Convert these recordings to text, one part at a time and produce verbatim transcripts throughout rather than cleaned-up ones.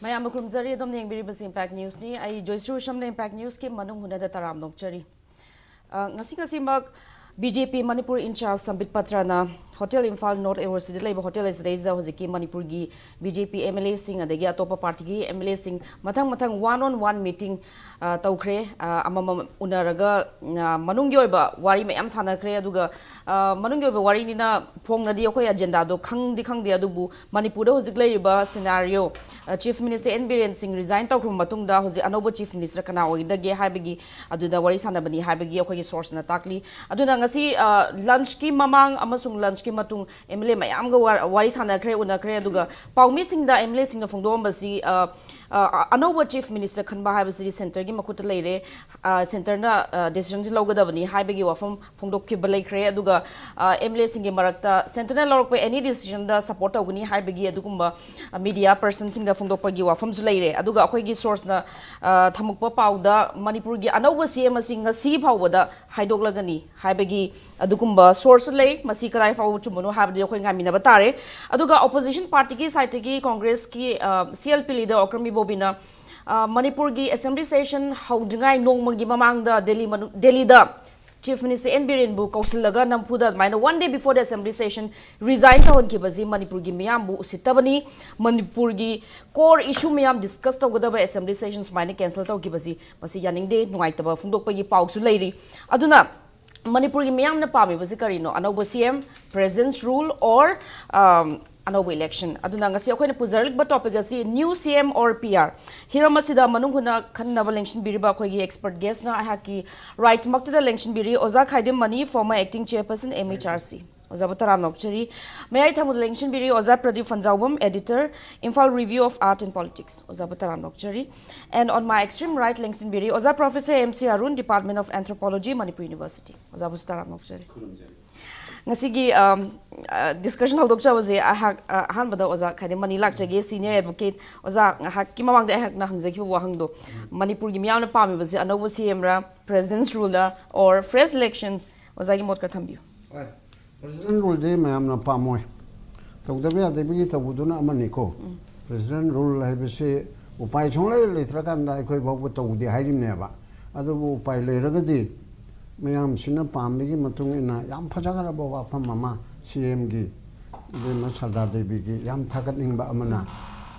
ꯃꯌꯥꯝꯕꯨ ꯈꯨꯔꯨꯝꯖꯔꯤ꯫ ꯑꯗꯣꯝꯅ ꯌꯦꯡꯕꯤꯔꯤꯕꯁꯤ Impact Newsꯅꯤ꯫ ꯑꯩ ꯖꯣꯏꯁ꯭ꯔꯤ ꯎꯁꯝꯅ Impact Newsꯀꯤ ꯃꯅꯨꯡ ꯍꯨꯠꯅꯗ ꯇꯔꯥꯝ ꯅꯣꯛꯆꯔꯤ꯫ ꯑ, ꯉꯁꯤ ꯉꯁꯤꯃꯛ BJP Manipur in charge Sambit ꯄꯇ꯭ꯔꯅ ꯍꯣꯇꯦꯜ ꯏꯝꯐꯥꯜ ꯅꯣꯔꯠ ꯑꯦꯋꯔꯁꯤꯗ ꯂꯩꯕ ꯍꯣꯇꯦꯜ ꯑꯁꯤꯗꯩꯁꯤꯗ ꯍꯧꯖꯤꯛꯀꯤ ꯃꯅꯤꯄꯨꯔꯒꯤ BJP MLAꯁꯤꯡ ꯑꯗꯒꯤ ꯑꯇꯣꯞꯄ ꯄꯥꯔꯇꯤꯒꯤ MLAꯁꯤꯡ ꯃꯊꯪ ꯃꯊꯪ one on one meeting, ꯑ, ꯇꯧꯈ꯭ꯔꯦ꯫ ꯑ, ꯑꯃꯃꯝ ꯎꯅꯔꯒ, ꯑ, ꯃꯅꯨꯡꯒꯤ ꯑꯣꯏꯕ ꯋꯥꯔꯤ ꯃꯌꯥꯝ ꯁꯥꯟꯅꯈ꯭ꯔꯦ꯫ ꯑꯗꯨꯒ, ꯑ, ꯃꯅꯨꯡꯒꯤ ꯑꯣꯏꯕ ꯋꯥꯔꯤꯅꯤꯅ ꯐꯣꯡꯅꯗꯤ ꯑꯩꯈꯣꯏ agendaꯗꯣ ꯈꯪꯗꯤ ꯈꯪꯗꯦ꯫ ꯑꯗꯨꯕꯨ ꯃꯅꯤꯄꯨꯔꯗ ꯍꯧꯖꯤꯛ ꯂꯩꯔꯤꯕ scenario, ꯑ, Chief Minister N ꯕꯤꯔꯦꯟ ꯁꯤꯡ resign ꯇꯧꯈ꯭ꯔꯕ ꯃꯇꯨꯡꯗ ꯍꯧꯖꯤꯛ ꯑꯅꯧꯕ Chief Minister ꯀꯅꯥ ꯑꯣꯏꯒꯗꯒꯦ ꯍꯥꯏꯕꯒꯤ ꯑꯗꯨꯗ ꯋꯥꯔꯤ ꯁꯥꯟꯅꯕꯅꯤ ꯍꯥꯏꯕꯒꯤ ꯑꯩꯈꯣꯏꯒꯤ sourceꯅ ꯇꯥꯛꯂꯤ꯫ ꯑꯗꯨꯅ ꯉꯁꯤ, ꯑ, lunchꯀꯤ ꯃꯃꯥꯡ ꯑꯃꯁꯨꯡ lunchꯀꯤ ꯃꯇꯨꯡ MLA ꯃꯌꯥꯝꯒ ꯋꯥ-, ꯋꯥꯔꯤ ꯁꯥꯟꯅꯈ꯭ꯔꯦ, ꯎꯅꯈ꯭ꯔꯦ꯫ ꯑꯗꯨꯒ ꯄꯥꯎꯃꯤꯁꯤꯡꯗ MLAꯁꯤꯡꯅ ꯐꯣꯡꯗꯣꯛꯑꯝꯕꯁꯤ, ꯑ, ꯑ, ꯑꯅꯧꯕ Chief Minister ꯈꯟꯕ ꯍꯥꯏꯕꯁꯤꯗꯤ centreꯒꯤ ꯃꯈꯨꯠꯇ ꯂꯩꯔꯦ꯫ ꯑ, centreꯅ, ꯑ, decisionꯁꯤ ꯂꯧꯒꯗꯕꯅꯤ ꯍꯥꯏꯕꯒꯤ ꯋꯥꯐꯝ ꯐꯣꯡꯗꯣꯛꯈꯤꯕ ꯂꯩꯈ꯭ꯔꯦ꯫ ꯑꯗꯨꯒ, ꯑ, MLAꯁꯤꯡꯒꯤ ꯃꯔꯛꯇ centreꯅ ꯂꯧꯔꯛꯄ any decisionꯗ support ꯇꯧꯒꯅꯤ ꯍꯥꯏꯕꯒꯤ ꯑꯗꯨꯒꯨꯝꯕ, ꯑ, media personꯁꯤꯡꯗ ꯐꯣꯡꯗꯣꯛꯄꯒꯤ ꯋꯥꯐꯝꯁꯨ ꯂꯩꯔꯦ꯫ ꯑꯗꯨꯒ ꯑꯩꯈꯣꯏꯒꯤ sourceꯅ, ꯑ, ꯊꯝꯃꯛꯄ ꯄꯥꯎꯗ ꯃꯅꯤꯄꯨꯔꯒꯤ ꯑꯅꯧꯕ CM ꯑꯁꯤ ꯉꯁꯤ ꯐꯥꯎꯕꯗ ꯍꯥꯏꯗꯣꯛꯂꯒꯅꯤ ꯍꯥꯏꯕꯒꯤ ꯑꯗꯨꯒꯨꯝꯕ sourceꯁꯨ ꯂꯩ꯫ ꯃꯁꯤ ꯀꯗꯥꯏ ꯐꯥꯎꯕ ꯆꯨꯝꯕꯅꯣ ꯍꯥꯏꯕꯗꯤ ꯑꯩꯈꯣꯏ ꯉꯥꯏꯃꯤꯟꯅꯕ ꯇꯥꯔꯦ꯫ ꯑꯗꯨꯒ opposition partyꯒꯤ sideꯇꯒꯤ Congressꯀꯤ, ꯑ, CLP leader ꯑꯣꯀ꯭ꯔꯝ ꯏꯕꯣꯕꯤꯅ, ꯑ, ꯃꯅꯤꯄꯨꯔꯒꯤ assembly session ꯍꯧꯗ꯭ꯔꯤꯉꯥꯏ ꯅꯣꯡꯃꯒꯤ ꯃꯃꯥꯡꯗ ꯗꯦꯜꯂꯤ ꯃꯅꯨꯡ-, ꯗꯦꯜꯂꯤꯗ Chief Minister N ꯕꯤꯔꯦꯟꯕꯨ ꯀꯧꯁꯤꯜꯂꯒ ꯅꯝꯐꯨꯗ ꯑꯗꯨꯃꯥꯏꯅ one day before the assembly session resign ꯇꯧꯍꯟꯈꯤꯕꯁꯤ ꯃꯅꯤꯄꯨꯔꯒꯤ ꯃꯤꯌꯥꯝꯕꯨ ꯎꯁꯤꯠꯇꯕꯅꯤ, ꯃꯅꯤꯄꯨꯔꯒꯤ core issue ꯃꯌꯥꯝ discuss ꯇꯧꯒꯗꯕ assembly session ꯁꯨꯃꯥꯏꯅ cancel ꯇꯧꯈꯤꯕꯁꯤ ꯃꯁꯤ ꯌꯥꯅꯤꯡꯗꯦ, ꯅꯨꯡꯉꯥꯏꯇꯕ ꯐꯣꯡꯗꯣꯛꯄꯒꯤ ꯄꯥꯎꯁꯨ ꯂꯩꯔꯤ꯫ ꯑꯗꯨꯅ ꯃꯅꯤꯄꯨꯔꯒꯤ ꯃꯤꯌꯥꯝꯅ ꯄꯥꯝꯃꯤꯕꯁꯤ ꯀꯔꯤꯅꯣ? ꯑꯅꯧꯕ CM, President's Rule or, um, ꯑꯅꯧꯕ election? ꯑꯗꯨꯅ ꯉꯁꯤ ꯑꯩꯈꯣꯏꯅ ꯄꯨꯖꯔꯛꯂꯤꯕ topic ꯑꯁꯤ new CM or PR꯫ ꯍꯤꯔꯝ ꯑꯁꯤꯗ ꯃꯅꯨꯡ ꯍꯨꯠꯅ ꯈꯟꯅꯅꯕ ꯂꯦꯡꯁꯤꯟꯕꯤꯔꯤꯕ ꯑꯩꯈꯣꯏꯒꯤ expert guestꯅ ꯑꯩꯍꯥꯛꯀꯤ rightꯃꯛꯇꯗ ꯂꯦꯡꯁꯤꯟꯕꯤꯔꯤ ꯑꯣꯖꯥ ꯈꯥꯏꯗꯦꯝ ꯃꯅꯤ, former acting chairperson MHRC꯫ ꯑꯣꯖꯥꯕꯨ ꯇꯔꯥꯝꯅ ꯑꯣꯛꯆꯔꯤ꯫ ꯃꯌꯥꯏ ꯊꯪꯕꯗ ꯂꯦꯡꯁꯤꯟꯕꯤꯔꯤ ꯑꯣꯖꯥ Pradeep ꯐꯟꯖꯥꯎꯕꯝ, editor, Imphal Review of Art and Politics꯫ ꯑꯣꯖꯥꯕꯨ ꯇꯔꯥꯝꯅ ꯑꯣꯛꯆꯔꯤ꯫ And on my extreme right ꯂꯦꯡꯁꯤꯟꯕꯤꯔꯤ ꯑꯣꯖꯥ Professor M C Arun, Department of Anthropology, Manipur University꯫ ꯑꯣꯖꯥꯕꯨꯁꯨ ꯇꯔꯥꯝꯅ ꯑꯣꯛꯆꯔꯤ꯫ ꯈꯨꯔꯨꯝꯖꯔꯤ꯫ ꯉꯁꯤꯒꯤ, ꯑꯝ, ꯑ, discussion ꯍꯧꯗꯣꯛꯆꯕꯁꯦ ꯑꯩꯍꯥꯛ, ꯑ, ꯑꯍꯥꯟꯕꯗ ꯑꯣꯖꯥ ꯈꯥꯏꯗꯦꯝ ꯃꯅꯤ ꯂꯥꯛꯆꯒꯦ, senior advocate꯫ ꯑꯣꯖꯥ, ꯉꯥꯏꯍꯥꯛꯀꯤ ꯃꯃꯥꯡꯗ ꯑꯩꯍꯥꯛꯅ ꯍꯪꯖꯈꯤꯕ ꯋꯥꯍꯪꯗꯣ, ꯃꯅꯤꯄꯨꯔꯒꯤ ꯃꯤꯌꯥꯝꯅ ꯄꯥꯝꯃꯤꯕꯁꯦ ꯑꯅꯧꯕ CMꯔ, President's Ruleꯔ, or fresh elections? ꯑꯣꯖꯥꯒꯤ ꯃꯣꯠ ꯈꯔ ꯊꯝꯕꯤꯌꯨ꯫ ꯍꯣꯏ꯫ President Ruleꯗꯤ ꯃꯌꯥꯝꯅ ꯄꯥꯝꯃꯣꯏ꯫ ꯇꯧꯗꯕ ꯌꯥꯗꯕꯒꯤ ꯇꯧꯕꯗꯨꯅ ꯑꯃꯅꯤꯀꯣ꯫ President rule ꯍꯥꯏꯕꯁꯤ ꯎꯄꯥꯏ ꯁꯨꯡꯂꯩ ꯂꯩꯇ꯭ꯔꯀꯥꯟꯗ ꯑꯩꯈꯣꯏ ꯐꯥꯎꯕ ꯇꯧꯗꯦ ꯍꯥꯏꯔꯤꯕꯅꯦꯕ꯫ ꯑꯗꯨꯕꯨ ꯎꯄꯥꯏ ꯂꯩꯔꯒꯗꯤ ꯃꯌꯥꯝꯁꯤꯅ ꯄꯥꯝꯕꯒꯤ ꯃꯇꯨꯡ ꯏꯟꯅ ꯌꯥꯝ ꯐꯖꯈ꯭ꯔꯕ ꯋꯥꯐꯝ ꯑꯃ ꯁꯤ ꯑꯦꯝꯒꯤ ꯏꯕꯦꯝꯃ ꯁꯔꯗꯥ ꯗꯦꯕꯤꯒꯤ ꯌꯥꯝ ꯊꯥꯒꯠꯅꯤꯡꯕ ꯑꯃꯅ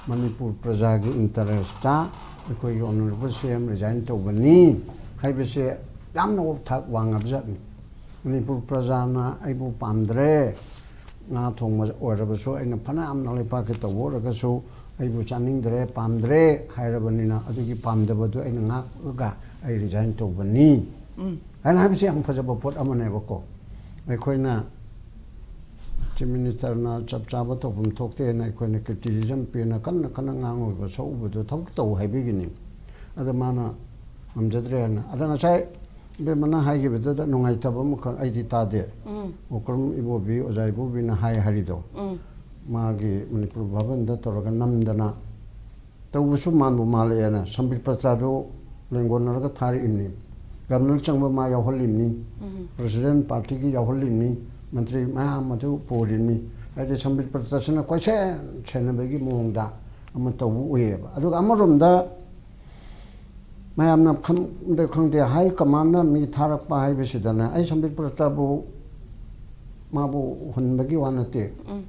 ꯃꯅꯤꯄꯨꯔ ꯄ꯭ꯔꯖꯥꯒꯤ ꯏꯟꯇꯔꯦꯁꯇ ꯑꯩꯈꯣꯏꯒꯤ ꯑꯣꯅꯔꯦꯕꯜ ꯁꯤ ꯑꯦꯝ ꯔꯤꯖꯥꯏꯟ ꯇꯧꯕꯅꯤ ꯍꯥꯏꯕꯁꯦ ꯌꯥꯝꯅ ꯊꯥꯛ ꯋꯥꯡꯉꯕꯖꯥꯠꯅꯤ꯫ ꯃꯅꯤꯄꯨꯔ ꯄ꯭ꯔꯖꯥꯅ ꯑꯩꯕꯨ ꯄꯥꯝꯗ꯭ꯔꯦ, ꯉꯥ ꯊꯣꯡꯕ ꯑꯣꯏꯔꯕꯁꯨ ꯑꯩꯅ ꯐꯅꯌꯥꯝꯅ ꯂꯩꯄꯥꯛꯀꯤ ꯇꯧꯕ ꯑꯣꯏꯔꯒꯁꯨ ꯑꯩꯕꯨ ꯆꯥꯅꯤꯡꯗ꯭ꯔꯦ, ꯄꯥꯝꯗ꯭ꯔꯦ ꯍꯥꯏꯔꯕꯅꯤꯅ ꯑꯗꯨꯒꯤ ꯄꯥꯝꯗꯕꯗꯨ ꯑꯩꯅ ꯉꯥꯛꯂꯒ ꯑꯩ ꯔꯤꯖꯥꯏꯟ ꯇꯧꯕꯅꯤ ꯍꯥꯏꯅ ꯍꯥꯏꯕꯁꯤ ꯌꯥꯝ ꯐꯖꯕ ꯄꯣꯠ ꯑꯃꯅꯦꯕꯀꯣ꯫ ꯑꯩꯈꯣꯏꯅ ꯆꯤꯐ ꯃꯤꯅꯤꯁꯇꯔꯅ ꯆꯞ ꯆꯥꯕ ꯇꯧꯐꯝ ꯊꯣꯛꯇꯦꯅ ꯑꯩꯈꯣꯏꯅ ꯀ꯭ꯔꯤꯇꯤꯁꯤꯖꯝ ꯄꯤꯅ ꯀꯟꯅ ꯀꯟꯅ ꯉꯥꯡꯉꯨꯕ ꯁꯛꯎꯕꯗꯣ ꯊꯕꯛ ꯇꯧ ꯍꯥꯏꯕꯤꯒꯅꯤ꯫ ꯑꯗ ꯃꯥꯅ ꯉꯝꯖꯗ꯭ꯔꯦꯅ꯫ ꯑꯗ ꯉꯁꯥꯏ ꯏꯕꯦꯝꯃꯅ ꯍꯥꯏꯈꯤꯕꯗꯨꯗ ꯅꯨꯡꯉꯥꯏꯇꯕ ꯑꯃꯈꯛ ꯑꯩꯗꯤ ꯇꯥꯗꯦ꯫ ꯎꯝ꯫ ꯑꯣꯀ꯭ꯔꯝ ꯏꯕꯣꯕꯤ, ꯑꯣꯖꯥ ꯏꯕꯣꯕꯤꯅ ꯍꯥꯏ ꯍꯥꯏꯔꯤꯗꯣ, ꯎꯝ꯫ ꯃꯥꯒꯤ ꯃꯅꯤꯄꯨꯔ ꯚꯕꯟꯗ ꯇꯧꯔꯒ ꯅꯝꯗꯅ ꯇꯧꯕꯁꯨ ꯃꯥꯟꯕꯨ ꯃꯥꯜꯂꯛꯑꯦꯅ ꯁꯝꯕꯤꯠ ꯄꯇ꯭ꯔꯥꯗꯨ ꯂꯦꯡꯒꯣꯟꯅꯔꯒ ꯊꯥꯔꯛꯏꯕꯅꯤ꯫ ꯒꯕꯔꯅꯔ ꯆꯪꯕ ꯃꯥ ꯌꯥꯎꯍꯜꯂꯤꯕꯅꯤ꯫ ꯎꯝ꯫ ꯄ꯭ꯔꯁꯤꯗꯦꯟ ꯄꯥꯔꯇꯤꯒꯤ ꯌꯥꯎꯍꯜꯂꯤꯕꯅꯤ꯫ ꯃꯟꯇ꯭ꯔꯤ ꯃꯌꯥꯝ ꯑꯗꯨ ꯄꯨꯔꯤꯕꯅꯤ꯫ ꯍꯥꯏꯗꯤ ꯁꯝꯕꯤꯠ ꯄꯇ꯭ꯔꯁꯤꯅ ꯀꯣꯏꯁꯦꯟ ꯁꯦꯟꯅꯕꯒꯤ ꯃꯑꯣꯡꯗ ꯑꯃ ꯇꯧꯕ ꯎꯏꯌꯦꯕ꯫ ꯑꯗꯨꯒ ꯑꯃꯔꯣꯝꯗ ꯃꯌꯥꯝꯅ ꯈꯪꯗ ꯈꯪꯗꯦ ꯍꯥꯏ ꯀꯃꯥꯟꯅ ꯃꯤ ꯊꯥꯔꯛꯄ ꯍꯥꯏꯕꯁꯤꯗꯅ ꯑꯩ ꯁꯝꯕꯤꯠ ꯄꯇ꯭ꯔꯕꯨ ꯃꯥꯕꯨ ꯍꯨꯟꯕꯒꯤ ꯋꯥ ꯅꯠꯇꯦ꯫ ꯎꯝ꯫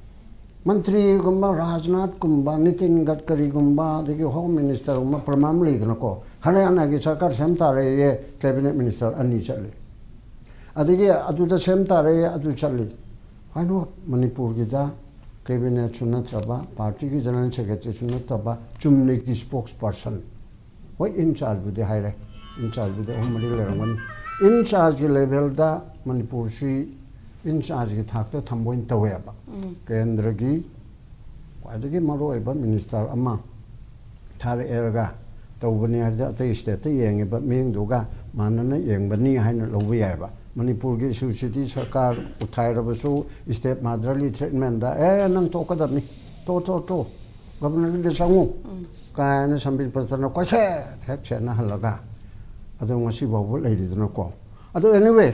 ꯃꯟꯇ꯭ꯔꯤꯒꯨꯝꯕ ꯔꯥꯖꯅꯥꯊꯀꯨꯝꯕ, ꯅꯤꯇꯤꯟ ꯒꯗꯀꯔꯤꯒꯨꯝꯕ, ꯑꯗꯒꯤ ꯍꯣꯝ ꯃꯤꯅꯤꯁꯇꯔꯒꯨꯝꯕ ꯄ꯭ꯔꯃꯥꯟ ꯂꯩꯗꯅꯀꯣ, ꯍꯔꯤꯌꯥꯅꯥꯒꯤ ꯁꯔꯀꯥꯔ ꯁꯦꯝ ꯇꯥꯔꯦꯌꯦ, ꯀꯦꯕꯤꯅꯦꯠ ꯃꯤꯅꯤꯁꯇꯔ ꯑꯅꯤ ꯆꯠꯂꯤ꯫ ꯑꯗꯒꯤ ꯑꯗꯨꯗ ꯁꯦꯝ ꯇꯥꯔꯦꯌꯦ, ꯑꯗꯨ ꯆꯠꯂꯤ꯫ Why not? ꯃꯅꯤꯄꯨꯔꯒꯤꯗ ꯀꯦꯕꯤꯅꯦꯠꯁꯨ ꯅꯠꯇ꯭ꯔꯕ, ꯄꯥꯔꯇꯤꯒꯤ ꯖꯦꯅꯔꯦꯜ ꯁꯦꯀ꯭ꯔꯦꯇꯔꯤꯁꯨ ꯅꯠꯇꯕ, ꯆꯨꯝꯅꯒꯤ ꯁ꯭ꯄꯣꯛꯁ ꯄꯔꯁꯟ, ꯍꯣꯏ, ꯏꯟ ꯆꯥꯔꯖꯕꯨꯗꯤ ꯍꯥꯏꯔꯦ, ꯏꯟ ꯆꯥꯔꯖꯕꯨꯗꯤ ꯑꯍꯨꯝ ꯃꯔꯤ ꯂꯩꯔꯝꯒꯅꯤ꯫ ꯏꯟ ꯆꯥꯔꯖꯀꯤ ꯂꯦꯚꯦꯜꯗ ꯃꯅꯤꯄꯨꯔꯁꯤ ꯏꯟ ꯆꯥꯔꯖꯀꯤ ꯊꯥꯛꯇ ꯊꯝꯕ ꯑꯣꯏꯅ ꯇꯧꯋꯦꯕ꯫ ꯎꯝ꯫ ꯀꯦꯟꯗ꯭ꯔꯒꯤ ꯈ꯭ꯋꯥꯏꯗꯒꯤ ꯃꯔꯨꯑꯣꯏꯕ ꯃꯤꯅꯤꯁꯇꯔ ꯑꯃ ꯊꯥꯔꯛꯑꯦꯔꯒ ꯇꯧꯕꯅꯤ ꯍꯥꯏꯔꯗꯤ ꯑꯇꯩ ꯁ꯭ꯇꯦꯠꯇ ꯌꯦꯡꯉꯤꯕ ꯃꯤꯠꯌꯦꯡꯗꯨꯒ ꯃꯥꯟꯅꯅ ꯌꯦꯡꯕꯅꯤ ꯍꯥꯏꯅ ꯂꯧꯕ ꯌꯥꯏꯕ꯫ ꯃꯅꯤꯄꯨꯔꯒꯤ ꯏꯁꯨꯁꯤꯗꯤ ꯁꯔꯀꯥꯔ ꯎꯊꯥꯏꯔꯕꯁꯨ ꯁ꯭ꯇꯦꯠ ꯃꯥꯗꯔꯂꯤ ꯇ꯭ꯔꯤꯠꯃꯦꯟꯗ, "ꯑꯦ, ꯅꯪ ꯇꯣꯛꯀꯗꯕꯅꯤ, ꯇꯣ, ꯇꯣ, ꯇꯣ, ꯒꯕꯔꯅꯔꯒꯤꯗ ꯆꯪꯉꯨ" ꯎꯝ꯫ ꯀꯥꯏꯅ ꯁꯝꯕꯤꯠ ꯄꯇ꯭ꯔꯅ ꯀꯣꯏꯁꯦꯠ ꯍꯦꯛ ꯁꯦꯠꯅꯍꯜꯂꯒ ꯑꯗꯨ ꯉꯁꯤ ꯐꯥꯎꯕ ꯂꯩꯔꯤꯗꯅꯀꯣ꯫ ꯑꯗꯨ anyway,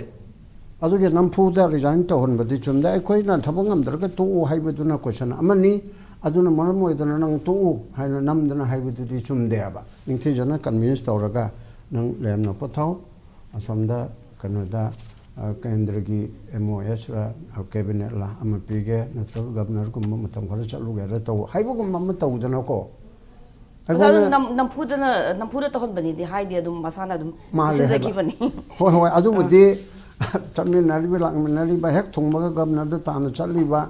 ꯑꯗꯨꯒꯤ ꯅꯝꯐꯨꯗ ꯔꯤꯖꯥꯏꯟ ꯇꯧꯍꯟꯕꯗꯤ ꯆꯨꯝꯗꯦ꯫ ꯑꯩꯈꯣꯏꯅ ꯊꯕꯛ ꯉꯝꯗ꯭ꯔꯒ ꯇꯣꯛꯎ ꯍꯥꯏꯕꯗꯨꯅ ꯀꯣꯏꯁꯟ ꯑꯃꯅꯤ꯫ ꯑꯗꯨꯅ ꯃꯔꯝ ꯑꯣꯏꯗꯅ ꯅꯪ ꯇꯣꯛꯎ ꯍꯥꯏꯅ ꯅꯝꯗꯅ ꯍꯥꯏꯕꯗꯨꯗꯤ ꯆꯨꯝꯗꯦꯕ꯫ ꯅꯤꯡꯊꯤꯖꯅ ꯀꯟꯚꯤꯟꯁ ꯇꯧꯔꯒ ꯅꯪ ꯂꯦꯝꯅ ꯄꯣꯊꯥꯎ꯫ ꯑꯁꯣꯝꯗ ꯀꯩꯅꯣꯗ, ꯑ, ꯀꯦꯟꯗ꯭ꯔꯒꯤ ꯑꯦꯝ ꯑꯣ ꯑꯦꯁꯔ ꯀꯦꯕꯤꯅꯦꯠꯂ ꯑꯃ ꯄꯤꯒꯦ, ꯅꯠꯇ꯭ꯔꯒ ꯒꯕꯅꯔꯒꯨꯝꯕ ꯃꯇꯝ ꯈꯔ ꯆꯠꯂꯨꯒꯦꯔ ꯇꯧ ꯍꯥꯏꯕꯒꯨꯝꯕ ꯑꯃ ꯇꯧꯗꯅꯀꯣ꯫ ꯑꯣꯖꯥ, ꯑꯗꯨ ꯑꯩꯈꯣꯏꯅ ꯅꯝ-, ꯅꯝꯐꯨꯗꯅ, ꯅꯝꯐꯨꯗ ꯇꯧꯍꯟꯕꯅꯤꯗꯤ ꯍꯥꯏꯗꯦ, ꯑꯗꯨꯝ ꯃꯁꯥꯅ ꯑꯗꯨꯝ ꯃꯥꯜꯂꯦ ꯍꯥꯏꯕ꯫ ꯂꯣꯏꯁꯤꯟꯖꯈꯤꯕꯅꯤ꯫ ꯍꯣꯏ, ꯍꯣꯏ, ꯑꯗꯨꯕꯨꯗꯤ ꯆꯠꯃꯤꯟꯅꯔꯤꯕ, ꯂꯥꯛꯃꯤꯟꯅꯔꯤꯕ, ꯍꯦꯛ ꯊꯨꯡꯕꯒ ꯒꯕꯅꯔꯗ ꯇꯥꯟꯅ ꯆꯠꯂꯤꯕ,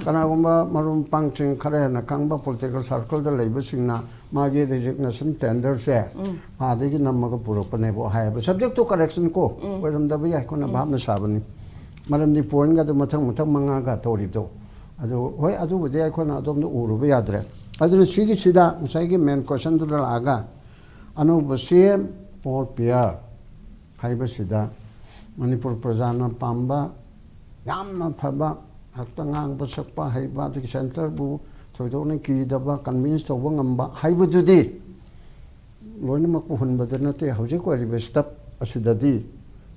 ꯀꯅꯥꯒꯨꯝꯕ ꯃꯔꯨꯞ ꯃꯄꯥꯡꯁꯤꯡ ꯈꯔ ꯍꯦꯟꯅ ꯈꯪꯕ ꯄꯣꯂꯤꯇꯤꯀꯦꯜ ꯁꯥꯔꯀꯜꯗ ꯂꯩꯕꯁꯤꯡꯅ ꯃꯥꯒꯤ ꯔꯤꯖꯤꯒꯅꯦꯁꯟ ꯇꯦꯟꯗꯔꯁꯦ ꯑꯥꯗꯒꯤ ꯅꯝꯃꯒ ꯄꯨꯔꯛꯄꯅꯦꯕ ꯍꯥꯏꯌꯦꯕ꯫ ꯁꯕꯖꯦꯛꯇꯨ ꯀꯔꯦꯛꯁꯟ ꯀꯣ ꯑꯣꯏꯔꯝꯗꯕ ꯌꯥꯏ, ꯑꯩꯈꯣꯏꯅ ꯚꯥꯞꯅ ꯁꯥꯕꯅꯤ꯫ ꯃꯔꯝꯗꯤ ꯄꯣꯏꯟꯒꯗꯣ ꯃꯊꯪ ꯃꯊꯪ ꯃꯉꯥꯒ ꯇꯧꯔꯤꯗꯣ꯫ ꯑꯗꯨ ꯍꯣꯏ, ꯑꯗꯨꯕꯨꯗꯤ ꯑꯩꯈꯣꯏꯅ ꯑꯗꯣꯝꯗ ꯎꯔꯨꯕ ꯌꯥꯗ꯭ꯔꯦ꯫ ꯑꯗꯨꯅ ꯁꯤꯒꯤꯁꯤꯗ ꯉꯁꯥꯏꯒꯤ ꯃꯦꯟ ꯀꯣꯏꯁꯟꯗꯨꯗ ꯂꯥꯛꯑꯒ ꯑꯅꯧꯕ ꯁꯤ ꯑꯦꯝ ꯑꯣꯔ ꯄꯤ ꯑꯥꯔ ꯍꯥꯏꯕꯁꯤꯗ ꯃꯅꯤꯄꯨꯔ ꯄ꯭ꯔꯖꯥꯅ ꯄꯥꯝꯕ, ꯌꯥꯝꯅ ꯐꯕ, ꯍꯦꯛꯇ ꯉꯥꯡꯕ ꯁꯛꯄ ꯍꯩꯕ, ꯑꯗꯒꯤ ꯁꯦꯟꯇꯔꯕꯨ ꯊꯣꯏꯗꯣꯛꯅ ꯀꯤꯗꯕ, ꯀꯟꯚꯤꯟꯁ ꯇꯧꯕ ꯉꯝꯕ ꯍꯥꯏꯕꯗꯨꯗꯤ ꯂꯣꯏꯅꯃꯛꯄꯨ ꯍꯨꯟꯕꯗ ꯅꯠꯇꯦ꯫ ꯍꯧꯖꯤꯛ ꯑꯣꯏꯔꯤꯕ ꯁ꯭ꯇꯦꯞ ꯑꯁꯤꯗꯗꯤ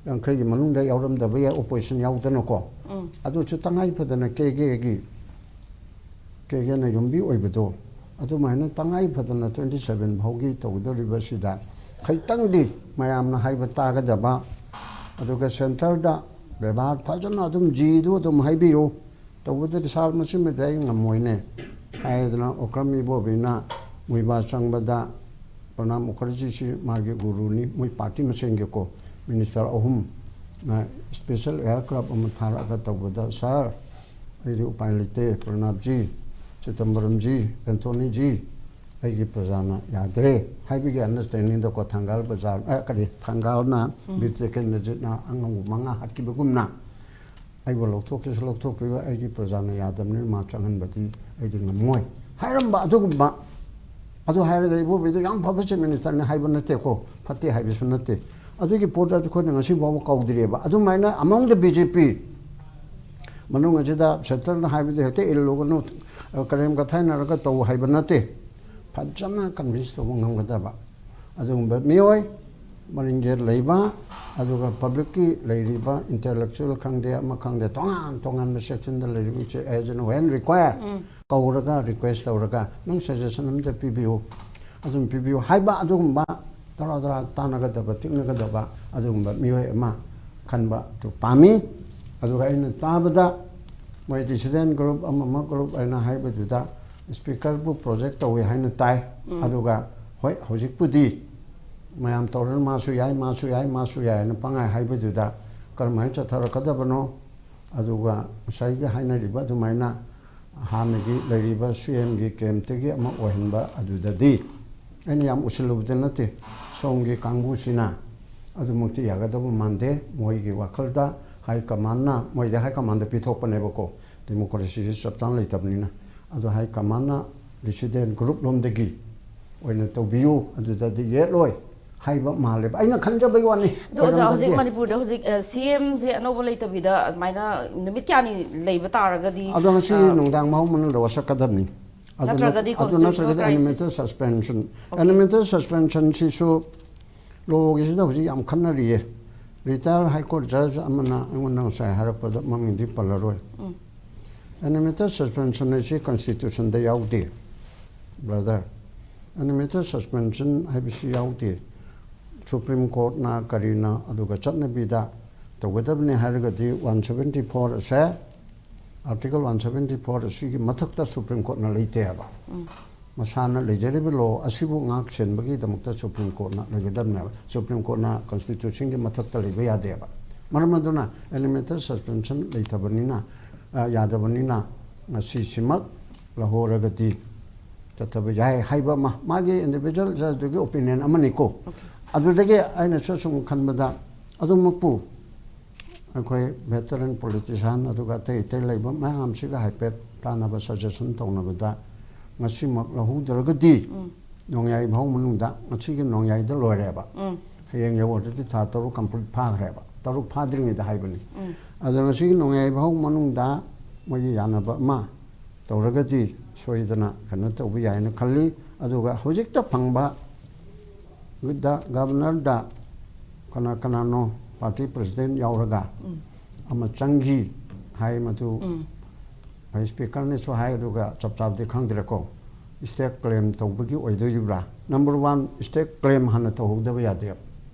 ꯌꯥꯡꯈꯩꯒꯤ ꯃꯅꯨꯡꯗ ꯌꯥꯎꯔꯝꯗꯕ ꯌꯥꯏ, ꯑꯣꯄꯣꯖꯤꯁꯟ ꯌꯥꯎꯗꯅꯀꯣ꯫ ꯑꯗꯨꯁꯨ ꯇꯉꯥꯏ ꯐꯗꯅ ꯀꯦ ꯀꯦꯒꯤ, ꯀꯦ ꯀꯦꯅ ꯌꯨꯝꯕꯤ ꯑꯣꯏꯕꯗꯣ, ꯑꯗꯨꯃꯥꯏꯅ ꯇꯉꯥꯏ ꯐꯗꯅ ꯇ꯭ꯋꯦꯟꯇꯤ ꯁꯚꯦꯟ ꯐꯥꯎꯒꯤ ꯇꯧꯒꯗꯧꯔꯤꯕꯁꯤꯗ ꯈꯤꯇꯪꯗꯤ ꯃꯌꯥꯝꯅ ꯍꯥꯏꯕ ꯇꯥꯒꯗꯕ, ꯑꯗꯨꯒ ꯁꯦꯟꯇꯔꯗ ꯕꯦꯕꯥꯔ ꯐꯖꯅ ꯑꯗꯨꯝ ꯖꯤꯗꯨ ꯑꯗꯨꯝ ꯍꯥꯏꯕꯤꯌꯨ꯫ ꯇꯧꯕꯗꯗꯤ ꯁꯥꯔ, ꯃꯁꯤꯃꯗꯤ ꯑꯩ ꯉꯝꯃꯣꯏꯅꯦ ꯍꯥꯏꯗꯅ ꯑꯣꯀ꯭ꯔꯝ ꯏꯕꯣꯕꯤꯅ ꯃꯨꯏꯕꯥ ꯆꯪꯕꯗ ꯄ꯭ꯔꯅꯥꯕ ꯃꯨꯈꯔꯖꯤꯁꯤ ꯃꯥꯒꯤ ꯒꯨꯔꯨꯅꯤ, ꯃꯣꯏ ꯄꯥꯔꯇꯤ ꯃꯁꯦꯟꯒꯤꯀꯣ, ꯃꯤꯅꯤꯁꯇꯔ ꯑꯍꯨꯝꯅ ꯏꯁꯄꯦꯁꯦꯜ ꯑꯦꯌꯥꯔꯀ꯭ꯔꯥꯐ ꯑꯃ ꯊꯥꯔꯛꯑꯒ ꯇꯧꯕꯗ, "ꯁꯥꯔ, ꯑꯩꯗꯤ ꯎꯄꯥꯏ ꯂꯩꯇꯦ, ꯄ꯭ꯔꯅꯥꯕꯖꯤ, ꯆꯤꯗꯝꯕꯔꯝꯖꯤ, ꯑꯦꯟꯊꯣꯅꯤꯖꯤ, ꯑꯩꯒꯤ ꯄ꯭ꯔꯖꯥꯅ ꯌꯥꯗ꯭ꯔꯦ" ꯍꯥꯏꯕꯒꯤ ꯑꯟꯗꯔꯁꯇꯦꯟꯗꯤꯡꯗꯀꯣ, ꯊꯪꯒꯥꯜ ꯕꯖꯥꯔ, ꯑ, ꯀꯔꯤ, ꯊꯪꯒꯥꯜꯅ ꯕꯤꯔ ꯇꯤꯀꯦꯟꯗ꯭ꯔꯖꯤꯠꯅ ꯑꯉꯧꯕ ꯃꯉꯥ ꯍꯥꯠꯈꯤꯕꯒꯨꯝꯅ, "ꯑꯩꯕꯨ ꯂꯧꯊꯣꯛꯀꯦꯁꯨ ꯂꯧꯊꯣꯛꯄꯤꯌꯨ, ꯑꯩꯒꯤ ꯄ꯭ꯔꯖꯥꯅ ꯌꯥꯗꯕꯅꯤꯅ ꯃꯥ ꯆꯪꯍꯟꯕꯗꯤ ꯑꯩꯗꯤ ꯉꯝꯃꯣꯏ" ꯍꯥꯏꯔꯝꯕ ꯑꯗꯨꯒꯨꯝꯕ꯫ ꯑꯗꯨ ꯍꯥꯏꯔꯒ ꯏꯕꯣꯕꯤꯗꯣ ꯌꯥꯝ ꯐꯕ ꯆꯤꯐ ꯃꯤꯅꯤꯁꯇꯔꯅꯤ ꯍꯥꯏꯕ ꯅꯠꯇꯦꯀꯣ, ꯐꯠꯇꯦ ꯍꯥꯏꯕꯁꯨ ꯅꯠꯇꯦ꯫ ꯑꯗꯨꯒꯤ ꯄꯣꯠꯇꯣ ꯑꯩꯈꯣꯏꯅ ꯉꯁꯤ ꯐꯥꯎꯕ ꯀꯧꯗ꯭ꯔꯤꯑꯕ꯫ ꯑꯗꯨꯃꯥꯏꯅ among the B J P ꯃꯅꯨꯡ ꯑꯁꯤꯗ ꯁꯦꯟꯇꯔꯅ ꯍꯥꯏꯕꯗꯤ ꯍꯦꯛꯇ ꯏꯜꯂꯨꯒꯅꯨ, ꯀꯔꯦꯝ ꯀꯊꯥꯏꯅꯔꯒ ꯇꯧ ꯍꯥꯏꯕ ꯅꯠꯇꯦ꯫ ꯐꯖꯅ ꯀꯟꯚꯤꯟꯁ ꯇꯧꯕ ꯉꯝꯒꯗꯕ ꯑꯗꯨꯒꯨꯝꯕ ꯃꯤꯑꯣꯏ, ꯃꯅꯤꯡꯒꯤ ꯂꯩꯕ, ꯑꯗꯨꯒ ꯄꯕ꯭ꯂꯤꯛꯀꯤ ꯂꯩꯔꯤꯕ ꯏꯟꯇꯦꯂꯦꯛꯆꯨꯋꯦꯜ ꯈꯪꯗꯦ, ꯑꯃ ꯈꯪꯗꯦ, ꯇꯣꯉꯥꯟ ꯇꯣꯉꯥꯟꯕ ꯁꯦꯛꯁꯟꯗ ꯂꯩꯔꯤꯕꯁꯦ, as and when required, ꯎꯝ꯫ ꯀꯧꯔꯒ, ꯔꯤꯀ꯭ꯋꯦꯁ ꯇꯧꯔꯒ, "ꯅꯪ ꯁꯖꯦꯁꯟ ꯑꯝꯇ ꯄꯤꯕꯤꯌꯨ, ꯑꯗꯨꯝ ꯄꯤꯕꯤꯌꯨ" ꯍꯥꯏꯕ, ꯑꯗꯨꯒꯨꯝꯕ ꯇꯔꯥ ꯇꯔꯥ ꯇꯥꯟꯅꯒꯗꯕ, ꯇꯤꯛꯅꯒꯗꯕ ꯑꯗꯨꯒꯨꯝꯕ ꯃꯤꯑꯣꯏ ꯑꯃ ꯈꯟꯕ ꯑꯗꯨ ꯄꯥꯝꯃꯤ꯫ ꯑꯗꯨꯒ ꯑꯩꯅ ꯇꯥꯕꯗ ꯃꯣꯏ ꯗꯤꯁꯤꯗꯦꯟ ꯒ꯭ꯔꯨꯞ ꯑꯃ ꯑꯃ ꯒ꯭ꯔꯨꯞ ꯍꯥꯏꯅ ꯍꯥꯏꯕꯗꯨꯗ ꯁ꯭ꯄꯤꯀꯔꯕꯨ ꯄ꯭ꯔꯣꯖꯦꯛ ꯇꯧꯏ ꯍꯥꯏꯅ ꯇꯥꯏ꯫ ꯎꯝ꯫ ꯑꯗꯨꯒ ꯍꯣꯏ, ꯍꯧꯖꯤꯛꯄꯨꯗꯤ ꯃꯌꯥꯝ ꯇꯧꯔꯅ ꯃꯥꯁꯨ ꯌꯥꯏ, ꯃꯥꯁꯨ ꯌꯥꯏ, ꯃꯥꯁꯨ ꯌꯥꯏ ꯍꯥꯏꯅ ꯄꯪꯍꯥꯏ ꯍꯥꯏꯕꯗꯨꯗ ꯀꯔꯝꯍꯥꯏꯅ ꯆꯠꯊꯔꯛꯀꯗꯕꯅꯣ? ꯑꯗꯨꯒ ꯉꯁꯥꯏꯒꯤ ꯍꯥꯏꯅꯔꯤꯕ ꯑꯗꯨꯃꯥꯏꯅ ꯍꯥꯟꯅꯒꯤ ꯂꯩꯔꯤꯕ ꯁꯤ ꯑꯦꯝꯒꯤ ꯀꯦꯝꯞꯇꯒꯤ ꯑꯃ ꯑꯣꯏꯍꯟꯕ ꯑꯗꯨꯗꯗꯤ ꯑꯩꯅ ꯌꯥꯝ ꯎꯁꯤꯜꯂꯨꯕꯗꯤ ꯅꯠꯇꯦ꯫ ꯁꯣꯝꯒꯤ ꯀꯥꯡꯕꯨꯁꯤꯅ ꯑꯗꯨꯃꯛꯇꯤ ꯌꯥꯒꯗꯕ ꯃꯥꯟꯗꯦ꯫ ꯃꯣꯏꯒꯤ ꯋꯥꯈꯜꯗ ꯍꯥꯏ ꯀꯃꯥꯟꯅ, ꯃꯣꯏꯗꯤ ꯍꯥꯏ ꯀꯃꯥꯟꯗ ꯄꯤꯊꯣꯛꯄꯅꯦꯕꯀꯣ, ꯗꯦꯃꯣꯀ꯭ꯔꯦꯁꯤꯁꯤ ꯆꯞ ꯆꯥꯅ ꯂꯩꯇꯕꯅꯤꯅ꯫ ꯑꯗꯣ ꯍꯥꯏ ꯀꯃꯥꯟꯅ ꯗꯤꯁꯤꯗꯦꯟ ꯒ꯭ꯔꯨꯞ ꯂꯣꯝꯗꯒꯤ ꯑꯣꯏꯅ ꯇꯧꯕꯤꯌꯨ, ꯑꯗꯨꯗꯗꯤ ꯌꯦꯠꯂꯣꯏ ꯍꯥꯏꯕ ꯃꯥꯜꯂꯦꯕ, ꯑꯩꯅ ꯈꯟꯖꯕꯩ ꯋꯥꯅꯤ꯫ ꯑꯗꯣ ꯑꯣꯖꯥ, ꯍꯧꯖꯤꯛ ꯑꯣꯏꯔꯝꯗ꯭ꯔꯗꯤ꯫ ꯃꯅꯤꯄꯨꯔꯗ ꯍꯧꯖꯤꯛ ꯁꯤ ꯑꯦꯝꯁꯦ ꯑꯅꯧꯕ ꯂꯩꯇꯕꯤꯗ ꯑꯗꯨꯃꯥꯏꯅ ꯅꯨꯃꯤꯠ ꯀꯌꯥꯅꯤ ꯂꯩꯕ ꯇꯥꯔꯒꯗꯤ, ꯑꯗꯣ ꯉꯁꯤ ꯑ, ꯅꯨꯡꯗꯥꯡ ꯃꯍꯧ ꯃꯅꯨꯡꯗ ꯋꯥꯁꯛꯀꯗꯕꯅꯤ꯫ ꯑꯗꯨ ꯅꯠ-, ꯅꯠꯇ꯭ꯔꯒꯗꯤ ꯑꯗꯨ constitutional ꯅꯠꯇ꯭ꯔꯒꯗꯤ crisis? Animated suspension. Okay. Animated ꯁꯁꯄꯦꯟꯁꯟꯁꯤꯁꯨ ꯂꯣꯒꯤꯁꯤꯗ ꯍꯧꯖꯤꯛ ꯌꯥꯝ ꯈꯟꯅꯔꯤꯌꯦ꯫ ꯔꯤꯇꯥꯌꯔ ꯍꯥꯏ ꯀꯣꯔꯠ ꯖꯖ ꯑꯃꯅ ꯑꯩꯉꯣꯟꯗ ꯉꯁꯥꯏ ꯍꯥꯏꯔꯛꯄꯗ, ꯃꯃꯤꯡꯗꯤ ꯄꯜꯂꯔꯣꯏ꯫ ꯎꯝ꯫ ꯑꯦꯅꯤꯃꯦꯇꯦꯠ ꯁꯁꯄꯦꯟꯁꯟ ꯍꯥꯏꯁꯤ ꯀꯟꯁꯇꯤꯇ꯭ꯌꯨꯁꯟꯗ ꯌꯥꯎꯗꯦ, ꯕ꯭ꯔꯗꯔ꯫ ꯑꯦꯅꯤꯃꯦꯇꯦꯠ ꯁꯁꯄꯦꯟꯁꯟ ꯍꯥꯏꯕꯁꯤ ꯌꯥꯎꯗꯦ꯫ ꯁꯨꯄ꯭ꯔꯤꯝ ꯀꯣꯔꯠꯅ ꯀꯔꯤꯅ ꯑꯗꯨꯒ ꯆꯠꯅꯕꯤꯗ ꯇꯧꯒꯗꯕꯅꯤ ꯍꯥꯏꯔꯒꯗꯤ ꯋꯥꯟ ꯁꯕꯦꯟꯇꯤ ꯐꯣꯔ ꯑꯁꯦ, ꯑꯥꯔꯇꯤꯀꯜ ꯋꯥꯟ ꯁꯕꯦꯟꯇꯤ ꯐꯣꯔ ꯑꯁꯤꯒꯤ ꯃꯊꯛꯇ ꯁꯨꯄ꯭ꯔꯤꯝ ꯀꯣꯔꯠꯅ ꯂꯩꯇꯦ ꯍꯥꯏꯕ꯫ ꯎꯝ꯫ ꯃꯁꯥꯅ ꯂꯩꯖꯔꯤꯕ ꯂꯣ ꯑꯁꯤꯕꯨ ꯉꯥꯛ ꯁꯦꯟꯕꯒꯤꯗꯃꯛꯇ ꯁꯨꯄ꯭ꯔꯤꯝ ꯀꯣꯔꯠꯅ ꯂꯩꯒꯗꯕꯅꯦꯕ꯫ ꯁꯨꯄ꯭ꯔꯤꯝ ꯀꯣꯔꯠꯅ ꯀꯟꯁꯇꯤꯇ꯭ꯌꯨꯁꯟꯒꯤ ꯃꯊꯛꯇ ꯂꯩꯕ ꯌꯥꯗꯦꯕ꯫ ꯃꯔꯝ ꯑꯗꯨꯅ ꯑꯦꯅꯤꯃꯦꯇꯦꯠ ꯁꯁꯄꯦꯟꯁꯟ ꯂꯩꯇꯕꯅꯤꯅ, ꯑ, ꯌꯥꯗꯕꯅꯤꯅ ꯉꯁꯤꯁꯤꯃꯛ ꯂꯧꯍꯧꯔꯒꯗꯤ ꯆꯠꯊꯕ ꯌꯥꯏ ꯍꯥꯏꯕ ꯑꯃ, ꯃꯥꯒꯤ ꯏꯟꯗꯤꯕꯤꯖꯨꯋꯦꯜ ꯖꯖꯇꯨꯒꯤ ꯑꯣꯄꯤꯅꯤꯌꯟ ꯑꯃꯅꯤꯀꯣ꯫ Okay. ꯑꯗꯨꯗꯒꯤ ꯑꯩꯅꯁꯨ ꯁꯨꯝ ꯈꯟꯕꯗ, ꯑꯗꯨꯃꯛꯄꯨ ꯑꯩꯈꯣꯏ ꯚꯦꯇꯔꯟ ꯄꯣꯂꯤꯇꯤꯁꯤꯌꯥꯟ ꯑꯗꯨꯒ ꯑꯇꯩ ꯑꯇꯩ ꯂꯩꯕ ꯃꯌꯥꯝꯁꯤꯒ ꯍꯥꯏꯐꯦꯠ ꯇꯥꯟꯅꯕ, ꯁꯖꯦꯁꯟ ꯇꯧꯅꯕꯗ, ꯉꯁꯤꯃꯛ ꯂꯧꯍꯧꯗ꯭ꯔꯒꯗꯤ, ꯎꯝ꯫ ꯅꯣꯡꯌꯥꯏ ꯐꯥꯎ ꯃꯅꯨꯡꯗ, ꯉꯁꯤꯒꯤ ꯅꯣꯡꯌꯥꯏꯗ ꯂꯣꯏꯔꯦꯕ꯫ ꯎꯝ꯫ ꯍꯌꯦꯡ ꯌꯧꯔꯗꯤ ꯊꯥ ꯇꯔꯨꯛ ꯀꯝꯄ꯭ꯂꯤꯠ ꯐꯥꯈ꯭ꯔꯦꯕ, ꯇꯔꯨꯛ ꯐꯥꯗ꯭ꯔꯤꯉꯩꯗ ꯍꯥꯏꯕꯅꯤ꯫ ꯎꯝ꯫ ꯑꯗꯣ ꯉꯁꯤꯒꯤ ꯅꯣꯡꯌꯥꯏ ꯐꯥꯎ ꯃꯅꯨꯡꯗ ꯃꯣꯏꯒꯤ ꯌꯥꯅꯕ ꯑꯃ ꯇꯧꯔꯒꯗꯤ ꯁꯣꯏꯗꯅ ꯀꯩꯅꯣ ꯇꯧꯕ ꯌꯥꯏꯅ ꯈꯜꯂꯤ꯫ ꯑꯗꯨꯒ ꯍꯧꯖꯤꯛꯇ ꯐꯪꯕ ꯗ ꯒꯕꯔꯅꯔꯗ ꯀꯅꯥ ꯀꯅꯥꯅꯣ ꯄꯥꯔꯇꯤ ꯄ꯭ꯔꯁꯤꯗꯦꯟ ꯌꯥꯎꯔꯒ ꯑꯃ ꯆꯪꯈꯤ ꯍꯥꯏ꯫ ꯃꯗꯨ ꯑꯩ ꯁ꯭ꯄꯤꯀꯔꯅꯁꯨ ꯍꯥꯏ, ꯑꯗꯨꯒ ꯆꯞ ꯆꯥꯕꯗꯤ ꯈꯪꯗ꯭ꯔꯦꯀꯣ꯫ ꯁ꯭ꯇꯦꯠ ꯀ꯭ꯂꯦꯝ ꯇꯧꯕꯒꯤ ꯑꯣꯏꯗꯣꯔꯤꯕ꯭ꯔꯥ? ꯅꯝꯕꯔ ꯋꯥꯟ, ꯁ꯭ꯇꯦꯠ ꯀ꯭ꯂꯦꯝ ꯍꯥꯟꯅ ꯇꯧꯍꯧꯗꯕ ꯌꯥꯗꯦ꯫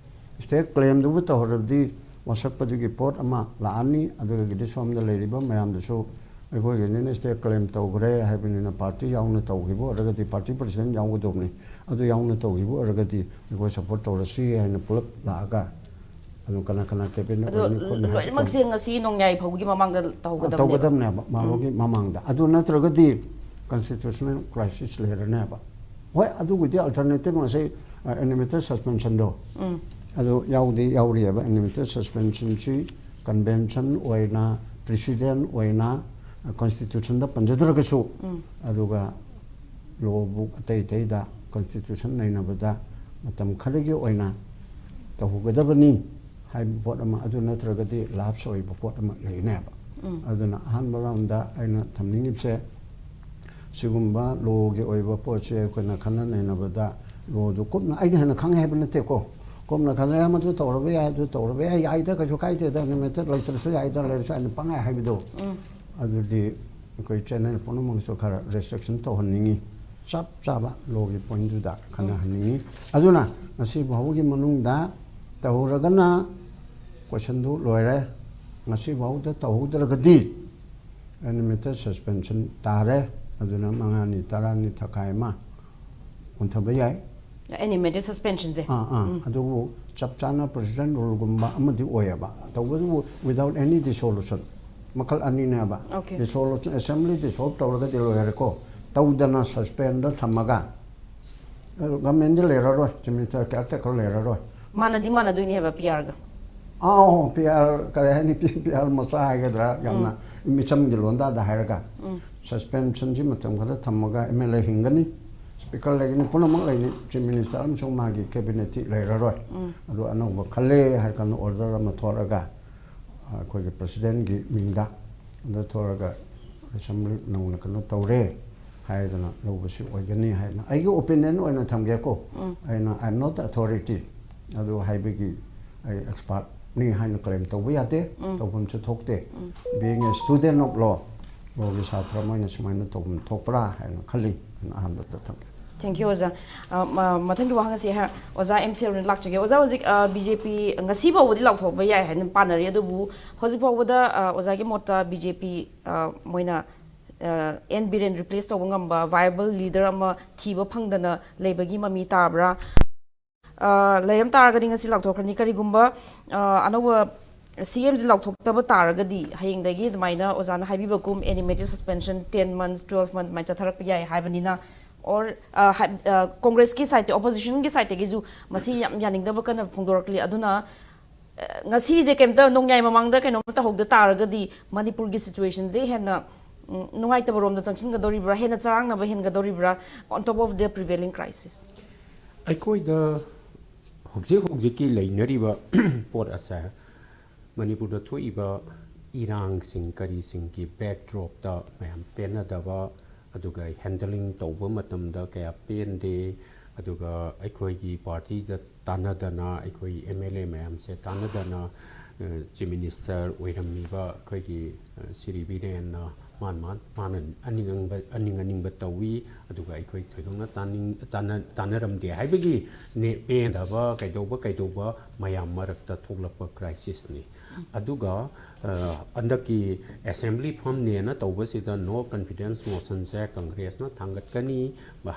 ꯁ꯭ꯇꯦꯠ ꯀ꯭ꯂꯦꯝꯗꯨꯕꯨ ꯇꯧꯍꯧꯔꯕꯗꯤ ꯋꯥꯁꯛꯄꯗꯨꯒꯤ ꯄꯣꯠ ꯑꯃ ꯂꯥꯛꯑꯅꯤ꯫ ꯑꯗꯨꯗꯒꯤꯗꯤ ꯁꯣꯝꯗ ꯂꯩꯔꯤꯕ ꯃꯌꯥꯝꯗꯨꯁꯨ ꯑꯩꯈꯣꯏꯒꯤꯅꯤꯅ ꯁ꯭ꯇꯦꯠ ꯀ꯭ꯂꯦꯝ ꯇꯧꯈ꯭ꯔꯦ ꯍꯥꯏꯕꯅꯤꯅ, ꯄꯥꯔꯇꯤ ꯌꯥꯎꯅ ꯇꯧꯈꯤꯕ ꯑꯣꯏꯔꯒꯗꯤ ꯄꯥꯔꯇꯤ ꯄ꯭ꯔꯁꯤꯗꯦꯟ ꯌꯥꯎꯒꯗꯧꯕꯅꯤ꯫ ꯑꯗꯨ ꯌꯥꯎꯅ ꯇꯧꯈꯤꯕ ꯑꯣꯏꯔꯒꯗꯤ ꯑꯩꯈꯣꯏ ꯁꯞꯄꯣꯔꯠ ꯇꯧꯔꯁꯤ ꯍꯥꯏꯅ ꯄꯨꯂꯞ ꯂꯥꯛꯑꯒ ꯑꯗꯨꯝ ꯀꯅꯥ ꯀꯅꯥ ꯀꯦꯕꯤꯅꯦꯠ ꯑꯗꯣ ꯑꯣꯏꯅꯤ ꯈꯣꯠꯅꯤ ꯍꯥꯏꯕꯗꯣ ꯂꯣꯏꯅꯃꯛꯁꯦ ꯉꯁꯤ ꯅꯣꯡꯌꯥꯏ ꯐꯥꯎꯒꯤ ꯃꯃꯥꯡꯗ ꯇꯧꯍꯧꯒꯗꯕꯅꯦꯕ꯫ ꯇꯧꯒꯗꯕꯅꯦꯕ, ꯃꯥꯒꯤ ꯃꯃꯥꯡꯗ꯫ ꯑꯗꯨ ꯅꯠꯇ꯭ꯔꯒꯗꯤ ꯀꯟꯁꯇꯤꯇ꯭ꯌꯨꯁꯅꯦꯜ ꯀ꯭ꯔꯥꯏꯁꯤꯁ ꯂꯩꯔꯅꯦꯕ꯫ ꯍꯣꯏ, ꯑꯗꯨꯕꯨꯗꯤ ꯑꯜꯇꯔꯅꯦꯇꯤꯚ ꯉꯁꯥꯏ ꯑꯦꯅꯤꯃꯦꯇꯦꯠ ꯁꯁꯄꯦꯟꯁꯟꯗꯣ ꯑꯗꯨ ꯌꯥꯎꯗꯤ ꯌꯥꯎꯔꯤꯑꯕ꯫ ꯑꯦꯅꯤꯃꯦꯇꯦꯠ ꯁꯁꯄꯦꯟꯁꯟꯁꯤ ꯀꯟꯚꯦꯟꯁꯟ ꯑꯣꯏꯅ, ꯄ꯭ꯔꯤꯁꯤꯗꯦꯟ ꯑꯣꯏꯅ, ꯀꯟꯁꯇꯤꯇ꯭ꯌꯨꯁꯟꯗ ꯄꯟꯖꯗ꯭ꯔꯒꯁꯨ, ꯑꯗꯨꯒ ꯂꯣ ꯕꯨꯛ ꯑꯇꯩ ꯑꯇꯩꯗ ꯀꯟꯁꯇꯤꯇ꯭ꯌꯨꯁꯟ ꯅꯩꯅꯕꯗ ꯃꯇꯝ ꯈꯔꯒꯤ ꯑꯣꯏꯅ ꯇꯧꯒꯗꯕꯅꯤ ꯍꯥꯏꯕ ꯄꯣꯠ ꯑꯃ, ꯑꯗꯨ ꯅꯠꯇ꯭ꯔꯒꯗꯤ ꯂꯥꯞꯁ ꯑꯣꯏꯕ ꯄꯣꯠ ꯑꯃ ꯂꯩꯅꯦꯕ꯫ ꯑꯗꯨꯅ ꯑꯍꯥꯟꯕ ꯔꯥꯎꯟꯗ ꯑꯩꯅ ꯊꯝꯅꯤꯡꯉꯤꯕꯁꯦ ꯁꯤꯒꯨꯝꯕ ꯂꯣꯒꯤ ꯑꯣꯏꯕ ꯄꯣꯠꯁꯦ ꯑꯩꯈꯣꯏꯅ ꯈꯟꯅ ꯅꯩꯅꯕꯗ ꯂꯣꯗꯨ ꯀꯨꯞꯅ ꯑꯩꯅ ꯍꯦꯟꯅ ꯈꯪꯉꯦ ꯍꯥꯏꯕ ꯅꯠꯇꯦꯀꯣ꯫ ꯀꯨꯞꯅ ꯈꯟꯅ, "ꯑꯦ, ꯃꯗꯨ ꯇꯧꯔꯕ ꯌꯥꯏ, ꯑꯗꯨ ꯇꯧꯔꯕ ꯌꯥꯏ, ꯌꯥꯏꯗ, ꯀꯩꯁꯨ ꯀꯥꯏꯗꯦꯗ, ꯑꯦꯅꯤꯃꯦꯇꯦꯠ ꯂꯩꯇ꯭ꯔꯁꯨ ꯌꯥꯏꯗ, ꯂꯩꯔꯁꯨ ꯌꯥꯏꯅ" ꯄꯪꯍꯥꯏ ꯍꯥꯏꯕꯗꯣ, ꯑꯗꯨꯗꯤ ꯑꯩꯈꯣꯏ ꯆꯦꯅꯦꯜ ꯄꯨꯝꯅꯃꯛꯁꯨ ꯈꯔ ꯔꯦꯁꯇ꯭ꯔꯤꯛꯁꯟ ꯇꯧꯍꯟꯅꯤꯡꯉꯤ꯫ ꯆꯞ ꯆꯥꯕ ꯂꯣꯒꯤ ꯄꯣꯏꯟꯗꯨꯗ ꯈꯟꯅꯍꯟꯅꯤꯡꯉꯤ꯫ ꯑꯗꯨꯅ ꯉꯁꯤ ꯐꯥꯎꯕꯒꯤ ꯃꯅꯨꯡꯗ ꯇꯧꯍꯧꯔꯒꯅ ꯀꯣꯏꯁꯟꯗꯨ ꯂꯣꯏꯔꯦ꯫ ꯉꯁꯤ ꯐꯥꯎꯗ ꯇꯧꯍꯧꯗ꯭ꯔꯒꯗꯤ ꯑꯦꯅꯤꯃꯦꯇꯦꯠ ꯁꯁꯄꯦꯟꯁꯟ ꯇꯥꯔꯦ꯫ ꯑꯗꯨꯅ ꯃꯉꯥꯅꯤ, ꯇꯔꯥꯅꯤ, ꯊꯈꯥꯏ ꯑꯃ ꯑꯣꯟꯊꯕ ꯌꯥꯏ꯫ ꯑꯦꯅꯤꯃꯦꯇꯦꯠ ꯁꯁꯄꯦꯟꯁꯟꯁꯦ꯫ ꯑꯥ, ꯑꯥ꯫ ꯑꯗꯨꯕꯨ ꯆꯞ ꯆꯥꯅ ꯄ꯭ꯔꯁꯤꯗꯦꯟ ꯔꯨꯜꯒꯨꯝꯕ ꯑꯃꯗꯤ ꯑꯣꯏꯌꯦꯕ꯫ ꯇꯧꯕꯇꯕꯨ without any dissolution꯫ ꯃꯈꯜ ꯑꯅꯤꯅꯦꯕ꯫ Okay꯫ Dissolution, assembly dissolve ꯇꯧꯔꯒꯗꯤ ꯂꯣꯏꯔꯦꯀꯣ꯫ ꯇꯧꯗꯅ ꯁꯁꯄꯦꯟꯗ ꯊꯝꯃꯒ, ꯑꯗꯨ ꯒꯚꯔꯟꯃꯦꯟꯗꯤ ꯂꯩꯔꯔꯣꯏ, ꯆꯤꯐ ꯃꯤꯅꯤꯁꯇꯔ ꯀꯤꯌꯥꯔ ꯇꯦꯀꯔ ꯂꯩꯔꯔꯣꯏ꯫ ꯃꯥꯟꯅꯗꯤ ꯃꯥꯟꯅꯗꯣꯏꯅꯦ ꯍꯥꯏꯕ ꯄꯤ ꯑꯥꯔꯒ꯫ ꯑꯥꯎ, ꯄꯤ ꯑꯥꯔ ꯀꯔꯤ ꯍꯥꯏꯅꯤ, ꯄꯤ, ꯄꯤ ꯑꯥꯔ ꯃꯆꯥ ꯍꯥꯏꯒꯗ꯭ꯔꯥ, ꯌꯥꯝꯅ ꯃꯤꯆꯝꯒꯤ ꯂꯣꯟꯗꯥꯗ ꯍꯥꯏꯔꯒ, ꯁꯁꯄꯦꯟꯁꯟꯁꯤ ꯃꯇꯝ ꯈꯔ ꯊꯝꯃꯒ ꯑꯦꯝ ꯑꯦꯜ ꯑꯦ ꯍꯤꯡꯒꯅꯤ, ꯁ꯭ꯄꯤꯀꯔ ꯂꯩꯒꯅꯤ, ꯄꯨꯝꯅꯃꯛ ꯂꯩꯅꯤ, ꯆꯤꯐ ꯃꯤꯅꯤꯁꯇꯔ ꯑꯃꯁꯨꯡ ꯃꯥꯒꯤ ꯀꯦꯕꯤꯅꯦꯠꯇꯤ ꯂꯩꯔꯔꯣꯏ꯫ ꯑꯗꯨ ꯑꯅꯧꯕ ꯈꯜꯂꯦ ꯍꯥꯏꯔ ꯀꯥꯟꯗ ꯑꯣꯔꯗꯔ ꯑꯃ ꯊꯣꯛꯂꯒ, ꯑꯩꯈꯣꯏꯒꯤ ꯄ꯭ꯔꯁꯤꯗꯦꯟꯒꯤ ꯃꯤꯡꯗ ꯑꯣꯔꯗꯔ ꯊꯣꯛꯂꯒ ꯑꯦꯁꯦꯝꯕ꯭ꯂꯤ ꯅꯧꯅ ꯀꯩꯅꯣ ꯇꯧꯔꯦ ꯍꯥꯏꯗꯅ ꯂꯧꯕꯁꯨ ꯑꯣꯏꯒꯅꯤ ꯍꯥꯏꯅ ꯑꯩꯒꯤ ꯑꯣꯄꯤꯅꯤꯌꯟ ꯑꯣꯏꯅ ꯊꯝꯒꯦꯀꯣ꯫ ꯑꯩꯅ, I am not authority, ꯑꯗꯨ ꯍꯥꯏꯕꯒꯤ ꯑꯩ ꯑꯦꯛꯁꯄꯥꯔꯠꯅꯤ ꯍꯥꯏꯅ ꯀ꯭ꯂꯦꯝ ꯇꯧꯕ ꯌꯥꯗꯦ, ꯇꯧꯐꯝꯁꯨ ꯊꯣꯛꯇꯦ꯫ Being a student of law, ꯂꯣꯒꯤ ꯁꯥꯇ꯭ꯔ ꯑꯃ ꯑꯣꯏꯅ ꯁꯨꯃꯥꯏꯅ ꯇꯧꯐꯝ ꯊꯣꯛꯄ꯭ꯔꯥ ꯍꯥꯏꯅ ꯈꯜꯂꯤ ꯍꯥꯏꯅ ꯑꯍꯥꯟꯕꯗ ꯊꯝꯒꯦ꯫ Thank you, ꯑꯣꯖꯥ꯫ ꯑ, ꯃ- ꯃꯊꯪꯒꯤ ꯋꯥꯍꯪ ꯑꯁꯤ ꯑꯩꯍꯥꯛ ꯑꯣꯖꯥ ꯑꯦꯝ ꯁꯦꯔꯨꯅ ꯂꯥꯛꯆꯒꯦ꯫ ꯑꯣꯖꯥ, ꯍꯧꯖꯤꯛ ꯕꯤ ꯖꯦ ꯄꯤ ꯉꯁꯤ ꯐꯥꯎꯕꯗꯤ ꯂꯥꯎꯊꯣꯛꯄ ꯌꯥꯏ ꯍꯥꯏꯅ ꯄꯥꯅꯔꯤ, ꯑꯗꯨꯕꯨ ꯍꯧꯖꯤꯛ ꯐꯥꯎꯕꯗ ꯑ, ꯑꯣꯖꯥꯒꯤ ꯃꯣꯠꯇ ꯕꯤ ꯖꯦ ꯄꯤ ꯃꯣꯏꯅ ꯑꯦꯟ ꯕꯤꯔꯦꯟ ꯔꯤꯄ꯭ꯂꯦꯁ ꯇꯧꯕ ꯉꯝꯕ ꯚꯥꯏꯕꯜ ꯂꯤꯗꯔ ꯑꯃ ꯊꯤꯕ ꯐꯪꯗꯅ ꯂꯩꯕꯒꯤ ꯃꯃꯤ ꯇꯥꯕ꯭ꯔꯥ? ꯑ, ꯂꯩꯔꯝ ꯇꯥꯔꯒꯗꯤ ꯉꯁꯤ ꯂꯥꯎꯊꯣꯛꯈ꯭ꯔꯅꯤ꯫ ꯀꯔꯤꯒꯨꯝꯕ ꯑ, ꯑꯅꯧꯕ ꯁꯤ ꯑꯦꯝꯁꯤ ꯂꯥꯎꯊꯣꯛꯇꯕ ꯇꯥꯔꯒꯗꯤ ꯍꯌꯦꯡꯗꯒꯤ ꯑꯗꯨꯃꯥꯏꯅ ꯑꯣꯖꯥꯅ ꯍꯥꯏꯕꯤꯕꯒꯨꯝ animated suspension ten months, twelve months ꯑꯗꯨꯃꯥꯏꯅ ꯆꯠꯊꯔꯛꯄ ꯌꯥꯏ ꯍꯥꯏꯕꯅꯤꯅ, or ꯀꯣꯡꯒ꯭ꯔꯦꯁꯀꯤ ꯁꯥꯏꯠꯇ, ꯑꯣꯄꯣꯖꯤꯁꯟꯒꯤ ꯁꯥꯏꯠꯇꯒꯤꯁꯨ ꯃꯁꯤ ꯌꯥꯝ ꯌꯥꯅꯤꯡꯗꯕ ꯀꯟꯅ ꯐꯣꯡꯗꯣꯔꯛꯂꯤ꯫ ꯑꯗꯨꯅ ꯑ, ꯉꯁꯤꯁꯦ ꯀꯩꯝꯇ ꯅꯣꯡꯌꯥꯏ ꯃꯃꯥꯡꯗ ꯀꯩꯅꯣꯝ ꯇꯧꯍꯧꯗ ꯇꯥꯔꯒꯗꯤ ꯃꯅꯤꯄꯨꯔꯒꯤ ꯁꯤꯆꯨꯋꯦꯁꯟꯁꯦ ꯍꯦꯟꯅ ꯎꯝ, ꯅꯨꯡꯉꯥꯏꯇꯕ ꯔꯣꯝꯗ ꯆꯪꯁꯤꯟꯒꯗꯧꯔꯤꯕ꯭ꯔꯥ, ꯍꯦꯟꯅ ꯆꯔꯥꯡꯅꯕ ꯍꯦꯟꯒꯗꯧꯔꯤꯕ꯭ꯔꯥ, on top of the prevailing crisis? ꯑꯩꯈꯣꯏꯗ ꯍꯧꯖꯤꯛ ꯍꯧꯖꯤꯛꯀꯤ ꯂꯩꯅꯔꯤꯕ ꯄꯣꯠ ꯑꯁꯦ ꯃꯅꯤꯄꯨꯔꯗ ꯊꯣꯛꯏꯕ ꯏꯔꯥꯡꯁꯤꯡ ꯀꯔꯤꯁꯤꯡꯒꯤ ꯕꯦꯛꯗ꯭ꯔꯣꯞꯇ ꯃꯌꯥꯝ ꯄꯦꯟꯅꯗꯕ, ꯑꯗꯨꯒ ꯍꯦꯟꯗꯂꯤꯡ ꯇꯧꯕ ꯃꯇꯝꯗ ꯀꯌꯥ ꯄꯦꯟꯗꯦ, ꯑꯗꯨꯒ ꯑꯩꯈꯣꯏꯒꯤ ꯄꯥꯔꯇꯤꯗ ꯇꯥꯟꯅꯗꯅ, ꯑꯩꯈꯣꯏ ꯑꯦꯝ ꯑꯦꯜ ꯑꯦ ꯃꯌꯥꯝꯁꯦ ꯇꯥꯟꯅꯗꯅ, ꯆꯤꯐ ꯃꯤꯅꯤꯁꯇꯔ ꯑꯣꯏꯔꯝꯃꯤꯕ ꯑꯩꯈꯣꯏꯒꯤ ꯁꯤꯔꯤ ꯕꯤꯔꯦꯟꯅ ꯃꯥꯅ ꯃꯥꯅ ꯃꯥꯅ ꯑꯅꯤꯡ ꯑꯅꯤꯡꯕ ꯑꯅꯤꯡ ꯑꯅꯤꯡꯕ ꯇꯧꯏ, ꯑꯗꯨꯒ ꯑꯩꯈꯣꯏ ꯊꯣꯏꯗꯣꯛꯅ ꯇꯥꯅꯤꯡ ꯇꯥꯟꯅ ꯇꯥꯟꯅꯔꯝꯗꯦ ꯍꯥꯏꯕꯒꯤ ꯅꯦ ꯄꯦꯟꯗꯕ ꯀꯩꯗꯧꯕ ꯀꯩꯗꯧꯕ ꯃꯌꯥꯝ ꯃꯔꯛꯇ ꯊꯣꯛꯂꯛꯄ ꯀ꯭ꯔꯥꯏꯁꯤꯁꯅꯤ꯫ ꯑꯗꯨꯒ ꯍꯟꯗꯛꯀꯤ ꯑꯦꯁꯦꯝꯕ꯭ꯂꯤ ꯐꯝꯅꯦꯅ ꯇꯧꯕꯁꯤꯗ ꯅꯣ ꯀꯟꯐꯤꯗꯦꯟꯁ ꯃꯣꯁꯟꯁꯦ ꯀꯪꯒ꯭ꯔꯦꯁꯅ ꯊꯥꯡꯒꯠꯀꯅꯤ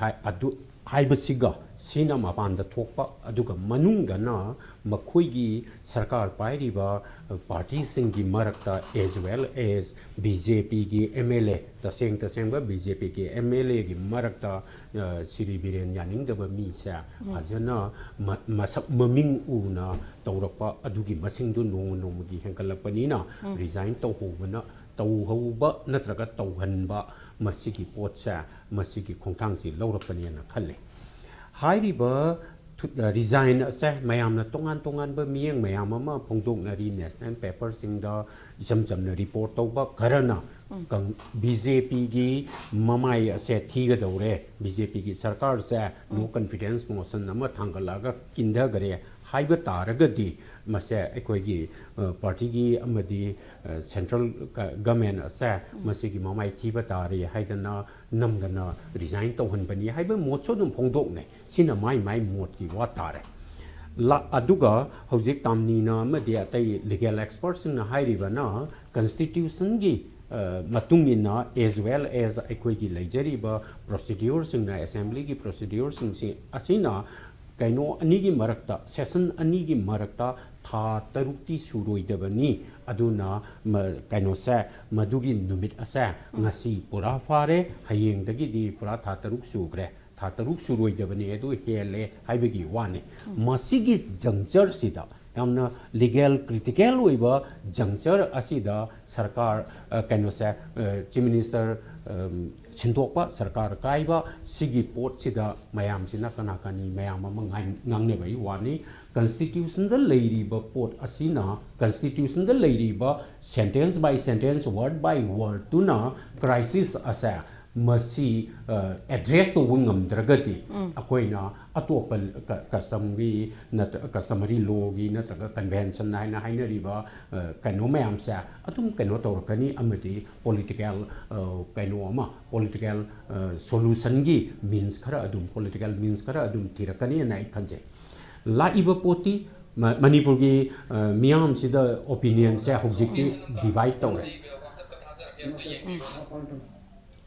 ꯍꯥꯏ ꯑꯗꯨ ꯍꯥꯏꯕꯁꯤꯒ ꯁꯤꯅ ꯃꯄꯥꯟꯗ ꯊꯣꯛꯄ, ꯑꯗꯨꯒ ꯃꯅꯨꯡꯗꯅ ꯃꯈꯣꯏꯒꯤ ꯁꯔꯀꯥꯔ ꯄꯥꯏꯔꯤꯕ ꯄꯥꯔꯇꯤꯁꯤꯡꯒꯤ ꯃꯔꯛꯇ as well as B J ꯄꯤꯒꯤ ꯑꯦꯝ ꯑꯦꯜ ꯑꯦ, ꯇꯁꯦꯡ ꯇꯁꯦꯡꯕ ꯕꯤ ꯖꯦ ꯄꯤꯒꯤ ꯑꯦꯝ ꯑꯦꯜ ꯑꯦꯒꯤ ꯃꯔꯛꯇ ꯁꯤꯔꯤ ꯕꯤꯔꯦꯟ ꯌꯥꯅꯤꯡꯗꯕ ꯃꯤꯁꯦ ꯐꯖꯅ ꯃꯁꯛ ꯃꯃꯤꯡ ꯎꯅ ꯇꯧꯔꯛꯄ ꯑꯗꯨꯒꯤ ꯃꯁꯤꯡꯗꯨ ꯅꯣꯡꯃ ꯅꯣꯡꯃꯒꯤ ꯍꯦꯟꯒꯠꯂꯛꯄꯅꯤꯅ ꯔꯤꯖꯥꯏꯟ ꯇꯧꯍꯧꯕꯅ ꯇꯧꯍꯧꯕ ꯅꯠꯇ꯭ꯔꯒ ꯇꯧꯍꯟꯕ, ꯃꯁꯤꯒꯤ ꯄꯣꯠꯁꯦ, ꯃꯁꯤꯒꯤ ꯈꯣꯡꯊꯥꯡꯁꯤ ꯂꯧꯔꯛꯄꯅꯦꯅ ꯈꯜꯂꯤ꯫ ꯍꯥꯏꯔꯤꯕ ꯔꯤꯖꯥꯏꯟ ꯑꯁꯦ ꯃꯌꯥꯝꯅ ꯇꯣꯉꯥꯟ ꯇꯣꯉꯥꯟꯕ ꯃꯤꯠꯌꯦꯡ ꯃꯌꯥꯝ ꯑꯃ ꯐꯣꯡꯗꯣꯛꯅꯔꯤ, ꯅꯦꯁꯅꯦꯜ ꯄꯦꯄꯔꯁꯤꯡꯗ ꯏꯆꯝ ꯆꯝꯅ ꯔꯤꯄꯣꯔꯠ ꯇꯧꯕ ꯈꯔꯅ꯫ ꯕꯤ ꯖꯦ ꯄꯤꯒꯤ ꯃꯃꯥꯏ ꯑꯁꯦ ꯊꯤꯒꯗꯧꯔꯦ, ꯕꯤ ꯖꯦ ꯄꯤꯒꯤ ꯁꯔꯀꯥꯔꯁꯦ ꯅꯣ ꯀꯟꯐꯤꯗꯦꯟꯁ ꯃꯣꯁꯟ ꯑꯃ ꯊꯥꯡꯒꯠꯂꯛꯑꯒ ꯀꯤꯟꯊꯈꯔꯦ ꯍꯥꯏꯕ ꯇꯥꯔꯒꯗꯤ, ꯃꯁꯦ ꯑꯩꯈꯣꯏꯒꯤ ꯄꯥꯔꯇꯤꯒꯤ ꯑꯃꯗꯤ ꯁꯦꯟꯇ꯭ꯔꯦꯜ ꯒꯃꯦꯟ ꯑꯁꯦ ꯃꯁꯤꯒꯤ ꯃꯃꯥꯏ ꯊꯤꯕ ꯇꯥꯔꯦ ꯍꯥꯏꯗꯅ ꯅꯝꯗꯅ ꯔꯤꯖꯥꯏꯟ ꯇꯧꯍꯟꯕꯅꯤ ꯍꯥꯏꯕ ꯃꯣꯠꯁꯨ ꯑꯗꯨꯝ ꯐꯣꯡꯗꯣꯛꯅꯩ꯫ ꯁꯤꯅ ꯃꯥꯏ ꯃꯥꯏ ꯃꯣꯠꯀꯤ ꯋꯥ ꯇꯥꯔꯦ꯫ ꯂꯥ-, ꯑꯗꯨꯒ ꯍꯧꯖꯤꯛ ꯇꯥꯝꯅꯤꯅ ꯑꯃꯗꯤ ꯑꯇꯩ ꯂꯤꯒꯦꯜ ꯑꯦꯛꯁꯄꯔꯠꯁꯤꯡꯅ ꯍꯥꯏꯔꯤꯕꯅ ꯀꯟꯁꯇꯤꯇ꯭ꯌꯨꯁꯟꯒꯤ, ꯑ, ꯃꯇꯨꯡ ꯏꯟꯅ, as well as ꯑꯩꯈꯣꯏꯒꯤ ꯂꯩꯖꯔꯤꯕ ꯄ꯭ꯔꯣꯁꯤꯗ꯭ꯌꯨꯔꯁꯤꯡꯅ, ꯑꯦꯁꯦꯝꯕ꯭ꯂꯤꯒꯤ ꯄ꯭ꯔꯣꯁꯤꯗ꯭ꯌꯨꯔꯁꯤꯡꯁꯤ ꯑꯁꯤꯅ ꯀꯩꯅꯣ ꯑꯅꯤꯒꯤ ꯃꯔꯛꯇ, ꯁꯦꯁꯟ ꯑꯅꯤꯒꯤ ꯃꯔꯛꯇ ꯊꯥ ꯇꯔꯨꯛꯇꯤ ꯁꯨꯔꯣꯏꯗꯕꯅꯤ꯫ ꯑꯗꯨꯅ ꯃ-, ꯀꯩꯅꯣꯁꯦ, ꯃꯗꯨꯒꯤ ꯅꯨꯃꯤꯠ ꯑꯁꯦ ꯉꯁꯤ ꯄꯨꯔꯥ ꯐꯥꯔꯦ, ꯍꯌꯦꯡꯗꯒꯤꯗꯤ ꯄꯨꯔꯥ ꯊꯥ ꯇꯔꯨꯛ ꯁꯨꯈ꯭ꯔꯦ꯫ ꯊꯥ ꯇꯔꯨꯛ ꯁꯨꯔꯣꯏꯗꯕꯅꯤ, ꯑꯗꯨ ꯍꯦꯜꯂꯦ ꯍꯥꯏꯕꯒꯤ ꯋꯥꯅꯤ꯫ ꯃꯁꯤꯒꯤ ꯖꯪꯆꯔꯁꯤꯗ, ꯌꯥꯝꯅ ꯂꯤꯒꯦꯜ ꯀ꯭ꯔꯤꯇꯤꯀꯦꯜ ꯑꯣꯏꯕ ꯖꯪꯆꯔ ꯑꯁꯤꯗ ꯁꯔꯀꯥꯔ, ꯑ, ꯀꯩꯅꯣꯁꯦ, ꯑ, ꯆꯤꯐ ꯃꯤꯅꯤꯁꯇꯔ, ꯑꯝ, ꯁꯤꯟꯗꯣꯛꯄ, ꯁꯔꯀꯥꯔ ꯀꯥꯏꯕ, ꯁꯤꯒꯤ ꯄꯣꯠꯁꯤꯗ ꯃꯌꯥꯝꯁꯤꯅ ꯀꯅꯥ ꯀꯅꯤ ꯃꯌꯥꯝ ꯑꯃ ꯉꯥꯡ-, ꯉꯥꯡꯅꯕꯒꯤ ꯋꯥꯅꯤ꯫ ꯀꯟꯁꯇꯤꯇ꯭ꯌꯨꯁꯟꯗ ꯂꯩꯔꯤꯕ ꯄꯣꯠ ꯑꯁꯤꯅ, ꯀꯟꯁꯇꯤꯇ꯭ꯌꯨꯁꯟꯗ ꯂꯩꯔꯤꯕ sentence by sentence, word by wordꯇꯨꯅ ꯀ꯭ꯔꯥꯏꯁꯤꯁ ꯑꯁꯦ ꯃꯁꯤ, ꯑ, ꯑꯦꯗ꯭ꯔꯦꯁ ꯇꯧꯕ ꯉꯝꯗ꯭ꯔꯒꯗꯤ, ꯑꯩꯈꯣꯏꯅ ꯑꯇꯣꯞꯄ ꯀ-, ꯀꯁꯇꯝꯒꯤ ꯅꯠꯇ꯭ꯔ-, ꯀꯁꯇꯃꯔꯤ ꯂꯣꯒꯤ ꯅꯠꯇ꯭ꯔꯒ ꯀꯟꯚꯦꯟꯁꯟ ꯍꯥꯏꯅ ꯍꯥꯏꯅꯔꯤꯕ, ꯑ, ꯀꯩꯅꯣ ꯃꯌꯥꯝꯁꯦ ꯑꯗꯨꯝ ꯀꯩꯅꯣ ꯇꯧꯔꯛꯀꯅꯤ, ꯑꯃꯗꯤ ꯄꯣꯂꯤꯇꯤꯀꯦꯜ, ꯑ, ꯀꯩꯅꯣ ꯑꯃ, ꯄꯣꯂꯤꯇꯤꯀꯦꯜ, ꯑ, ꯁꯣꯂꯨꯁꯟꯒꯤ ꯃꯤꯟꯁ ꯈꯔ ꯑꯗꯨꯝ, ꯄꯣꯂꯤꯇꯤꯀꯦꯜ ꯃꯤꯟꯁ ꯈꯔ ꯑꯗꯨꯝ ꯊꯤꯔꯛꯀꯅꯤꯅ ꯑꯩ ꯈꯟꯖꯩ꯫ ꯂꯥꯛꯏꯕ ꯄꯣꯠꯇꯤ ꯃ-, ꯃꯅꯤꯄꯨꯔꯒꯤ, ꯑ, ꯃꯤꯌꯥꯝꯁꯤꯗ ꯑꯣꯄꯤꯅꯤꯌꯟꯁꯦ ꯍꯧꯖꯤꯛꯇꯤ ꯗꯤꯚꯥꯏꯠ ꯇꯧꯔꯦ꯫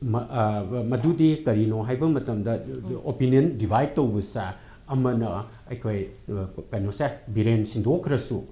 ꯃ-, ꯑ, ꯃꯗꯨꯗꯤ ꯀꯔꯤꯅꯣ ꯍꯥꯏꯕ ꯃꯇꯝꯗ, ꯑꯣꯄꯤꯅꯤꯌꯟ ꯗꯤꯚꯥꯏꯠ ꯇꯧꯕꯁꯦ, ꯑꯃꯅ ꯑꯩꯈꯣꯏ, ꯑ, ꯀꯩꯅꯣꯁꯦ, ꯕꯤꯔꯦꯟ ꯁꯤꯟꯗꯣꯛꯈ꯭ꯔꯁꯨ,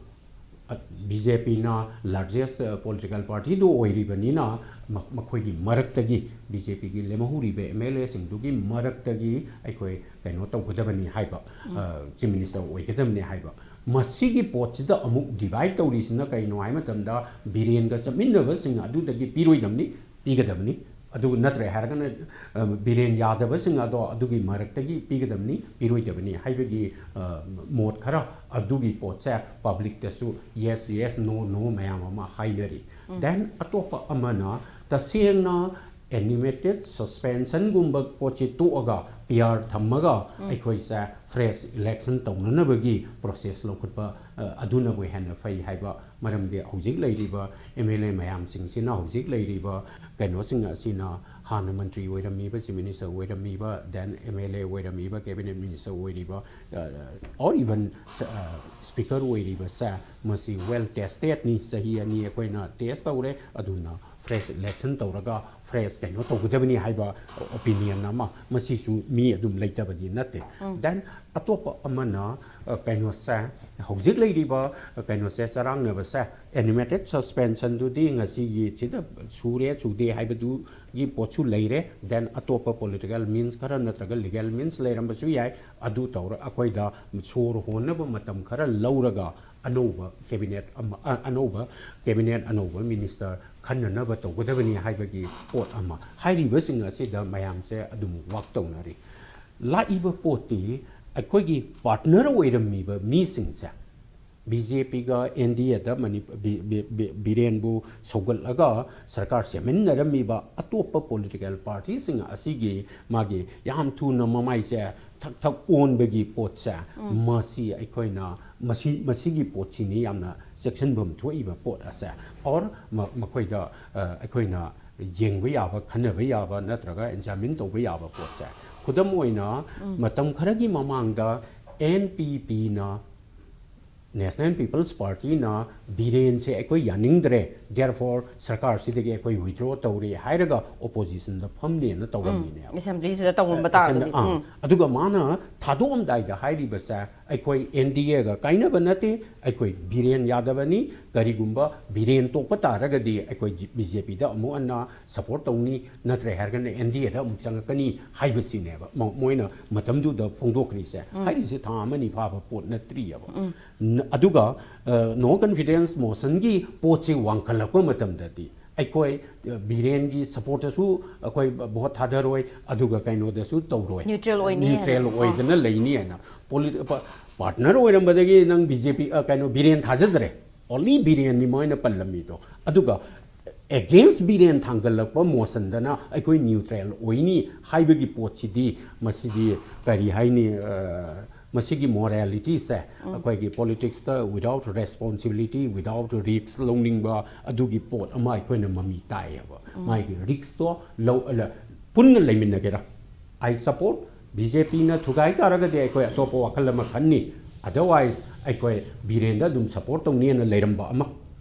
ꯑ, ꯕꯤ ꯖꯦ ꯄꯤꯅ ꯂꯥꯔꯖꯦꯁ, ꯑ, ꯄꯣꯂꯤꯇꯤꯀꯦꯜ ꯄꯥꯔꯇꯤꯗꯨ ꯑꯣꯏꯔꯤꯕꯅꯤꯅ, ꯃ-, ꯃꯈꯣꯏꯒꯤ ꯃꯔꯛꯇꯒꯤ, ꯕꯤ ꯖꯦ ꯄꯤꯒꯤ ꯂꯦꯝꯍꯧꯔꯤꯕ ꯑꯦꯝ ꯑꯦꯜ ꯑꯦꯁꯤꯡꯗꯨꯒꯤ ꯃꯔꯛꯇꯒꯤ ꯑꯩꯈꯣꯏ ꯀꯩꯅꯣ ꯇꯧꯒꯗꯕꯅꯤ ꯍꯥꯏꯕ, ꯑ, ꯆꯤꯐ ꯃꯤꯅꯤꯁꯇꯔ ꯑꯣꯏꯒꯗꯕꯅꯤ ꯍꯥꯏꯕ꯫ ꯃꯁꯤꯒꯤ ꯄꯣꯠꯁꯤꯗ ꯑꯃꯨꯛ ꯗꯤꯚꯥꯏꯠ ꯇꯧꯔꯤꯁꯤꯅ ꯀꯩꯅꯣ ꯍꯥꯏ ꯃꯇꯝꯗ, ꯕꯤꯔꯦꯟꯒ ꯆꯠꯃꯤꯟꯅꯕꯁꯤꯡ ꯑꯗꯨꯗꯒꯤ ꯄꯤꯔꯣꯏꯗꯕꯅꯤ, ꯄꯤꯒꯗꯕꯅꯤ꯫ ꯑꯗꯨ ꯅꯠꯇ꯭ꯔꯦ ꯍꯥꯏꯔꯒꯅ, ꯑ, ꯕꯤꯔꯦꯟ ꯌꯥꯗꯕꯁꯤꯡ ꯑꯗꯣ ꯑꯗꯨꯒꯤ ꯃꯔꯛꯇꯒꯤ ꯄꯤꯒꯗꯕꯅꯤ, ꯄꯤꯔꯣꯏꯗꯕꯅꯤ ꯍꯥꯏꯕꯒꯤ, ꯑ, ꯃꯣꯠ ꯈꯔ, ꯑꯗꯨꯒꯤ ꯄꯣꯠꯁꯦ ꯄꯕ꯭ꯂꯤꯛꯇꯁꯨ yes, yes, no, no ꯃꯌꯥꯝ ꯑꯃ ꯍꯥꯏꯅꯔꯤ꯫ Then ꯑꯇꯣꯞꯄ ꯑꯃꯅ ꯇꯁꯦꯡꯅ animated suspensionꯒꯨꯝꯕ ꯄꯣꯠꯁꯤ ꯇꯣꯛꯑꯒ, ꯄꯤ ꯑꯥꯔ ꯊꯝꯃꯒ, ꯑꯩꯈꯣꯏꯁꯦ fresh election ꯇꯧꯅꯅꯕꯒꯤ process ꯂꯧꯈꯠꯄ, ꯑ, ꯑꯗꯨꯅꯕꯨ ꯍꯦꯟꯅ ꯐꯩ ꯍꯥꯏꯕ꯫ ꯃꯔꯝꯗꯤ ꯍꯧꯖꯤꯛ ꯂꯩꯔꯤꯕ ꯑꯦꯝ ꯑꯦꯜ ꯑꯦ ꯃꯌꯥꯝꯁꯤꯡꯁꯤꯅ, ꯍꯧꯖꯤꯛ ꯂꯩꯔꯤꯕ ꯀꯩꯅꯣꯁꯤꯡ ꯑꯁꯤꯅ, ꯍꯥꯟꯅ ꯃꯟꯇ꯭ꯔꯤ ꯑꯣꯏꯔꯝꯃꯤꯕ, chief minister ꯑꯣꯏꯔꯝꯃꯤꯕ, then ꯑꯦꯝ ꯑꯦꯜ ꯑꯦ ꯑꯣꯏꯔꯝꯃꯤꯕ, cabinet minister ꯑꯣꯏꯔꯤꯕ, ꯑ, or even ꯁ-, ꯑ, speaker ꯑꯣꯏꯔꯤꯕꯁꯦ, ꯃꯁꯤ well testedꯅꯤ, ꯆꯍꯤ ꯑꯅꯤ ꯑꯩꯈꯣꯏꯅ test ꯇꯧꯔꯦ, ꯑꯗꯨꯅ fresh election ꯇꯧꯔꯒ fresh ꯀꯩꯅꯣ ꯇꯧꯒꯗꯕꯅꯤ ꯍꯥꯏꯕ opinion ꯑꯃ, ꯃꯁꯤꯁꯨ ꯃꯤ ꯑꯗꯨꯝ ꯂꯩꯇꯕꯗꯤ ꯅꯠꯇꯦ꯫ Then ꯑꯇꯣꯞꯄ ꯑꯃꯅ, ꯑ, ꯀꯩꯅꯣꯁꯦ, ꯍꯧꯖꯤꯛ ꯂꯩꯔꯤꯕ, ꯑ, ꯀꯩꯅꯣꯁꯦ, ꯆꯔꯥꯡꯅꯕꯁꯦ, animated suspensionꯗꯨꯗꯤ ꯉꯁꯤꯒꯤ ꯁꯤꯗ ꯁꯨꯔꯦ ꯁꯨꯗꯦ ꯍꯥꯏꯕꯗꯨꯒꯤ ꯄꯣꯠꯁꯨ ꯂꯩꯔꯦ꯫ Then ꯑꯇꯣꯞꯄ political means ꯈꯔ ꯅꯠꯇ꯭ꯔꯒ legal means ꯂꯩꯔꯝꯕꯁꯨ ꯌꯥꯏ꯫ ꯑꯗꯨ ꯇꯧꯔ ꯑꯩꯈꯣꯏꯗ ꯁꯣꯔ ꯍꯣꯟꯅꯕ ꯃꯇꯝ ꯈꯔ ꯂꯧꯔꯒ ꯑꯅꯧꯕ cabinet ꯑꯃ, ꯑ-, ꯑꯅꯧꯕ cabinet, ꯑꯅꯧꯕ minister ꯈꯟꯅꯅꯕ ꯇꯧꯒꯗꯕꯅꯤ ꯍꯥꯏꯕꯒꯤ ꯄꯣꯠ ꯑꯃ꯫ ꯍꯥꯏꯔꯤꯕꯁꯤꯡ ꯑꯁꯤꯗ ꯃꯌꯥꯝꯁꯦ ꯑꯗꯨꯝ work ꯇꯧꯅꯔꯤ꯫ ꯂꯥꯛꯏꯕ ꯄꯣꯠꯇꯤ ꯑꯩꯈꯣꯏꯒꯤ partner ꯑꯣꯏꯔꯝꯃꯤꯕ ꯃꯤꯁꯤꯡꯁꯦ, ꯕꯤ ꯖꯦ ꯄꯤꯒ ꯑꯦꯟ ꯗꯤ ꯑꯦꯗ ꯃꯅꯤ-, ꯕꯤ-, ꯕꯤ-, ꯕꯤ-, ꯕꯤꯔꯦꯟꯕꯨ ꯁꯧꯒꯠꯂꯒ ꯁꯔꯀꯥꯔ ꯁꯦꯝꯃꯤꯟꯅꯔꯝꯃꯤꯕ ꯑꯇꯣꯞꯄ political partyꯁꯤꯡ ꯑꯁꯤꯒꯤ ꯃꯥꯒꯤ ꯌꯥꯝ ꯊꯨꯅ ꯃꯃꯥꯏꯁꯦ ꯊꯛ ꯊꯛ ꯑꯣꯟꯕꯒꯤ ꯄꯣꯠꯁꯦ, ꯃꯁꯤ ꯑꯩꯈꯣꯏꯅ ꯃꯁꯤ, ꯃꯁꯤꯒꯤ ꯄꯣꯠꯁꯤꯅꯤ ꯌꯥꯝꯅ ꯆꯦꯛꯁꯤꯟꯐꯝ ꯊꯣꯛꯏꯕ ꯄꯣꯠ ꯑꯁꯦ꯫ Or ꯃ-, ꯃꯈꯣꯏꯗ, ꯑ, ꯑꯩꯈꯣꯏꯅ ꯌꯦꯡꯕ ꯌꯥꯕ, ꯈꯟꯅꯕ ꯌꯥꯕ ꯅꯠꯇ꯭ꯔꯒ examine ꯇꯧꯕ ꯌꯥꯕ ꯄꯣꯠꯁꯦ꯫ ꯈꯨꯗꯝ ꯑꯣꯏꯅ, ꯃꯇꯝ ꯈꯔꯒꯤ ꯃꯃꯥꯡꯗ ꯑꯦꯟ ꯄꯤ ꯄꯤꯅ, National People's Partyꯅ ꯕꯤꯔꯦꯟꯁꯦ ꯑꯩꯈꯣꯏ ꯌꯥꯅꯤꯡꯗ꯭ꯔꯦ, therefore ꯁꯔꯀꯥꯔꯁꯤꯗꯒꯤ ꯑꯩꯈꯣꯏ withdraw ꯇꯧꯔꯦ ꯍꯥꯏꯔꯒ oppositionꯗ ꯐꯝꯅꯦꯅ ꯇꯧꯔꯝꯃꯤꯅꯦꯕ꯫ Assemblyꯁꯤꯗ ꯇꯧꯔꯝꯕ ꯇꯥꯔꯒꯗꯤ, ꯑꯥ, ꯎꯝ꯫ ꯑꯗꯨꯒ ꯃꯥꯅ ꯊꯥꯗꯣꯛꯑꯝꯗꯥꯏꯗ ꯍꯥꯏꯔꯤꯕꯁꯦ, "ꯑꯩꯈꯣꯏ ꯑꯦꯟ ꯗꯤ ꯑꯦꯒ ꯀꯥꯏꯅꯕ ꯅꯠꯇꯦ, ꯑꯩꯈꯣꯏ ꯕꯤꯔꯦꯟ ꯌꯥꯗꯕꯅꯤ, ꯀꯔꯤꯒꯨꯝꯕ ꯕꯤꯔꯦꯟ ꯇꯣꯛꯄ ꯇꯥꯔꯒꯗꯤ ꯑꯩꯈꯣꯏ ꯖꯤ-, ꯕꯤ ꯖꯦ ꯄꯤꯗ ꯑꯃꯨꯛ ꯍꯟꯅ support ꯇꯧꯅꯤ, ꯅꯠꯇ꯭ꯔꯦ ꯍꯥꯏꯔꯒꯅ ꯑꯦꯟ ꯗꯤ ꯑꯦꯗ ꯑꯃꯨꯛ ꯆꯪꯉꯛꯀꯅꯤ" ꯍꯥꯏꯕꯁꯤꯅꯦꯕ ꯃ-, ꯃꯣꯏꯅ ꯃꯇꯝꯗꯨꯗ ꯐꯣꯡꯗꯣꯛꯈ꯭ꯔꯤꯁꯦ꯫ ꯍꯥꯏꯔꯤꯁꯦ ꯊꯥ ꯑꯃꯅꯤ ꯐꯥꯕ ꯄꯣꯠ ꯅꯠꯇ꯭ꯔꯤꯑꯕ꯫ ꯅ-, ꯑꯗꯨꯒ, ꯑ, no confidence motionꯒꯤ ꯄꯣꯠꯁꯤ ꯋꯥꯡꯈꯠꯂꯛꯄ ꯃꯇꯝꯗꯗꯤ ꯑꯩꯈꯣꯏ ꯕꯤꯔꯦꯟꯒꯤ ꯁꯄꯣꯔꯠꯇꯁꯨ ꯑꯩꯈꯣꯏ ꯚꯣꯠ ꯊꯥꯗꯔꯣꯏ, ꯑꯗꯨꯒ ꯀꯩꯅꯣꯗꯁꯨ ꯇꯧꯔꯣꯏ, Neutral ꯑꯣꯏꯅꯤ ꯍꯥꯏꯅ꯫ ꯅ꯭ꯌꯨꯇ꯭ꯔꯦꯜ ꯑꯣꯏꯗꯅ ꯂꯩꯅꯤ ꯍꯥꯏꯅ꯫ ꯄꯣꯂꯤ-, ꯄ-, ꯄꯥꯔꯠꯅꯔ ꯑꯣꯏꯔꯝꯕꯗꯒꯤ ꯅꯪ ꯕꯤ ꯖꯦ ꯄꯤ, ꯑ, ꯀꯩꯅꯣ, ꯕꯤꯔꯦꯟ ꯊꯥꯖꯗ꯭ꯔꯦ, ꯑꯣꯟꯂꯤ ꯕꯤꯔꯦꯟꯅꯤ ꯃꯣꯏꯅ ꯄꯜꯂꯝꯃꯤꯗꯣ꯫ ꯑꯗꯨꯒ ꯑꯦꯒꯦꯟꯁ ꯕꯤꯔꯦꯟ ꯊꯥꯡꯒꯠꯂꯛꯄ ꯃꯣꯁꯟꯗꯅ ꯑꯩꯈꯣꯏ ꯅ꯭ꯌꯨꯇ꯭ꯔꯦꯜ ꯑꯣꯏꯅꯤ ꯍꯥꯏꯕꯒꯤ ꯄꯣꯠꯁꯤꯗꯤ, ꯃꯁꯤꯗꯤ ꯀꯔꯤ ꯍꯥꯏꯅꯤ, ꯑ, ꯃꯁꯤꯒꯤ ꯃꯣꯔꯦꯂꯤꯇꯤꯁꯦ ꯑꯩꯈꯣꯏꯒꯤ ꯄꯣꯂꯤꯇꯤꯛꯁꯇ without responsibility, without risk ꯂꯧꯅꯤꯡꯕ ꯑꯗꯨꯒꯤ ꯄꯣꯠ ꯑꯃ ꯑꯩꯈꯣꯏꯅ ꯃꯃꯤ ꯇꯥꯏꯌꯦꯕ꯫ ꯃꯥꯒꯤ ꯔꯤꯛꯁꯇꯣ ꯂꯧ-, ꯑꯂ-, ꯄꯨꯟꯅ ꯂꯩꯃꯤꯟꯅꯒꯦꯔꯥ? I support, ꯕꯤ ꯖꯦ ꯄꯤꯅ ꯊꯨꯒꯥꯏ ꯇꯥꯔꯒꯗꯤ ꯑꯩꯈꯣꯏ ꯑꯇꯣꯞꯄ ꯋꯥꯈꯜ ꯑꯃ ꯈꯟꯅꯤ, ꯑꯗꯔꯋꯥꯏꯁ ꯑꯩꯈꯣꯏ ꯕꯤꯔꯦꯟꯗ ꯑꯗꯨꯝ ꯁꯄꯣꯔꯠ ꯇꯧꯅꯤꯅ ꯂꯩꯔꯝꯕ ꯑꯃ꯫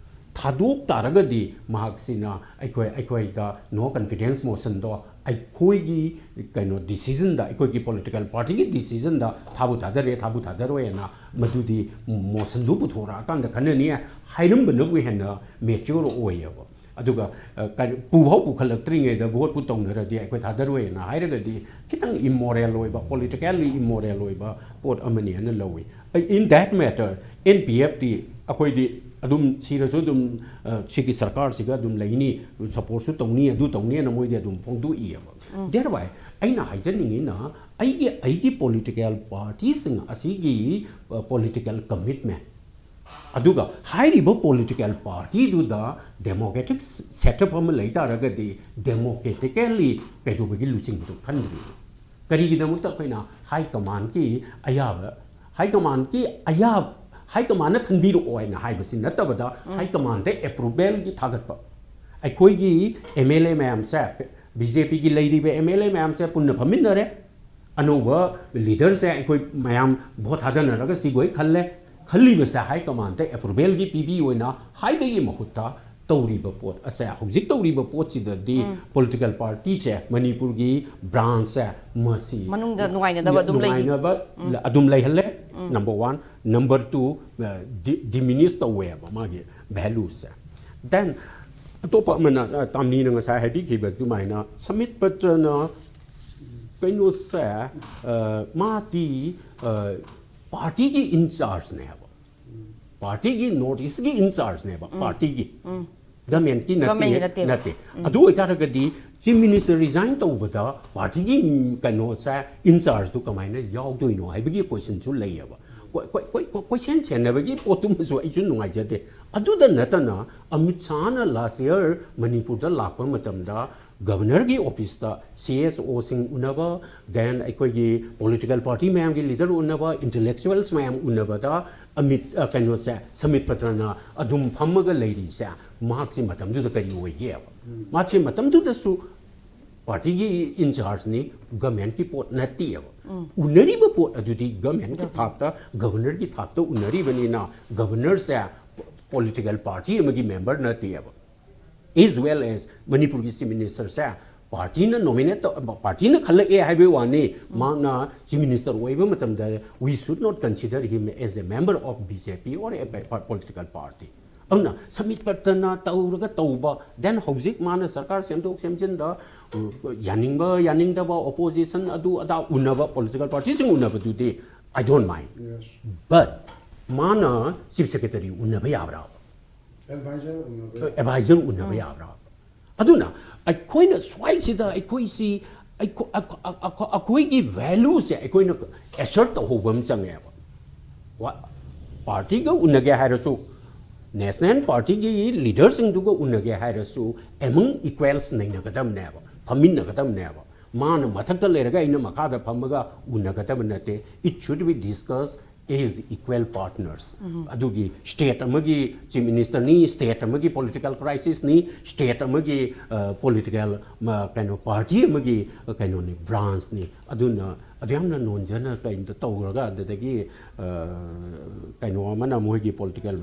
ꯊꯥꯗꯣꯛ ꯇꯥꯔꯒꯗꯤ ꯃꯍꯥꯛꯁꯤꯅ ꯑꯩꯈꯣꯏ, ꯑꯩꯈꯣꯏꯗ no confidence ꯃꯣꯁꯟꯗꯣ ꯑꯩꯈꯣꯏꯒꯤ ꯀꯩꯅꯣ ꯗꯤꯁꯤꯖꯟꯗ, ꯑꯩꯈꯣꯏꯒꯤ ꯄꯣꯂꯤꯇꯤꯀꯦꯜ ꯄꯥꯔꯇꯤꯒꯤ ꯗꯤꯁꯤꯖꯟꯗ ꯊꯥꯕꯨ ꯊꯥꯗꯔꯦ, ꯊꯥꯕꯨ ꯊꯥꯗꯔꯣꯏꯅ ꯃꯗꯨꯗꯤ ꯃꯣꯁꯟꯗꯨ ꯄꯨꯊꯣꯔꯛꯑꯀꯥꯟꯗ ꯈꯟꯅꯅꯤ ꯍꯥꯏꯔꯝꯕꯅꯕꯨ ꯍꯦꯟꯅ ꯃꯦꯆ꯭ꯌꯣꯔ ꯑꯣꯏꯌꯦꯕ꯫ ꯑꯗꯨꯒ, ꯑ, ꯀꯔꯤ, ꯄꯨꯐꯥꯎ ꯄꯨꯈꯠꯂꯛꯇ꯭ꯔꯤꯉꯩꯗ ꯚꯣꯠꯄꯨ ꯇꯧꯅꯔꯗꯤ ꯑꯩꯈꯣꯏ ꯊꯥꯗꯔꯣꯏꯅ ꯍꯥꯏꯔꯒꯗꯤ ꯈꯤꯇꯪ ꯏꯃꯣꯔꯦꯜ ꯑꯣꯏꯕ, ꯄꯣꯂꯤꯇꯤꯀꯦꯜꯂꯤ ꯏꯃꯣꯔꯦꯜ ꯑꯣꯏꯕ ꯄꯣꯠ ꯑꯃꯅꯤ ꯍꯥꯏꯅ ꯂꯧꯏ꯫ In that matter, N P F T ꯑꯩꯈꯣꯏꯗꯤ ꯑꯗꯨꯝ ꯁꯤꯔꯁꯨ ꯑꯗꯨꯝ, ꯑ, ꯁꯤꯒꯤ ꯁꯔꯀꯥꯔꯁꯤꯒ ꯑꯗꯨꯝ ꯂꯩꯅꯤ, ꯁꯄꯣꯔꯠꯁꯨ ꯇꯧꯅꯤ, ꯑꯗꯨ ꯇꯧꯅꯤꯅ ꯃꯣꯏꯗꯤ ꯑꯗꯨꯝ ꯐꯣꯡꯗꯣꯛꯏꯑꯕ꯫ Thereby ꯑꯩꯅ ꯍꯥꯏꯖꯅꯤꯡꯉꯤꯅ ꯑꯩꯒꯤ, ꯑꯩꯒꯤ ꯄꯣꯂꯤꯇꯤꯀꯦꯜ ꯄꯥꯔꯇꯤꯁꯤꯡ ꯑꯁꯤꯒꯤ, ꯑ, ꯄꯣꯂꯤꯇꯤꯀꯦꯜ ꯀꯃꯤꯠꯃꯦꯟ, ꯑꯗꯨꯒ ꯍꯥꯏꯔꯤꯕ ꯄꯣꯂꯤꯇꯤꯀꯦꯜ ꯄꯥꯔꯇꯤꯗꯨꯗ ꯗꯦꯃꯣꯀ꯭ꯔꯦꯇꯤꯛ ꯁꯦꯠꯑꯞ ꯑꯃ ꯂꯩ ꯇꯥꯔꯒꯗꯤ ꯗꯦꯃꯣꯀ꯭ꯔꯦꯇꯤꯀꯦꯜꯂꯤ ꯀꯩꯗꯧꯕꯒꯤ ꯂꯨꯆꯤꯡꯕꯗꯣ ꯈꯟꯗ꯭ꯔꯤꯅꯣ? ꯀꯔꯤꯒꯤꯗꯃꯛꯇ ꯑꯩꯈꯣꯏꯅ ꯍꯥꯏ ꯀꯃꯥꯟꯒꯤ ꯑꯌꯥꯕ, ꯍꯥꯏ ꯀꯃꯥꯟꯒꯤ ꯑꯌꯥꯕ, ꯍꯥꯏ ꯀꯃꯥꯟꯅ ꯈꯟꯕꯤꯔꯛꯑꯣ ꯍꯥꯏꯅ ꯍꯥꯏꯕꯁꯤ ꯅꯠꯇꯕꯗ ꯍꯥꯏ ꯀꯃꯥꯟꯗ ꯑꯦꯄ꯭ꯔꯨꯕꯦꯜꯒꯤ ꯊꯥꯒꯠꯄ? ꯑꯩꯈꯣꯏꯒꯤ M L A ꯃꯌꯥꯝꯁꯦ, B J P ꯒꯤ ꯂꯩꯔꯤꯕ M L A ꯃꯌꯥꯝꯁꯦ ꯄꯨꯟꯅ ꯐꯝꯃꯤꯟꯅꯔꯦ, ꯑꯅꯧꯕ ꯂꯤꯗꯔꯁꯦ ꯑꯩꯈꯣꯏ ꯃꯌꯥꯝ ꯚꯣꯠ ꯊꯥꯗꯅꯔꯒ ꯁꯤꯒꯣꯏ ꯈꯜꯂꯦ, ꯈꯜꯂꯤꯕꯁꯦ ꯍꯥꯏ ꯀꯃꯥꯟꯗ ꯑꯦꯄ꯭ꯔꯨꯕꯦꯜꯒꯤ ꯄꯤꯕꯤꯌꯣꯅ ꯍꯥꯏꯕꯒꯤ ꯃꯍꯨꯠꯇ ꯇꯧꯔꯤꯕ ꯄꯣꯠ ꯑꯁꯦ, ꯍꯧꯖꯤꯛ ꯇꯧꯔꯤꯕ ꯄꯣꯠꯁꯤꯗꯗꯤ ꯄꯣꯂꯤꯇꯤꯀꯦꯜ ꯄꯥꯔꯇꯤꯁꯦ, ꯃꯅꯤꯄꯨꯔꯒꯤ ꯕ꯭ꯔꯥꯟꯁꯁꯦ ꯃꯁꯤ ꯃꯅꯨꯡꯗ ꯅꯨꯡꯉꯥꯏꯅꯗꯕ ꯑꯗꯨꯝ ꯂꯩ꯫ ꯅꯨꯡꯉꯥꯏꯅꯕ ꯑꯗꯨꯝ ꯂꯩꯍꯜꯂꯦ꯫ Number one꯫ Number two, ꯗꯤꯃꯤꯅꯤꯁ ꯇꯧꯋꯦꯕ ꯃꯥꯒꯤ ꯚꯦꯂꯨꯁꯦ꯫ Then ꯑꯇꯣꯞꯄ ꯑꯃꯅ, ꯑ, ꯇꯥꯝꯅꯤꯅ ꯉꯁꯥꯏ ꯍꯥꯏꯕꯤꯈꯤꯕ ꯑꯗꯨꯃꯥꯏꯅ ꯁꯃꯤꯠ ꯄꯇ꯭ꯔꯅ ꯀꯩꯅꯣꯁꯦ, ꯑ, ꯃꯥꯗꯤ, ꯑ, ꯄꯥꯔꯇꯤꯒꯤ ꯏꯟꯆꯥꯔꯖꯅꯦꯕ, ꯄꯥꯔꯇꯤꯒꯤ, ꯅꯣꯔꯠ ꯏꯁꯀꯤ ꯏꯟꯆꯥꯔꯖꯅꯦꯕ, ꯄꯥꯔꯇꯤꯒꯤ꯫ ꯒꯃꯦꯟꯀꯤ ꯅꯠꯇꯦ꯫ ꯒꯃꯦꯟꯒꯤ ꯅꯠꯇꯦꯕ꯫ ꯅꯠꯇꯦ꯫ ꯑꯗꯨ ꯑꯣꯏꯇꯥꯔꯒꯗꯤ ꯆꯤꯐ ꯃꯤꯅꯤꯁꯇꯔ ꯔꯤꯖꯥꯏꯟ ꯇꯧꯕꯗ ꯄꯥꯔꯇꯤꯒꯤ ꯀꯩꯅꯣꯁꯦ, ꯏꯟꯆꯥꯔꯖꯇꯨ ꯀꯃꯥꯏꯅ ꯌꯥꯎꯗꯣꯏꯅꯣ ꯍꯥꯏꯕꯒꯤ ꯀꯣꯏꯁꯟꯁꯨ ꯂꯩꯌꯦꯕ꯫ ꯀꯣꯏ- ꯀꯣꯏ- ꯀꯣꯏ- ꯀꯣꯏ- ꯀꯣꯏꯁꯦꯟ ꯁꯦꯟꯅꯕꯒꯤ ꯄꯣꯠꯇꯨꯃꯁꯨ ꯑꯩꯁꯨ ꯅꯨꯡꯉꯥꯏꯖꯗꯦ꯫ ꯑꯗꯨꯗ ꯅꯠꯇꯅ ꯑꯃꯤꯠ ꯁꯥꯍꯅ ꯂꯥꯁ ꯌꯔ ꯃꯅꯤꯄꯨꯔꯗ ꯂꯥꯛꯄ ꯃꯇꯝꯗ ꯒꯕꯔꯅꯔꯒꯤ ꯑꯣꯐꯤꯁꯇ ꯁꯤ ꯑꯦꯁ ꯑꯣꯁꯤꯡ ꯎꯅꯕ, ꯗꯦꯟ ꯑꯩꯈꯣꯏꯒꯤ ꯄꯣꯂꯤꯇꯤꯀꯦꯜ ꯄꯥꯔꯇꯤ ꯃꯌꯥꯝꯒꯤ ꯂꯤꯗꯔ ꯎꯅꯕ, ꯏꯟꯇꯂꯦꯛꯆꯨꯋꯦꯜꯁ ꯃꯌꯥꯝ ꯎꯅꯕꯗ ꯑꯃꯤꯠ ꯑ, ꯀꯩꯅꯣꯁꯦ, ꯁꯃꯤꯠ ꯄꯇ꯭ꯔꯅ ꯑꯗꯨꯝ ꯐꯝꯃꯒ ꯂꯩꯔꯤꯁꯦ, ꯃꯍꯥꯛꯁꯤ ꯃꯇꯝꯗꯨꯗ ꯀꯔꯤ ꯑꯣꯏꯒꯦꯕ? ꯃꯍꯥꯛꯁꯤ ꯃꯇꯝꯗꯨꯗꯁꯨ ꯄꯥꯔꯇꯤꯒꯤ ꯏꯟꯆꯥꯔꯖꯅꯤ, ꯒꯃꯦꯟꯀꯤ ꯄꯣꯠ ꯅꯠꯇꯦꯕ꯫ ꯎꯅꯔꯤꯕ ꯄꯣꯠ ꯑꯗꯨꯗꯤ ꯒꯃꯦꯟꯀꯤ ꯊꯥꯛꯇ, ꯒꯕꯔꯅꯔꯒꯤ ꯊꯥꯛꯇ ꯎꯅꯔꯤꯕꯅꯤꯅ, ꯒꯕꯔꯅꯔꯁꯦ ꯄꯣꯂꯤꯇꯤꯀꯦꯜ ꯄꯥꯔꯇꯤ ꯑꯃꯒꯤ ꯃꯦꯝꯕꯔ ꯅꯠꯇꯦꯕ꯫ ꯑꯦꯖ ꯋꯦꯜ ꯑꯦꯖ ꯃꯅꯤꯄꯨꯔꯒꯤ ꯆꯤꯐ ꯃꯤꯅꯤꯁꯇꯔꯁꯦ ꯄꯥꯔꯇꯤꯅ ꯅꯣꯃꯤꯅꯦꯠ ꯇꯧ, ꯄꯥꯔꯇꯤꯅ ꯈꯜꯂꯛꯑꯦ ꯍꯥꯏꯕꯒꯤ ꯋꯥꯅꯤ꯫ ꯃꯍꯥꯛꯅ ꯆꯤꯐ ꯃꯤꯅꯤꯁꯇꯔ ꯑꯣꯏꯕ ꯃꯇꯝꯗ, we should not consider him as a member of B J P or a political party. ꯑꯗꯨꯅ ꯁꯃꯤꯠ ꯄꯇ꯭ꯔꯅ ꯇꯧꯔꯒ ꯇꯧꯕ, ꯗꯦꯟ ꯍꯧꯖꯤꯛ ꯃꯥꯅ ꯁꯔꯀꯥꯔ ꯁꯦꯝꯗꯣꯛ ꯁꯦꯝꯖꯤꯟꯗ, ꯎ, ꯌꯥꯅꯤꯡꯕ ꯌꯥꯅꯤꯡꯗꯕ, ꯑꯣꯄꯣꯖꯤꯁꯟ ꯑꯗꯨ ꯑꯗꯥ ꯎꯅꯕ, ꯄꯣꯂꯤꯇꯤꯀꯦꯜ ꯄꯥꯔꯇꯤꯁꯤꯡ ꯎꯅꯕꯗꯨꯗꯤ I don't mind. But ꯃꯥꯅ ꯆꯤꯐ ꯁꯦꯀ꯭ꯔꯦꯇꯔꯤ ꯎꯅꯕ ꯌꯥꯕ꯭ꯔꯥ? ꯑꯦꯗꯚꯥꯏꯖꯔ ꯎꯅꯕ ꯑꯦꯗꯚꯥꯏꯖꯔ ꯎꯅꯕ ꯌꯥꯕ꯭ꯔꯥ? ꯑꯗꯨꯅ ꯑꯩꯈꯣꯏꯅ ꯁ꯭ꯋꯥꯏꯁꯤꯗ ꯑꯩꯈꯣꯏꯁꯤ ꯑꯩꯈꯣ- ꯑꯩꯈꯣ- ꯑꯩꯈꯣ- ꯑꯩꯈꯣꯏꯒꯤ ꯚꯦꯂꯨꯁꯦ ꯑꯩꯈꯣꯏꯅ ꯑꯦꯁꯔꯠ ꯇꯧꯍꯧꯕ ꯑꯃ ꯆꯪꯉꯦꯕ꯫ ꯋꯥ- ꯄꯥꯔꯇꯤꯒ ꯎꯅꯒꯦ ꯍꯥꯏꯔꯁꯨ, ꯅꯦꯁꯅꯦꯜ ꯄꯥꯔꯇꯤꯒꯤ ꯂꯤꯗꯔꯁꯤꯡꯗꯨꯒ ꯎꯅꯒꯦ ꯍꯥꯏꯔꯁꯨ, ꯑꯦꯃꯪ ꯏꯀ꯭ꯋꯦꯜꯁ ꯅꯩꯅꯒꯗꯕꯅꯦꯕ, ꯐꯝꯃꯤꯟꯅꯒꯗꯕꯅꯦꯕ꯫ ꯃꯥꯅ ꯃꯊꯛꯇ ꯂꯩꯔꯒ ꯑꯩꯅ ꯃꯈꯥꯗ ꯐꯝꯃꯒ ꯎꯅꯒꯗꯕ ꯅꯠꯇꯦ꯫ It should be discussed as equal partners. ꯑꯗꯨꯒꯤ ꯁ꯭ꯇꯦꯠ ꯑꯃꯒꯤ ꯆꯤꯐ ꯃꯤꯅꯤꯁꯇꯔꯅꯤ, ꯁ꯭ꯇꯦꯠ ꯑꯃꯒꯤ ꯄꯣꯂꯤꯇꯤꯀꯦꯜ ꯀ꯭ꯔꯥꯏꯁꯤꯁꯅꯤ, ꯁ꯭ꯇꯦꯠ ꯑꯃꯒꯤ ꯄꯣꯂꯤꯇꯤꯀꯦꯜ ꯀꯩꯅꯣ, ꯄꯥꯔꯇꯤ ꯑꯃꯒꯤ ꯀꯩꯅꯣꯅꯤ, ꯕ꯭ꯔꯥꯟꯁꯅꯤ꯫ ꯑꯗꯨꯅ ꯑꯗꯨ ꯌꯥꯝꯅ ꯅꯣꯟꯖꯅ ꯀꯩꯅꯣ ꯇꯧꯔꯒ, ꯑꯗꯨꯗꯒꯤ ꯑ, ꯀꯩꯅꯣ ꯑꯃꯅ, ꯃꯣꯏꯒꯤ ꯄꯣꯂꯤꯇꯤꯀꯦꯜ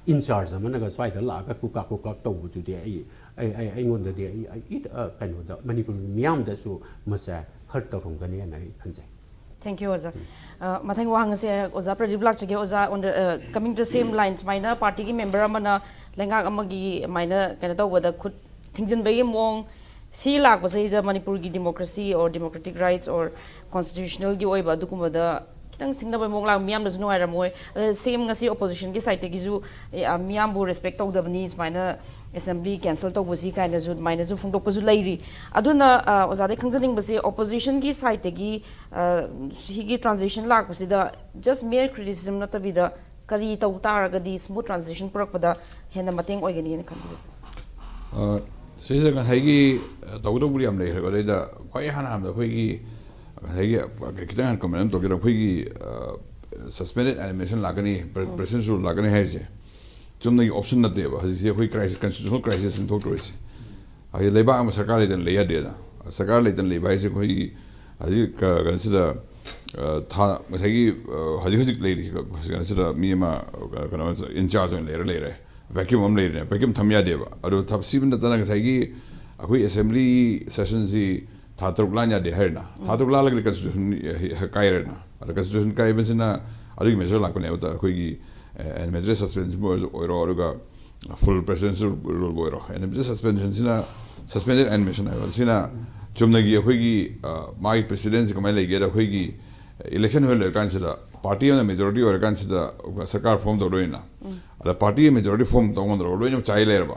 ꯏꯟꯆꯥꯔꯖ ꯑꯃꯅꯒ ꯁ꯭ꯋꯥꯏꯗ ꯂꯥꯛꯑꯒ ꯀꯨꯀꯥꯛ ꯀꯨꯀꯥꯛ ꯇꯧꯕꯗꯨꯗꯤ ꯑꯩ ꯑꯩ- ꯑꯩ- ꯑꯩꯉꯣꯟꯗꯗꯤ ꯑꯩ ꯑꯩ ꯏꯠ- ꯑ, ꯀꯩꯅꯣꯗ, ꯃꯅꯤꯄꯨꯔ ꯃꯤꯌꯥꯝꯗꯁꯨ ꯃꯁꯦ ꯍꯔꯠ ꯇꯧꯔꯝꯒꯅꯤ ꯍꯥꯏꯅ ꯑꯩ ꯈꯟꯖꯩ꯫ Thank you, ꯑꯣꯖꯥ꯫ ꯑ, ꯃꯊꯪ ꯋꯥꯍꯪꯁꯦ ꯑꯣꯖꯥ ꯄ꯭ꯔꯗꯤꯞ ꯂꯥꯛꯆꯒꯦ꯫ ꯑꯣꯖꯥ, on the, uh, coming to the same line, ꯁꯨꯃꯥꯏꯅ ꯄꯥꯔꯇꯤꯒꯤ ꯃꯦꯝꯕꯔ ꯑꯃꯅ ꯂꯩꯉꯥꯛ ꯑꯃꯒꯤ ꯑꯗꯨꯃꯥꯏꯅ ꯀꯩꯅꯣ ꯇꯧꯕꯗ ꯈꯨꯠ ꯊꯤꯡꯖꯤꯟꯕꯒꯤ ꯃꯑꯣꯡ, ꯁꯤ ꯂꯥꯛꯄꯁꯤꯗ ꯃꯅꯤꯄꯨꯔꯒꯤ democracy or democratic rights or constitutionalꯒꯤ ꯑꯣꯏꯕ ꯑꯗꯨꯒꯨꯝꯕꯗ ꯈꯤꯇꯪ ꯁꯤꯡꯅꯕ ꯃꯑꯣꯡ ꯂꯥꯛ, ꯃꯤꯌꯥꯝꯅꯁꯨ ꯅꯨꯡꯉꯥꯏꯔꯝꯃꯣꯏ꯫ ꯑꯗ ꯁꯦꯝ ꯉꯁꯤ oppositionꯒꯤ sideꯇꯒꯤꯁꯨ, ꯑꯦ, ꯑ, ꯃꯤꯌꯥꯝꯕꯨ respect ꯇꯧꯗꯕꯅꯤ, ꯁꯨꯃꯥꯏꯅ assembly cancel ꯇꯧꯕꯁꯤ ꯀꯥꯏꯅꯁꯨ ꯑꯗꯨꯃꯥꯏꯅꯁꯨ ꯐꯣꯡꯗꯣꯛꯄꯁꯨ ꯂꯩꯔꯤ꯫ ꯑꯗꯨꯅ, ꯑ, ꯑꯣꯖꯥꯗꯩ ꯈꯪꯖꯅꯤꯡꯕꯁꯦ, oppositionꯒꯤ sideꯇꯒꯤ, ꯑ, ꯁꯤꯒꯤ transition ꯂꯥꯛꯄꯁꯤꯗ just mere criticism ꯅꯠꯇꯕꯤꯗ ꯀꯔꯤ ꯇꯧ ꯇꯥꯔꯒꯗꯤ smooth transition ꯄꯨꯔꯛꯄꯗ ꯍꯦꯟꯅ ꯃꯇꯦꯡ ꯑꯣꯏꯒꯅꯤꯅ ꯈꯟꯕꯤꯕꯒꯦ? ꯑ, ꯁꯤꯁꯤꯗ ꯉꯁꯥꯏꯒꯤ, ꯑ, ꯇꯧꯒꯗꯧꯕꯗꯤ ꯌꯥꯝ ꯂꯩꯈ꯭ꯔꯦ꯫ ꯑꯗꯩꯗ ꯈ꯭ꯋꯥꯏ ꯍꯥꯟꯅ ꯍꯥꯟꯕꯗ ꯑꯩꯈꯣꯏꯒꯤ ꯉꯁꯥꯏꯒꯤ, ꯑ, ꯈꯤꯇꯪ ꯍꯥꯟꯅ comment ꯑꯃ ꯇꯧꯖꯔꯛ, ꯑꯩꯈꯣꯏꯒꯤ, ꯑ, suspended animation ꯂꯥꯛꯀꯅꯤ, pre-, president's rule ꯂꯥꯛꯀꯅꯤ ꯍꯥꯏꯔꯤꯁꯦ ꯆꯨꯝꯅꯒꯤ option ꯅꯠꯇꯦꯕ꯫ ꯍꯧꯖꯤꯛꯁꯦ ꯑꯩꯈꯣꯏ crisis, constitutional crisis ꯑꯃ ꯊꯣꯛꯇꯧꯔꯤꯁꯦ꯫ ꯍꯥꯏꯗꯤ ꯂꯩꯕꯥꯛ ꯑꯃ ꯁꯔꯀꯥꯔ ꯂꯩꯇꯅ ꯂꯩ ꯌꯥꯗꯦꯅ꯫ ꯁꯔꯀꯥꯔ ꯂꯩꯇꯅ ꯂꯩꯕ ꯍꯥꯏꯁꯦ ꯑꯩꯈꯣꯏꯒꯤ ꯍꯧꯖꯤꯛ, ꯑ, ꯀꯩꯅꯣꯁꯤꯗ, ꯑ, ꯊꯥ, ꯉꯁꯥꯏꯒꯤ, ꯑ, ꯍꯧꯖꯤꯛ ꯍꯧꯖꯤꯛ ꯂꯩꯔꯤꯕ ꯀꯩꯅꯣꯁꯤꯗ ꯃꯤ ꯑꯃ, ꯑ, ꯀꯩꯅꯣ, in charge ꯑꯣꯏꯅ ꯂꯩꯔ ꯂꯩꯔꯦ꯫ Vacuum ꯑꯃ ꯂꯩꯔꯦ, vacuum ꯊꯝ ꯌꯥꯗꯦꯕ꯫ ꯑꯗꯣ ꯊ-, ꯁꯤꯕ ꯅꯠꯇꯅ ꯉꯁꯥꯏꯒꯤ ꯑꯩꯈꯣꯏ assembly sessionꯁꯤ ꯊꯥ ꯇꯔꯨꯛ ꯂꯥꯟ ꯌꯥꯗꯦ ꯍꯥꯏꯔꯦꯅ, ꯊꯥ ꯇꯔꯨꯛ ꯂꯥꯜꯂꯒꯗꯤ constitution ꯀꯥꯏꯔꯦꯅ꯫ ꯑꯗ constitution ꯀꯥꯏꯕꯁꯤꯅ ꯑꯗꯨꯒꯤ measure ꯂꯥꯛꯄꯅꯦꯕ꯫ ꯑꯩꯈꯣꯏꯒꯤ, ꯑꯦ, administrative suspension ꯑꯣꯏꯔꯁꯨ ꯑꯣꯏꯔꯣ, ꯑꯗꯨꯒ full presidential rule ꯑꯣꯏꯔꯣ, administrative suspensionꯁꯤꯅ, suspended animation ꯍꯥꯏꯕ ꯁꯤꯅ ꯆꯨꯝꯅꯒꯤ ꯑꯩꯈꯣꯏꯒꯤ, ꯑ, ꯃꯥꯒꯤ precedenceꯁꯤ ꯀꯃꯥꯏꯅ ꯂꯩꯒꯦꯗ, ꯑꯩꯈꯣꯏꯒꯤ election ꯍꯣꯏ ꯂꯩꯔꯀꯥꯟꯁꯤꯗ party ꯑꯃꯅ majority ꯑꯣꯏꯔꯀꯥꯟꯁꯤꯗ ꯁꯔꯀꯥꯔ form ꯇꯧꯗꯣꯏꯅ꯫ ꯑꯗ party majority form ꯇꯧ ꯉꯝꯗ꯭ꯔꯕ, ꯂꯣꯏꯅꯃꯛ ꯆꯥꯏ ꯂꯩꯔꯕ꯫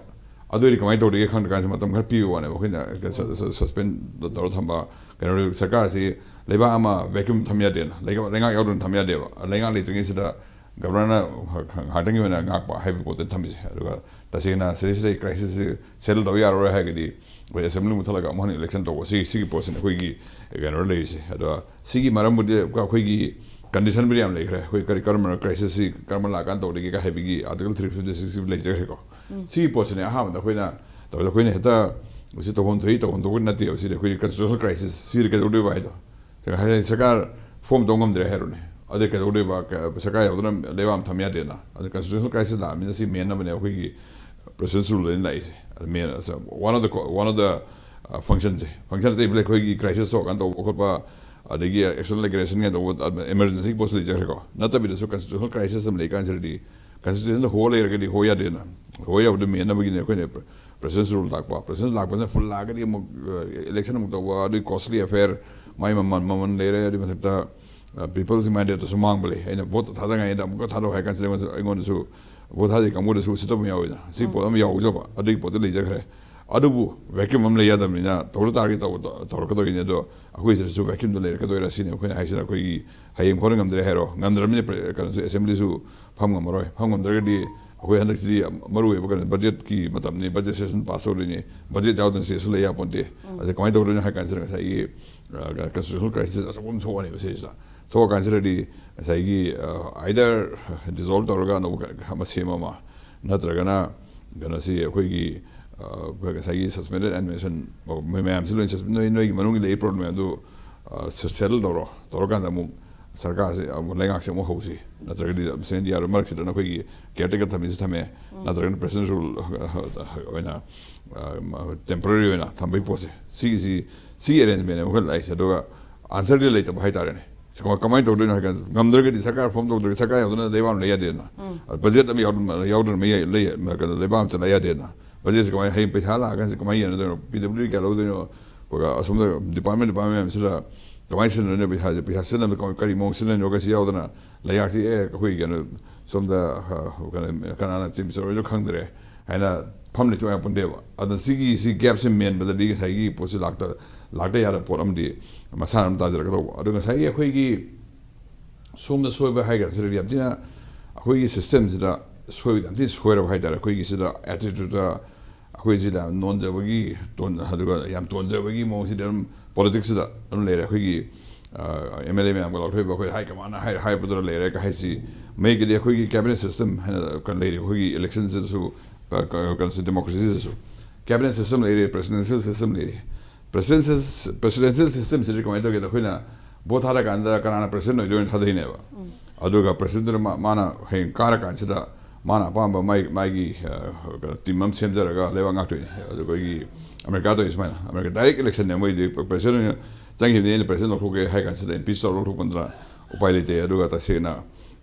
ꯑꯗꯨ ꯑꯣꯏꯔꯗꯤ ꯀꯃꯥꯏꯅ ꯇꯧꯗꯣꯏꯒꯦ ꯈꯪꯗ꯭ꯔꯀꯥꯟꯁꯤꯗ ꯃꯇꯝ ꯈꯔ ꯄꯤꯕ ꯋꯥꯅꯦꯕ꯫ ꯑꯩꯈꯣꯏꯅ ꯁ-, ꯁ-, suspend ꯇꯧꯔ ꯊꯝꯕ, ꯀꯩꯅꯣ, ꯁꯔꯀꯥꯔꯁꯤ ꯂꯩꯕꯥꯛ ꯑꯃ vacuum ꯊꯝ ꯌꯥꯗꯦꯅ, ꯂꯩꯉꯥꯛ, ꯂꯩꯉꯥꯛ ꯌꯥꯎꯗꯅ ꯊꯝ ꯌꯥꯗꯦꯕ꯫ ꯂꯩꯉꯥꯛ ꯂꯩꯇ꯭ꯔꯤꯉꯩꯁꯤꯗ governorꯅ ꯉꯥꯏꯍꯥꯛꯇꯪꯒꯤ ꯑꯣꯏꯅ ꯉꯥꯛꯄ ꯍꯥꯏꯕ ꯄꯣꯠꯇ ꯊꯝꯃꯤꯁꯦ꯫ ꯑꯗꯨꯒ ꯇꯁꯦꯡꯅ ꯁꯤꯗꯩꯁꯤꯗ crisisꯁꯤ settle ꯇꯧ ꯌꯥꯔꯔꯣꯏ ꯍꯥꯏꯔꯒꯗꯤ ꯑꯩꯈꯣꯏ assembly ꯃꯨꯠꯊꯠꯂꯒ ꯑꯃꯨꯛ ꯍꯟꯅ election ꯇꯧꯕ, ꯁꯤ, ꯁꯤꯒꯤ ꯄꯣꯠꯁꯤꯅ ꯑꯩꯈꯣꯏꯒꯤ ꯀꯩꯅꯣ ꯂꯩꯔꯤꯁꯦ꯫ ꯑꯗꯣ ꯁꯤꯒꯤ ꯃꯔꯝꯕꯨꯗꯤ ꯑꯩꯈꯣꯏꯒꯤ conditionꯕꯨꯗꯤ ꯌꯥꯝ ꯂꯩꯈ꯭ꯔꯦ꯫ ꯑꯩꯈꯣꯏ ꯀꯔꯤ, ꯀꯔꯝꯕ crisisꯁꯤ ꯀꯔꯝꯕ ꯂꯥꯛꯀꯥꯟꯗ ꯇꯧꯗꯒꯦ ꯍꯥꯏꯕꯒꯤ article three fifty sixꯁꯤ ꯂꯩꯖꯈ꯭ꯔꯦꯀꯣ꯫ ꯁꯤꯒꯤ ꯄꯣꯠꯁꯤꯅꯦ ꯑꯍꯥꯟꯕꯗ ꯑꯩꯈꯣꯏꯅ ꯇꯧꯕꯗ, ꯑꯩꯈꯣꯏꯅ ꯍꯦꯛꯇ ꯁꯤ ꯇꯧꯐꯝ ꯊꯣꯛꯏ, ꯇꯧꯐꯝ ꯊꯣꯛꯄ ꯅꯠꯇꯦꯕ꯫ ꯁꯤꯗꯤ ꯑꯩꯈꯣꯏꯒꯤ constitutional crisis, ꯁꯤꯗꯤ ꯀꯩꯗꯧꯗꯣꯏꯕ ꯍꯥꯏꯗꯣ꯫ ꯉꯁꯥꯏ ꯁꯔꯀꯥꯔ form ꯇꯧ ꯉꯝꯗ꯭ꯔꯦ ꯍꯥꯏꯔꯣꯅꯦ, ꯑꯗꯩ ꯀꯩꯗꯧꯗꯣꯏꯕ? ꯀ-, ꯁꯔꯀꯥꯔ ꯌꯥꯎꯗꯅ ꯂꯩꯕꯥꯛ ꯑꯃ ꯊꯝ ꯌꯥꯗꯦꯅ꯫ ꯑꯗ constitutional crisis ꯂꯥꯛꯑꯃꯤꯅ ꯁꯤ ꯃꯦꯟꯅꯕꯅꯦ ꯑꯩꯈꯣꯏꯒꯤ president's ruleꯗ ꯑꯩꯅ ꯂꯥꯛꯏꯁꯦ꯫ ꯑꯗ ꯃꯦꯟ-, one of the co-, one of the, uh, functionꯁꯦ, function ꯑꯇꯩ ꯑꯩꯈꯣꯏꯒꯤ crisis ꯊꯣꯛꯑꯀꯥꯟꯗ ꯇꯧꯕ ꯈꯣꯠꯄ, ꯑꯗꯒꯤ external aggression ꯀꯥꯏꯅ ꯇꯧꯕ, emergencyꯒꯤ ꯄꯣꯠꯁꯨ ꯂꯩꯖꯈ꯭ꯔꯦꯀꯣ꯫ ꯅꯠꯇꯕꯤꯗꯁꯨ constitutional crisis ꯑꯃ ꯂꯩꯀꯥꯟꯁꯤꯗꯗꯤ constitutionꯗ ꯍꯣ ꯂꯩꯔꯒꯗꯤ ꯍꯣ ꯌꯥꯗꯦꯅ꯫ ꯍꯣ ꯌꯥꯕꯗꯨ ꯃꯦꯟꯅꯕꯒꯤꯅꯦ ꯑꯩꯈꯣꯏꯅ president's rule ꯂꯥꯛꯄ꯫ President's rule ꯂꯥꯛꯄꯁꯤꯅ full ꯂꯥꯛꯑꯒꯗꯤ ꯑꯃꯨꯛ, ꯑ, election ꯑꯃꯨꯛ ꯇꯧꯕ, ꯑꯗꯨꯒꯤ costly affair, ꯃꯥꯏ ꯃꯃꯜ, ꯃꯃꯜ ꯂꯩꯔꯦ, ꯑꯗꯨꯒꯤ ꯃꯊꯛꯇ ꯄꯤꯄꯜꯁ ꯃꯥꯏꯟꯗꯦꯠꯇꯁꯨ ꯃꯥꯡꯕ ꯂꯩ꯫ ꯑꯩꯅ ꯚꯣꯠ ꯊꯥꯗꯉꯥꯏꯗ ꯑꯃꯨꯛꯀ ꯊꯥꯗꯧ ꯍꯥꯏ ꯀꯥꯟꯁꯤꯗ ꯑꯩꯉꯣꯟꯗꯁꯨ, ꯑꯩꯉꯣꯟꯗꯁꯨ ꯚꯣꯠ ꯊꯥꯗꯩ ꯀꯥꯡꯕꯨꯗꯁꯨ ꯎꯁꯤꯠꯇꯕ ꯑꯃ ꯌꯥꯎꯋꯤꯗꯅ, ꯁꯤ ꯄꯣꯠ ꯑꯃ ꯌꯥꯎꯖꯕ, ꯑꯗꯨꯒꯤ ꯄꯣꯠꯇꯨ ꯂꯩꯖꯈ꯭ꯔꯦ꯫ ꯑꯗꯨꯕꯨ ꯚꯦꯀ꯭ꯌꯨꯝ ꯑꯃ ꯂꯩ ꯌꯥꯗꯕꯅꯤꯅ ꯇꯧꯔ ꯇꯥꯔꯒꯦ ꯇꯧꯕ-, ꯇꯧꯔꯛꯀꯗꯣꯏꯅꯤ꯫ ꯑꯗꯣ ꯑꯩꯈꯣꯏ ꯁꯤꯗꯁꯨ ꯚꯦꯀ꯭ꯌꯨꯝꯗꯣ ꯂꯩꯔꯛꯀꯗꯣꯏꯔꯥ ꯁꯤꯅꯤ ꯑꯩꯈꯣꯏꯅ ꯍꯥꯏꯁꯤꯅ꯫ ꯑꯩꯈꯣꯏꯒꯤ ꯍꯌꯦꯡ ꯈꯣꯠꯅ ꯉꯝꯗ꯭ꯔꯦ ꯍꯥꯏꯔꯣ, ꯉꯝꯗ꯭ꯔꯕꯅꯤꯅ ꯄ꯭ꯔꯦ-, ꯀꯩꯅꯣꯁꯨ, ꯑꯦꯁꯦꯝꯕ꯭ꯂꯤꯁꯨ ꯐꯝ ꯉꯝꯃꯔꯣꯏ꯫ ꯐꯝ ꯉꯝꯗ꯭ꯔꯒꯗꯤ ꯑꯩꯈꯣꯏ ꯍꯟꯗꯛꯁꯤꯗꯤ ꯃꯔꯨ ꯑꯣꯏꯕ ꯀꯩꯅꯣ, ꯕꯖꯦꯠꯀꯤ ꯃꯇꯝꯅꯤ, ꯕꯖꯦꯠ ꯁꯦꯁꯟ ꯄꯥꯁ ꯇꯧꯗꯣꯏꯅꯤ, ꯕꯖꯦꯠ ꯌꯥꯎꯗꯅ ꯁꯦꯁꯟ ꯂꯩ ꯌꯥꯄꯣꯟꯇꯦ꯫ ꯑꯗ ꯀꯃꯥꯏꯅ ꯇꯧꯗꯣꯏꯅꯣ ꯍꯥꯏ ꯀꯥꯟꯁꯤꯗ ꯉꯁꯥꯏꯒꯤ, ꯑ, ꯀꯟꯁꯇꯤꯇ꯭ꯌꯨꯁꯅꯦꯜ ꯀ꯭ꯔꯥꯏꯁꯤꯁ ꯑꯆꯧꯕ ꯑꯃ ꯊꯣꯛꯑꯅꯦꯕ ꯁꯤꯁꯤꯗ꯫ ꯊꯣꯛꯑꯀꯥꯟꯁꯤꯗꯗꯤ ꯉꯁꯥꯏꯒꯤ, ꯑ, ꯑꯥꯏꯗꯔ ꯗꯤꯖꯣꯜꯕ ꯇꯧꯔꯒ ꯑꯅꯧꯕ ꯑꯃ ꯁꯦꯝꯕ ꯑꯃ, ꯅꯠꯇ꯭ꯔꯒꯅ ꯀꯩꯅꯣꯁꯤ ꯑꯩꯈꯣꯏꯒꯤ, ꯑ, ꯉꯁꯥꯏꯒꯤ ꯁꯁꯄꯦꯟꯗꯦꯠ ꯑꯦꯗꯃꯤꯅꯤꯁꯇ꯭ꯔꯦꯁꯟ ꯃꯌꯥꯝꯁꯤ ꯂꯣꯏ ꯁꯁꯄꯦꯟ, ꯅꯣꯏ, ꯅꯣꯏꯒꯤ ꯃꯅꯨꯡꯒꯤ ꯂꯩꯔꯤ ꯄ꯭ꯔꯣꯕ꯭ꯂꯦꯝ ꯑꯗꯨ, ꯑ, ꯁꯦ-, ꯁꯦꯇꯜ ꯇꯧꯔꯣ, ꯇꯧꯔꯀꯥꯟꯗ ꯑꯃꯨꯛ ꯁꯔꯀꯥꯔꯁꯦ ꯑꯃꯨꯛ ꯂꯩꯉꯥꯛꯁꯦ ꯑꯃꯨꯛ ꯍꯧꯁꯤ, ꯅꯠꯇ꯭ꯔꯒꯗꯤ ꯁꯦꯝꯗꯤ ꯌꯥꯔꯣꯏ꯫ ꯃꯔꯛꯁꯤꯗ ꯅꯈꯣꯏꯒꯤ ꯀꯦꯌꯔꯇꯦꯀꯔ ꯊꯝꯃꯤꯁꯨ ꯊꯝꯃꯦ, ꯅꯠꯇ꯭ꯔꯒꯅ ꯄ꯭ꯔꯦꯁꯤꯗꯦꯟꯁꯤꯌꯦꯜ ꯑꯣꯏꯅ, ꯑ, ꯃ-, ꯇꯦꯝꯄꯔꯔꯤ ꯑꯣꯏꯅ ꯊꯝꯕꯒꯤ ꯄꯣꯠꯁꯦ, ꯁꯤꯒꯤꯁꯤ, ꯁꯤꯒꯤ ꯑꯦꯔꯦꯟꯖꯃꯦꯟꯅꯦ ꯑꯩꯈꯣꯏ ꯂꯥꯛꯏꯁꯦ꯫ ꯑꯗꯨꯒ ꯑꯟꯁꯔꯗꯤ ꯂꯩꯇꯕ ꯍꯥꯏꯇꯥꯔꯦꯅꯦ꯫ ꯁꯤ ꯀꯃꯥꯏ-, ꯀꯃꯥꯏꯅ ꯇꯧꯗꯣꯏꯅꯣ ꯍꯥꯏ ꯀꯥꯟꯗ, ꯉꯝꯗ꯭ꯔꯒꯗꯤ ꯁꯔꯀꯥꯔ ꯐꯣꯝ ꯇꯧꯗ꯭ꯔꯒꯗꯤ ꯁꯔꯀꯥꯔ ꯌꯥꯎꯗꯅ ꯂꯩꯕꯥꯛ ꯑꯃ ꯂꯩ ꯌꯥꯗꯦꯗꯅ꯫ ꯕꯖꯦꯠ ꯑꯃ ꯌꯥꯎꯗꯅ, ꯌꯥꯎꯗꯅ ꯃꯤ ꯂꯩ, ꯀꯩꯅꯣ, ꯂꯩꯕꯥꯛ ꯑꯃ ꯆꯂꯥꯏ ꯌꯥꯗꯦꯗꯅ꯫ ꯕꯖꯦꯠꯁꯦ ꯀꯃꯥꯏꯅ, ꯍꯌꯦꯡ ꯄꯩꯁꯥ ꯂꯥꯛꯑꯀꯥꯟꯁꯤꯗ ꯀꯃꯥꯏꯅ ꯌꯦꯡꯗꯣꯏꯅꯣ? ꯄꯤ ꯗꯕ꯭ꯂꯤꯎ ꯗꯤ ꯀꯌꯥ ꯂꯧꯗꯣꯏꯅꯣ? ꯑꯗꯨꯒ ꯑꯁꯣꯝꯗ ꯗꯤꯄꯥꯔꯠꯃꯦꯟ, ꯗꯤꯄꯥꯔꯠꯃꯦꯟ ꯃꯌꯥꯝꯁꯤꯗ ꯀꯃꯥꯏꯅ ꯁꯤꯖꯤꯟꯅꯗꯣꯏꯅꯣ? ꯄꯩꯁꯥꯁꯦ, ꯄꯩꯁꯥ ꯁꯤꯖꯤꯟꯅꯕꯗ ꯀꯃꯥꯏ-, ꯀꯔꯤ ꯃꯑꯣꯡ ꯁꯤꯖꯤꯟꯅꯗꯣꯏꯅꯣ? ꯀꯩꯁꯤ ꯌꯥꯎꯗꯅ ꯂꯩꯉꯥꯛꯁꯤ, ꯑꯦ, ꯑꯩꯈꯣꯏ ꯀꯩꯅꯣ, ꯁꯣꯝꯗ, ꯑ, ꯀꯩꯅꯣ, ꯀꯅꯥꯅ ꯆꯤꯞ ꯃꯤꯅꯤꯁꯇꯔ ꯑꯣꯏꯗꯣꯏꯅꯣ ꯈꯪꯗ꯭ꯔꯦ ꯍꯥꯏꯅ ꯐꯝ ꯂꯩꯊꯣꯛ ꯌꯥꯄꯣꯟꯇꯦꯕ꯫ ꯑꯗꯨꯅ ꯁꯤꯒꯤ, ꯁꯤ ꯒꯦꯞꯁꯦ ꯃꯦꯟꯕꯗꯗꯤ ꯉꯁꯥꯏꯒꯤ ꯄꯣꯠꯁꯤ ꯂꯥꯛꯇ-, ꯂꯥꯛꯇ ꯌꯥꯗꯕ ꯄꯣꯠ ꯑꯃꯗꯤ ꯃꯁꯥꯅ ꯑꯗꯨꯝ ꯇꯥꯖꯔꯛꯀꯗꯧꯕ꯫ ꯑꯗꯣ ꯉꯁꯥꯏꯒꯤ ꯑꯩꯈꯣꯏꯒꯤ ꯁꯣꯝꯗ ꯁꯣꯏꯕ ꯍꯥꯏꯒꯗ꯭ꯔꯥ, ꯁꯤꯗꯗꯤ ꯌꯥꯝ ꯊꯤꯅ ꯑꯩꯈꯣꯏꯒꯤ ꯁꯤꯁꯇꯦꯝꯁꯤꯗ ꯁꯣꯏꯕ ꯌꯥꯝ ꯊꯤꯅ ꯁꯣꯏꯔꯕ ꯍꯥꯏꯇꯥꯔꯦ꯫ ꯑꯩꯈꯣꯏꯒꯤ ꯁꯤꯗ ꯑꯦꯇꯤꯇ꯭ꯌꯨꯠꯇ ꯑꯩꯈꯣꯏ ꯁꯤꯗ ꯌꯥꯝ ꯅꯣꯟꯖꯕꯒꯤ ꯇꯣꯟ-, ꯑꯗꯨꯒ ꯌꯥꯝ ꯇꯣꯟꯖꯕꯒꯤ ꯃꯑꯣꯡꯁꯤꯗ ꯑꯗꯨꯝ ꯄꯣꯂꯤꯇꯤꯛꯁꯁꯤꯗ ꯑꯗꯨꯝ ꯂꯩꯔꯦ꯫ ꯑꯩꯈꯣꯏꯒꯤ, ꯑ, ꯑꯦꯝ ꯑꯦꯜ ꯑꯦ ꯃꯌꯥꯝꯒ ꯂꯥꯎꯊꯣꯛꯏꯕ, ꯑꯩꯈꯣꯏ ꯍꯥꯏ ꯀꯃꯥꯟꯅ ꯍꯥꯏ-, ꯍꯥꯏꯕꯗꯨꯗ ꯂꯩꯔꯦ ꯀ ꯍꯥꯏꯁꯤ꯫ ꯃꯌꯦꯛꯀꯤꯗꯤ ꯑꯩꯈꯣꯏꯒꯤ ꯀꯦꯕꯤꯅꯦꯠ ꯁꯤꯁꯇꯦꯝ ꯍꯥꯏꯅ ꯀ-, ꯂꯩꯔꯤ ꯑꯩꯈꯣꯏꯒꯤ ꯏꯂꯦꯛꯁꯟꯁꯤꯗꯁꯨ, ꯀ-, ꯀ-, ꯀꯩꯅꯣꯁꯤ, ꯗꯦꯃꯣꯀ꯭ꯔꯦꯁꯤꯗꯁꯨ꯫ ꯀꯦꯕꯤꯅꯦꯠ ꯁꯤꯁꯇꯦꯝ ꯂꯩꯔꯤ, ꯄ꯭ꯔꯦꯁꯤꯗꯦꯟꯁꯤꯌꯦꯜ ꯁꯤꯁꯇꯦꯝ ꯂꯩꯔꯤ꯫ ꯄ꯭ꯔꯦꯁꯤꯗꯦꯟꯁꯤꯌꯦꯜ, ꯄ꯭ꯔꯦꯁꯤꯗꯦꯟꯁꯤꯌꯦꯜ ꯁꯤꯁꯇꯦꯝꯁꯤꯗꯤ ꯀꯃꯥꯏꯅ ꯇꯧꯒꯦꯗ, ꯑꯩꯈꯣꯏꯅ ꯚꯣꯠ ꯊꯥꯗ ꯀꯥꯟꯗ ꯀꯅꯥꯅ ꯄ꯭ꯔꯦꯁꯤꯗꯦꯟ ꯑꯣꯏꯗꯣꯏꯅꯣ ꯊꯥꯗꯩꯅꯦꯕ꯫ ꯑꯗꯨꯒ ꯄ꯭ꯔꯦꯁꯤꯗꯦꯟꯗꯨꯅ ꯃꯥ-, ꯃꯥꯅ ꯍꯌꯦꯡ ꯀꯥꯔꯀꯥꯟꯁꯤꯗ ꯃꯥꯅ ꯑꯄꯥꯝꯕ ꯃꯥꯏ-, ꯃꯥꯒꯤ, ꯑ, ꯀꯩꯅꯣ, ꯇꯤꯝ ꯑꯃ ꯁꯦꯝꯖꯔꯒ ꯂꯩꯕꯥꯛ ꯉꯥꯛꯇꯣꯏꯅꯦ꯫ ꯑꯗꯨ ꯑꯩꯈꯣꯏꯒꯤ ꯑꯃꯦꯔꯤꯀꯥ ꯇꯧꯔꯤꯁꯦ ꯁꯨꯃꯥꯏꯅ, ꯑꯃꯦꯔꯤꯀꯥ ꯗꯥꯏꯔꯦꯛ ꯏꯂꯦꯛꯁꯟꯅꯦ ꯃꯣꯏꯗꯤ꯫ ꯄ꯭ꯔꯦꯁꯤꯗꯦꯟ ꯑꯣꯏꯅ ꯆꯪꯈꯤꯕꯅꯤ, ꯑꯩꯅ ꯄ꯭ꯔꯦꯁꯤꯗꯦꯟ ꯂꯧꯊꯣꯛꯀꯦ ꯍꯥꯏ ꯀꯥꯟꯁꯤꯗ ꯏꯝꯄꯤꯆ ꯇꯧꯔ ꯂꯧꯊꯣꯛꯄ ꯅꯠꯇꯅ ꯎꯄꯥꯏ ꯂꯩꯇꯦ꯫ ꯑꯗꯨꯒ ꯇꯁꯦꯡꯅ,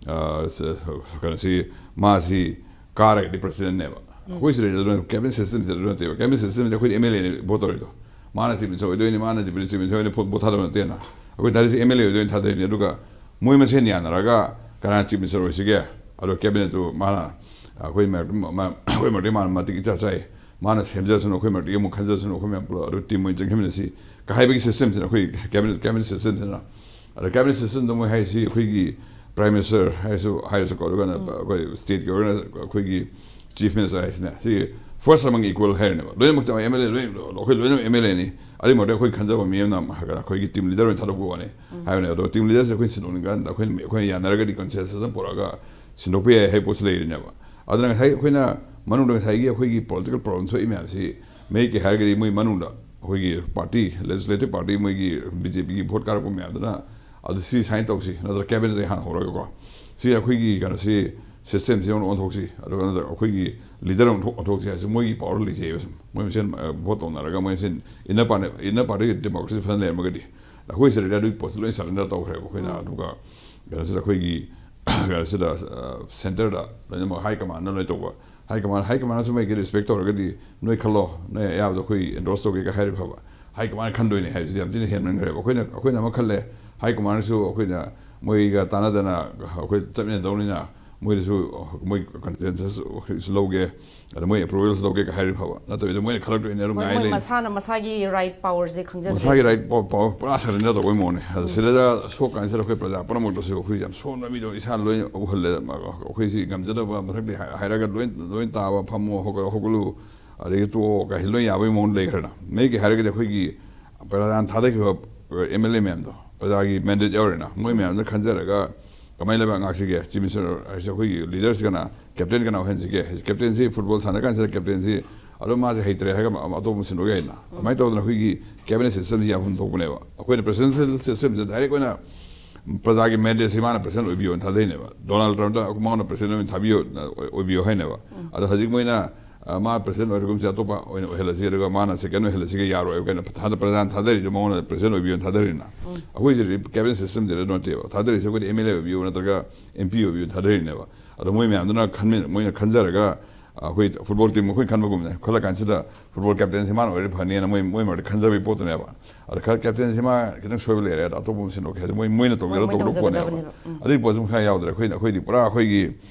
ꯑ, ꯁ-, ꯀꯩꯅꯣꯁꯤ, ꯃꯥꯁꯤ ꯀꯥꯔꯒꯗꯤ ꯄ꯭ꯔꯦꯁꯤꯗꯦꯟꯅꯦꯕ꯫ ꯑꯩꯈꯣꯏ ꯁꯤꯗꯩꯗ ꯑꯗꯨꯅ ꯀꯦꯕꯤꯅꯦꯠ ꯁꯤꯁꯇꯦꯝꯁꯤꯗ ꯑꯗꯨ ꯅꯠꯇꯦꯕ꯫ ꯀꯦꯕꯤꯅꯦꯠ ꯁꯤꯁꯇꯦꯝꯁꯤꯗ ꯑꯩꯈꯣꯏꯗꯤ ꯑꯦꯝ ꯑꯦꯜ ꯑꯦꯅ ꯚꯣꯠ ꯇꯧꯔꯤꯗꯣ꯫ ꯃꯥꯅ ꯆꯤꯞ ꯃꯤꯅꯤꯁꯇꯔ ꯑꯣꯏꯗꯣꯏꯅꯤ, ꯃꯥꯅ ꯗꯤꯄ꯭ꯌꯨꯇꯤ ꯆꯤꯞ ꯃꯤꯅꯤꯁꯇꯔ ꯑꯣꯏꯗꯣꯏꯅꯤ, ꯚꯣꯠ, ꯚꯣꯠ ꯊꯥꯗꯕ ꯅꯠꯇꯦꯅ꯫ ꯑꯩꯈꯣꯏ ꯊꯥꯗꯣꯏꯁꯦ ꯑꯦꯝ ꯑꯦꯜ ꯑꯦ ꯑꯣꯏꯗ ꯑꯣꯏꯅ ꯊꯥꯗꯣꯏꯅꯦ꯫ ꯑꯗꯨꯒ ꯃꯣꯏ ꯃꯁꯦꯟ ꯌꯥꯅꯔꯒ ꯀꯅꯥ ꯆꯤꯐ ꯃꯤꯅꯤꯁꯇꯔ ꯑꯣꯏꯁꯤꯒꯦ, ꯑꯗꯣ ꯀꯦꯕꯤꯅꯦꯠꯇꯨ ꯃꯥꯅ, ꯑꯩꯈꯣꯏ ꯃꯔꯛ-, ꯃ-, ꯑꯩꯈꯣꯏ ꯃꯔꯛꯇꯒꯤ ꯃꯥꯅ ꯃꯇꯤꯛ ꯏꯆꯥ ꯆꯥꯏ, ꯃꯥꯅ ꯁꯦꯝꯖꯔꯁꯅꯨ, ꯑꯩꯈꯣꯏ ꯃꯔꯛꯇꯒꯤ ꯑꯃꯨꯛ ꯈꯟꯖꯔꯁꯅꯨ, ꯑꯩꯈꯣꯏ ꯃꯌꯥꯝ ꯄꯨꯂꯞ ꯑꯗꯨ ꯇꯤꯝ ꯑꯣꯏꯅ ꯆꯪꯈꯤꯃꯤꯟꯅꯁꯤ ꯀ ꯍꯥꯏꯕꯒꯤ ꯁꯤꯁꯇꯦꯝꯁꯤꯅ, ꯑꯩꯈꯣꯏ ꯀꯦꯕꯤꯅꯦꯠ, ꯀꯦꯕꯤꯅꯦꯠ ꯁꯤꯁꯇꯦꯝꯁꯤꯅ꯫ ꯑꯗ ꯀꯦꯕꯤꯅꯦꯠ ꯁꯤꯁꯇꯦꯝꯗ ꯃꯣꯏ ꯍꯥꯏꯁꯤ ꯑꯩꯈꯣꯏꯒꯤ ꯄ꯭ꯔꯥꯏꯝ ꯃꯤꯅꯤꯁꯇꯔ ꯍꯥꯏꯔꯁꯨ, ꯍꯥꯏꯔꯁꯨꯀꯣ, ꯑꯗꯨꯒ ꯑꯩꯈꯣꯏ ꯁ꯭ꯇꯦꯠꯀꯤ ꯑꯣꯏꯔꯒꯅ ꯑꯩꯈꯣꯏꯒꯤ ꯆꯤꯐ ꯃꯤꯅꯤꯁꯇꯔ ꯍꯥꯏꯁꯤꯅ ꯁꯤ ꯐꯥꯔꯁ ꯑꯃꯒ ꯏꯀ꯭ꯋꯦꯜ ꯍꯥꯏꯔꯅꯦꯕ꯫ ꯂꯣꯏꯅꯃꯛ ꯆꯞ ꯃꯥꯟꯅꯩ, ꯑꯦꯝ ꯑꯦꯜ ꯑꯦ ꯂꯣꯏ, ꯑꯩꯈꯣꯏ ꯂꯣꯏꯅꯃꯛ ꯑꯦꯝ ꯑꯦꯜ ꯑꯦꯅꯤ꯫ ꯑꯗꯨꯒꯤ ꯃꯔꯛꯇ ꯑꯩꯈꯣꯏ ꯈꯟꯖꯕ ꯃꯤ ꯑꯃꯅ ꯑꯩꯈꯣꯏꯒꯤ ꯇꯤꯝ ꯂꯤꯗꯔ ꯑꯣꯏꯅ ꯊꯥꯗꯣꯛꯄ ꯋꯥꯅꯤ ꯍꯥꯏꯕꯅꯦ꯫ ꯑꯗꯣ ꯇꯤꯝ ꯂꯤꯗꯔꯁꯦ ꯑꯩꯈꯣꯏꯅ ꯁꯤꯟꯗꯣꯛꯅꯤꯡꯀꯥꯟꯗ ꯑꯩꯈꯣꯏꯅ, ꯑꯩꯈꯣꯏꯅ ꯌꯥꯅꯔꯒꯗꯤ ꯀꯟꯁꯦꯟꯁꯁ ꯑꯃ ꯄꯨꯔꯛꯑꯒ ꯁꯤꯟꯗꯣꯛꯄ ꯌꯥꯏ ꯍꯥꯏꯕ ꯄꯣꯠꯁꯨ ꯂꯩꯔꯤꯅꯦꯕ꯫ ꯑꯗꯨꯅ ꯉꯁꯥꯏ ꯑꯩꯈꯣꯏꯅ ꯃꯅꯨꯡꯗ ꯉꯁꯥꯏꯒꯤ ꯑꯩꯈꯣꯏꯒꯤ ꯄꯣꯂꯤꯇꯤꯀꯦꯜ ꯄ꯭ꯔꯣꯕ꯭ꯂꯦꯝ ꯊꯣꯛꯏ ꯃꯌꯥꯝꯁꯤ ꯃꯌꯦꯛꯀꯤ ꯍꯥꯏꯔꯒꯗꯤ ꯃꯣꯏ ꯃꯅꯨꯡꯗ ꯑꯩꯈꯣꯏꯒꯤ ꯄꯥꯔꯇꯤ, ꯂꯦꯖꯤꯁꯂꯦꯇꯤꯚ ꯄꯥꯔꯇꯤ, ꯃꯣꯏꯒꯤ ꯕꯤ ꯖꯦ ꯄꯤꯒꯤ ꯚꯣꯠ ꯀꯥꯔꯛꯄ ꯃꯌꯥꯝꯗꯨꯅ ꯑꯗꯨ ꯁꯤ ꯁꯥꯏꯟ ꯇꯧꯁꯤ, ꯅꯠꯇ꯭ꯔꯒ ꯀꯦꯕꯤꯅꯦꯠꯇ ꯍꯥꯟꯅ ꯍꯧꯔꯒꯀꯣ, ꯁꯤ ꯑꯩꯈꯣꯏꯒꯤ ꯀꯩꯅꯣꯁꯤ, ꯁꯤꯁꯇꯦꯝꯁꯤ ꯑꯃꯨꯛ ꯑꯣꯟꯊꯣꯛꯁꯤ, ꯑꯗꯨꯒ ꯅꯠꯇ꯭ꯔꯒ ꯑꯩꯈꯣꯏꯒꯤ ꯂꯤꯗꯔ ꯑꯃꯨꯛ ꯊꯣꯛ-, ꯑꯣꯟꯊꯣꯛꯁꯤ ꯍꯥꯏꯁꯤ ꯃꯣꯏꯒꯤ ꯄꯋꯥꯔ ꯂꯩꯖꯩꯑꯕ꯫ ꯁꯨꯝ ꯃꯣꯏ ꯃꯁꯦꯟ, ꯑ, ꯚꯣꯠ ꯇꯧꯅꯔꯒ ꯃꯣꯏ ꯃꯁꯦꯟ inner party, inner party democracy ꯐꯖꯅ ꯂꯩꯔꯝꯃꯒꯗꯤ ꯑꯩꯈꯣꯏ ꯁꯤꯗꯩꯗ ꯑꯗꯨꯒꯤ ꯄꯣꯠꯁꯤ ꯂꯣꯏ ꯁꯔꯦꯟꯗꯔ ꯇꯧꯈ꯭ꯔꯦꯕ ꯑꯩꯈꯣꯏꯅ꯫ ꯑꯗꯨꯒ ꯀꯩꯅꯣꯁꯤꯗ ꯑꯩꯈꯣꯏꯒꯤ ꯀꯩꯅꯣꯁꯤꯗ, ꯑ, ꯁꯦꯟꯇꯔꯗ ꯂꯣꯏꯅꯃꯛ ꯍꯥꯏ ꯀꯃꯥꯟꯅ ꯂꯣꯏ ꯇꯧꯕ꯫ ꯍꯥꯏ ꯀꯃꯥꯟ, ꯍꯥꯏ ꯀꯃꯥꯟꯅꯁꯨ ꯃꯣꯏꯒꯤ ꯔꯦꯁꯄꯦꯛ ꯇꯧꯔꯒꯗꯤ ꯅꯣꯏ ꯈꯜꯂꯣ, ꯅꯣꯏ ꯑꯌꯥꯕꯗꯣ ꯑꯩꯈꯣꯏ ꯑꯦꯟꯗꯣꯔꯁ ꯇꯧꯒꯦꯒ ꯍꯥꯏꯔꯗꯤ ꯐꯕ꯫ ꯍꯥꯏ ꯀꯃꯥꯟ ꯈꯟꯗꯣꯏꯅꯦ ꯍꯥꯏꯕꯁꯤꯗꯤ ꯌꯥꯝ ꯊꯤꯅ ꯍꯦꯟꯃꯟꯈ꯭ꯔꯦꯕ꯫ ꯑꯩꯈꯣꯏꯅ, ꯑꯩꯈꯣꯏꯅ ꯑꯃ ꯈꯜꯂꯦ, ꯍꯥꯏ ꯀꯃꯥꯟꯅꯁꯨ ꯑꯩꯈꯣꯏꯅ ꯃꯣꯏꯒ ꯇꯥꯟꯅꯗꯅ ꯑꯩꯈꯣꯏ ꯆꯠꯃꯤꯟꯅꯗꯧꯅꯤꯅ ꯃꯣꯏꯗꯁꯨ ꯃꯣꯏ ꯀꯟꯁꯦꯟꯁꯁ ꯂꯧꯒꯦ, ꯑꯗ ꯃꯣꯏ ꯑꯦꯄ꯭ꯔꯨꯚꯦꯜꯁ ꯂꯧꯒꯦꯒ ꯍꯥꯏꯔꯗꯤ ꯐꯕ꯫ ꯅꯠꯇꯕꯤꯗ ꯃꯣꯏꯅ ꯈꯜꯂꯛꯇꯣꯏꯅꯦ ꯑꯗꯨꯝ ꯃꯣꯏ, ꯉꯥꯏ ꯃꯣꯏ ꯂꯩ꯫ ꯃꯁꯥꯅ ꯃꯁꯥꯒꯤ ꯔꯥꯏꯠ ꯄꯥꯋꯔꯁꯦ ꯈꯪꯖꯗ꯭ꯔꯦ꯫ ꯃꯁꯥꯒꯤ ꯔꯥꯏꯠ ꯄꯥꯎ, ꯄꯥꯎ ꯄꯨꯔꯥ ꯁꯔꯦꯟꯗꯔ ꯇꯧꯕꯩ ꯃꯑꯣꯡꯅꯦ꯫ ꯑꯗ ꯁꯤꯗ ꯁꯣꯛ ꯀꯥꯟꯁꯤꯗ ꯑꯩꯈꯣꯏ ꯄ꯭ꯔꯖꯥ ꯄꯨꯝꯅꯃꯛꯇꯁꯨ ꯑꯩꯈꯣꯏ ꯌꯥꯝ ꯁꯣꯟꯕ ꯃꯤꯗꯣ ꯏꯁꯥꯅ ꯂꯣꯏꯅ ꯎꯍꯜꯂꯦ꯫ ꯑꯩꯈꯣꯏꯁꯤ ꯉꯝꯖꯗꯕ, ꯃꯊꯛꯇꯒꯤ ꯍꯥꯏ-, ꯍꯥꯏꯔꯒ ꯂꯣꯏ, ꯂꯣꯏ ꯇꯥꯕ, ꯐꯝꯃꯣ, ꯍꯧꯒꯠꯂꯣ, ꯍꯧꯒꯠꯂꯨ, ꯑꯗꯒꯤ ꯇꯣꯛꯑꯣ ꯀꯥꯏꯁꯤ ꯂꯣꯏ ꯌꯥꯕꯒꯤ ꯃꯑꯣꯡꯗ ꯂꯩꯈ꯭ꯔꯦꯅ꯫ ꯃꯌꯦꯛꯀꯤ ꯍꯥꯏꯔꯒꯗꯤ ꯑꯩꯈꯣꯏꯒꯤ ꯄ꯭ꯔꯖꯥꯅ ꯊꯥꯗꯈꯤꯕ ꯑꯦꯝ ꯑꯦꯜ ꯑꯦ ꯃꯌꯥꯝꯗꯣ, ꯄ꯭ꯔꯖꯥꯒꯤ ꯃꯦꯟꯗꯦꯠ ꯌꯥꯎꯔꯦꯅ꯫ ꯃꯣꯏ ꯃꯌꯥꯝꯗꯨꯅ ꯈꯟꯖꯔꯒ ꯀꯃꯥꯏꯅ ꯂꯩꯕꯥꯛ ꯉꯥꯛꯁꯤꯒꯦ? ꯆꯤꯐ ꯃꯤꯅꯤꯁꯇꯔ ꯍꯥꯏꯁꯦ ꯑꯩꯈꯣꯏꯒꯤ ꯂꯤꯗꯔꯁꯤ ꯀꯅꯥ, ꯀꯦꯞꯇꯦꯟ ꯀꯅꯥ ꯑꯣꯏꯍꯟꯁꯤꯒꯦ? ꯀꯦꯞꯇꯦꯟꯁꯤ ꯐꯨꯠꯕꯣꯜ ꯁꯥꯟꯅ ꯀꯥꯟꯁꯤꯗ ꯀꯦꯞꯇꯦꯟꯁꯤ ꯑꯗꯨꯝ ꯃꯥꯁꯦ ꯍꯩꯇ꯭ꯔꯦ ꯍꯥꯏꯔꯒ ꯑꯃ-, ꯑꯇꯣꯞꯄ ꯑꯃ ꯁꯤꯟꯗꯣꯛ ꯌꯥꯏꯗꯅ꯫ ꯑꯗꯨꯃꯥꯏꯅ ꯇꯧꯗꯅ ꯑꯩꯈꯣꯏꯒꯤ ꯀꯦꯕꯤꯅꯦꯠ ꯁꯤꯁꯇꯦꯝꯁꯤ ꯌꯥꯝꯐꯝ ꯊꯣꯛꯄꯅꯦꯕ꯫ ꯑꯩꯈꯣꯏꯅ ꯄ꯭ꯔꯦꯁꯤꯗꯦꯟꯁꯤꯌꯦꯜ ꯁꯤꯁꯇꯦꯝꯁꯤꯗ ꯗꯥꯏꯔꯦꯛ ꯑꯣꯏꯅ ꯄ꯭ꯔꯖꯥꯒꯤ ꯃꯦꯟꯗꯦꯠꯁꯤ ꯃꯥꯅ ꯄ꯭ꯔꯦꯁꯤꯗꯦꯟ ꯑꯣꯏꯕꯤꯌꯣꯅ ꯊꯥꯗꯩꯅꯦꯕ꯫ ꯗꯣꯅꯥꯜꯗ ꯇ꯭ꯔꯝꯞꯇ ꯃꯉꯣꯟꯗ ꯄ꯭ꯔꯦꯁꯤꯗꯦꯟ ꯑꯣꯏꯅ ꯊꯥꯕꯤꯌꯣ, ꯑꯣꯏꯕꯤꯌꯣ ꯍꯥꯏꯅꯦꯕ꯫ ꯑꯗꯣ ꯍꯧꯖꯤꯛ ꯃꯣꯏꯅ, ꯑ, ꯃꯥ ꯄ꯭ꯔꯦꯁꯤꯗꯦꯟ ꯑꯣꯏꯔꯒꯨꯝꯁꯦ, ꯑꯇꯣꯞꯄ ꯑꯣꯏꯅ ꯑꯣꯏꯍꯜꯂꯁꯤ, ꯑꯗꯨꯒ ꯃꯥꯅ ꯁꯦꯀꯦꯟ ꯑꯣꯏꯍꯜꯂꯁꯤꯒ ꯌꯥꯔꯣꯏ ꯀꯥꯏꯅ ꯊꯥꯗ-, ꯄ꯭ꯔꯖꯥꯅ ꯊꯥꯗꯔꯤꯗꯣ ꯃꯉꯣꯟꯗ ꯄ꯭ꯔꯦꯁꯤꯗꯦꯟ ꯑꯣꯏꯕꯤꯌꯣꯅ ꯊꯥꯗꯔꯤꯅ꯫ ꯑꯩꯈꯣꯏꯁꯦ ꯀꯦꯕꯤꯅꯦꯠ ꯁꯤꯁꯇꯦꯝꯁꯤꯗ ꯅꯠꯇꯦꯕ ꯊꯥꯗꯔꯤꯁꯦ, ꯑꯩꯈꯣꯏꯗꯤ ꯑꯦꯝ ꯑꯦꯜ ꯑꯦ ꯑꯣꯏꯕꯤꯌꯨ ꯅꯠꯇ꯭ꯔꯒ ꯑꯦꯝ ꯄꯤ ꯑꯣꯏꯕꯤꯌꯨ ꯊꯥꯗꯔꯤꯅꯦꯕ꯫ ꯑꯗꯣ ꯃꯣꯏ ꯃꯌꯥꯝꯗꯨꯅ ꯈꯟꯃꯤ-, ꯃꯣꯏꯅ ꯈꯟꯖꯔꯒ ꯑꯩꯈꯣꯏ ꯐꯨꯠꯕꯣꯜ ꯇꯤꯝ ꯑꯩꯈꯣꯏ ꯈꯟꯕꯒꯨꯝꯅ ꯈꯜꯂ ꯀꯥꯟꯁꯤꯗ ꯐꯨꯠꯕꯣꯜ ꯀꯦꯞꯇꯦꯟꯁꯤ ꯃꯥꯅ ꯑꯣꯏꯔꯗꯤ ꯐꯅꯤꯅ ꯃꯣꯏ ꯃꯣꯏ ꯃꯔꯛꯇ ꯈꯟꯖꯕꯒꯤ ꯄꯣꯠꯇꯨꯅꯦꯕ꯫ ꯑꯗ ꯈꯔ ꯀꯦꯞꯇꯦꯟꯁꯤ ꯃꯥ ꯈꯤꯇꯪ ꯁꯣꯏꯕ ꯂꯩꯔꯦ, ꯑꯗ ꯑꯇꯣꯞꯄ ꯑꯃ ꯁꯤꯟꯗꯣꯛꯀꯦ ꯍꯥꯏꯁꯦ ꯃꯣꯏ ꯃꯣꯏꯅ ꯇꯧꯒꯦꯔ ꯃꯣꯏ ꯇꯧꯗꯕ ꯄꯣꯠꯅꯦꯕ꯫ ꯇꯧꯖꯒꯗꯕꯅꯦꯕ꯫ ꯎꯝ꯫ ꯑꯗꯨꯒꯤ ꯄꯣꯠꯁꯤ ꯑꯃꯨꯛ ꯈꯔ ꯌꯥꯎꯗ꯭ꯔꯦ꯫ ꯑꯩꯈꯣꯏꯅ ꯑꯩꯈꯣꯏꯗꯤ ꯄꯨꯔꯥ ꯑꯩꯈꯣꯏꯒꯤ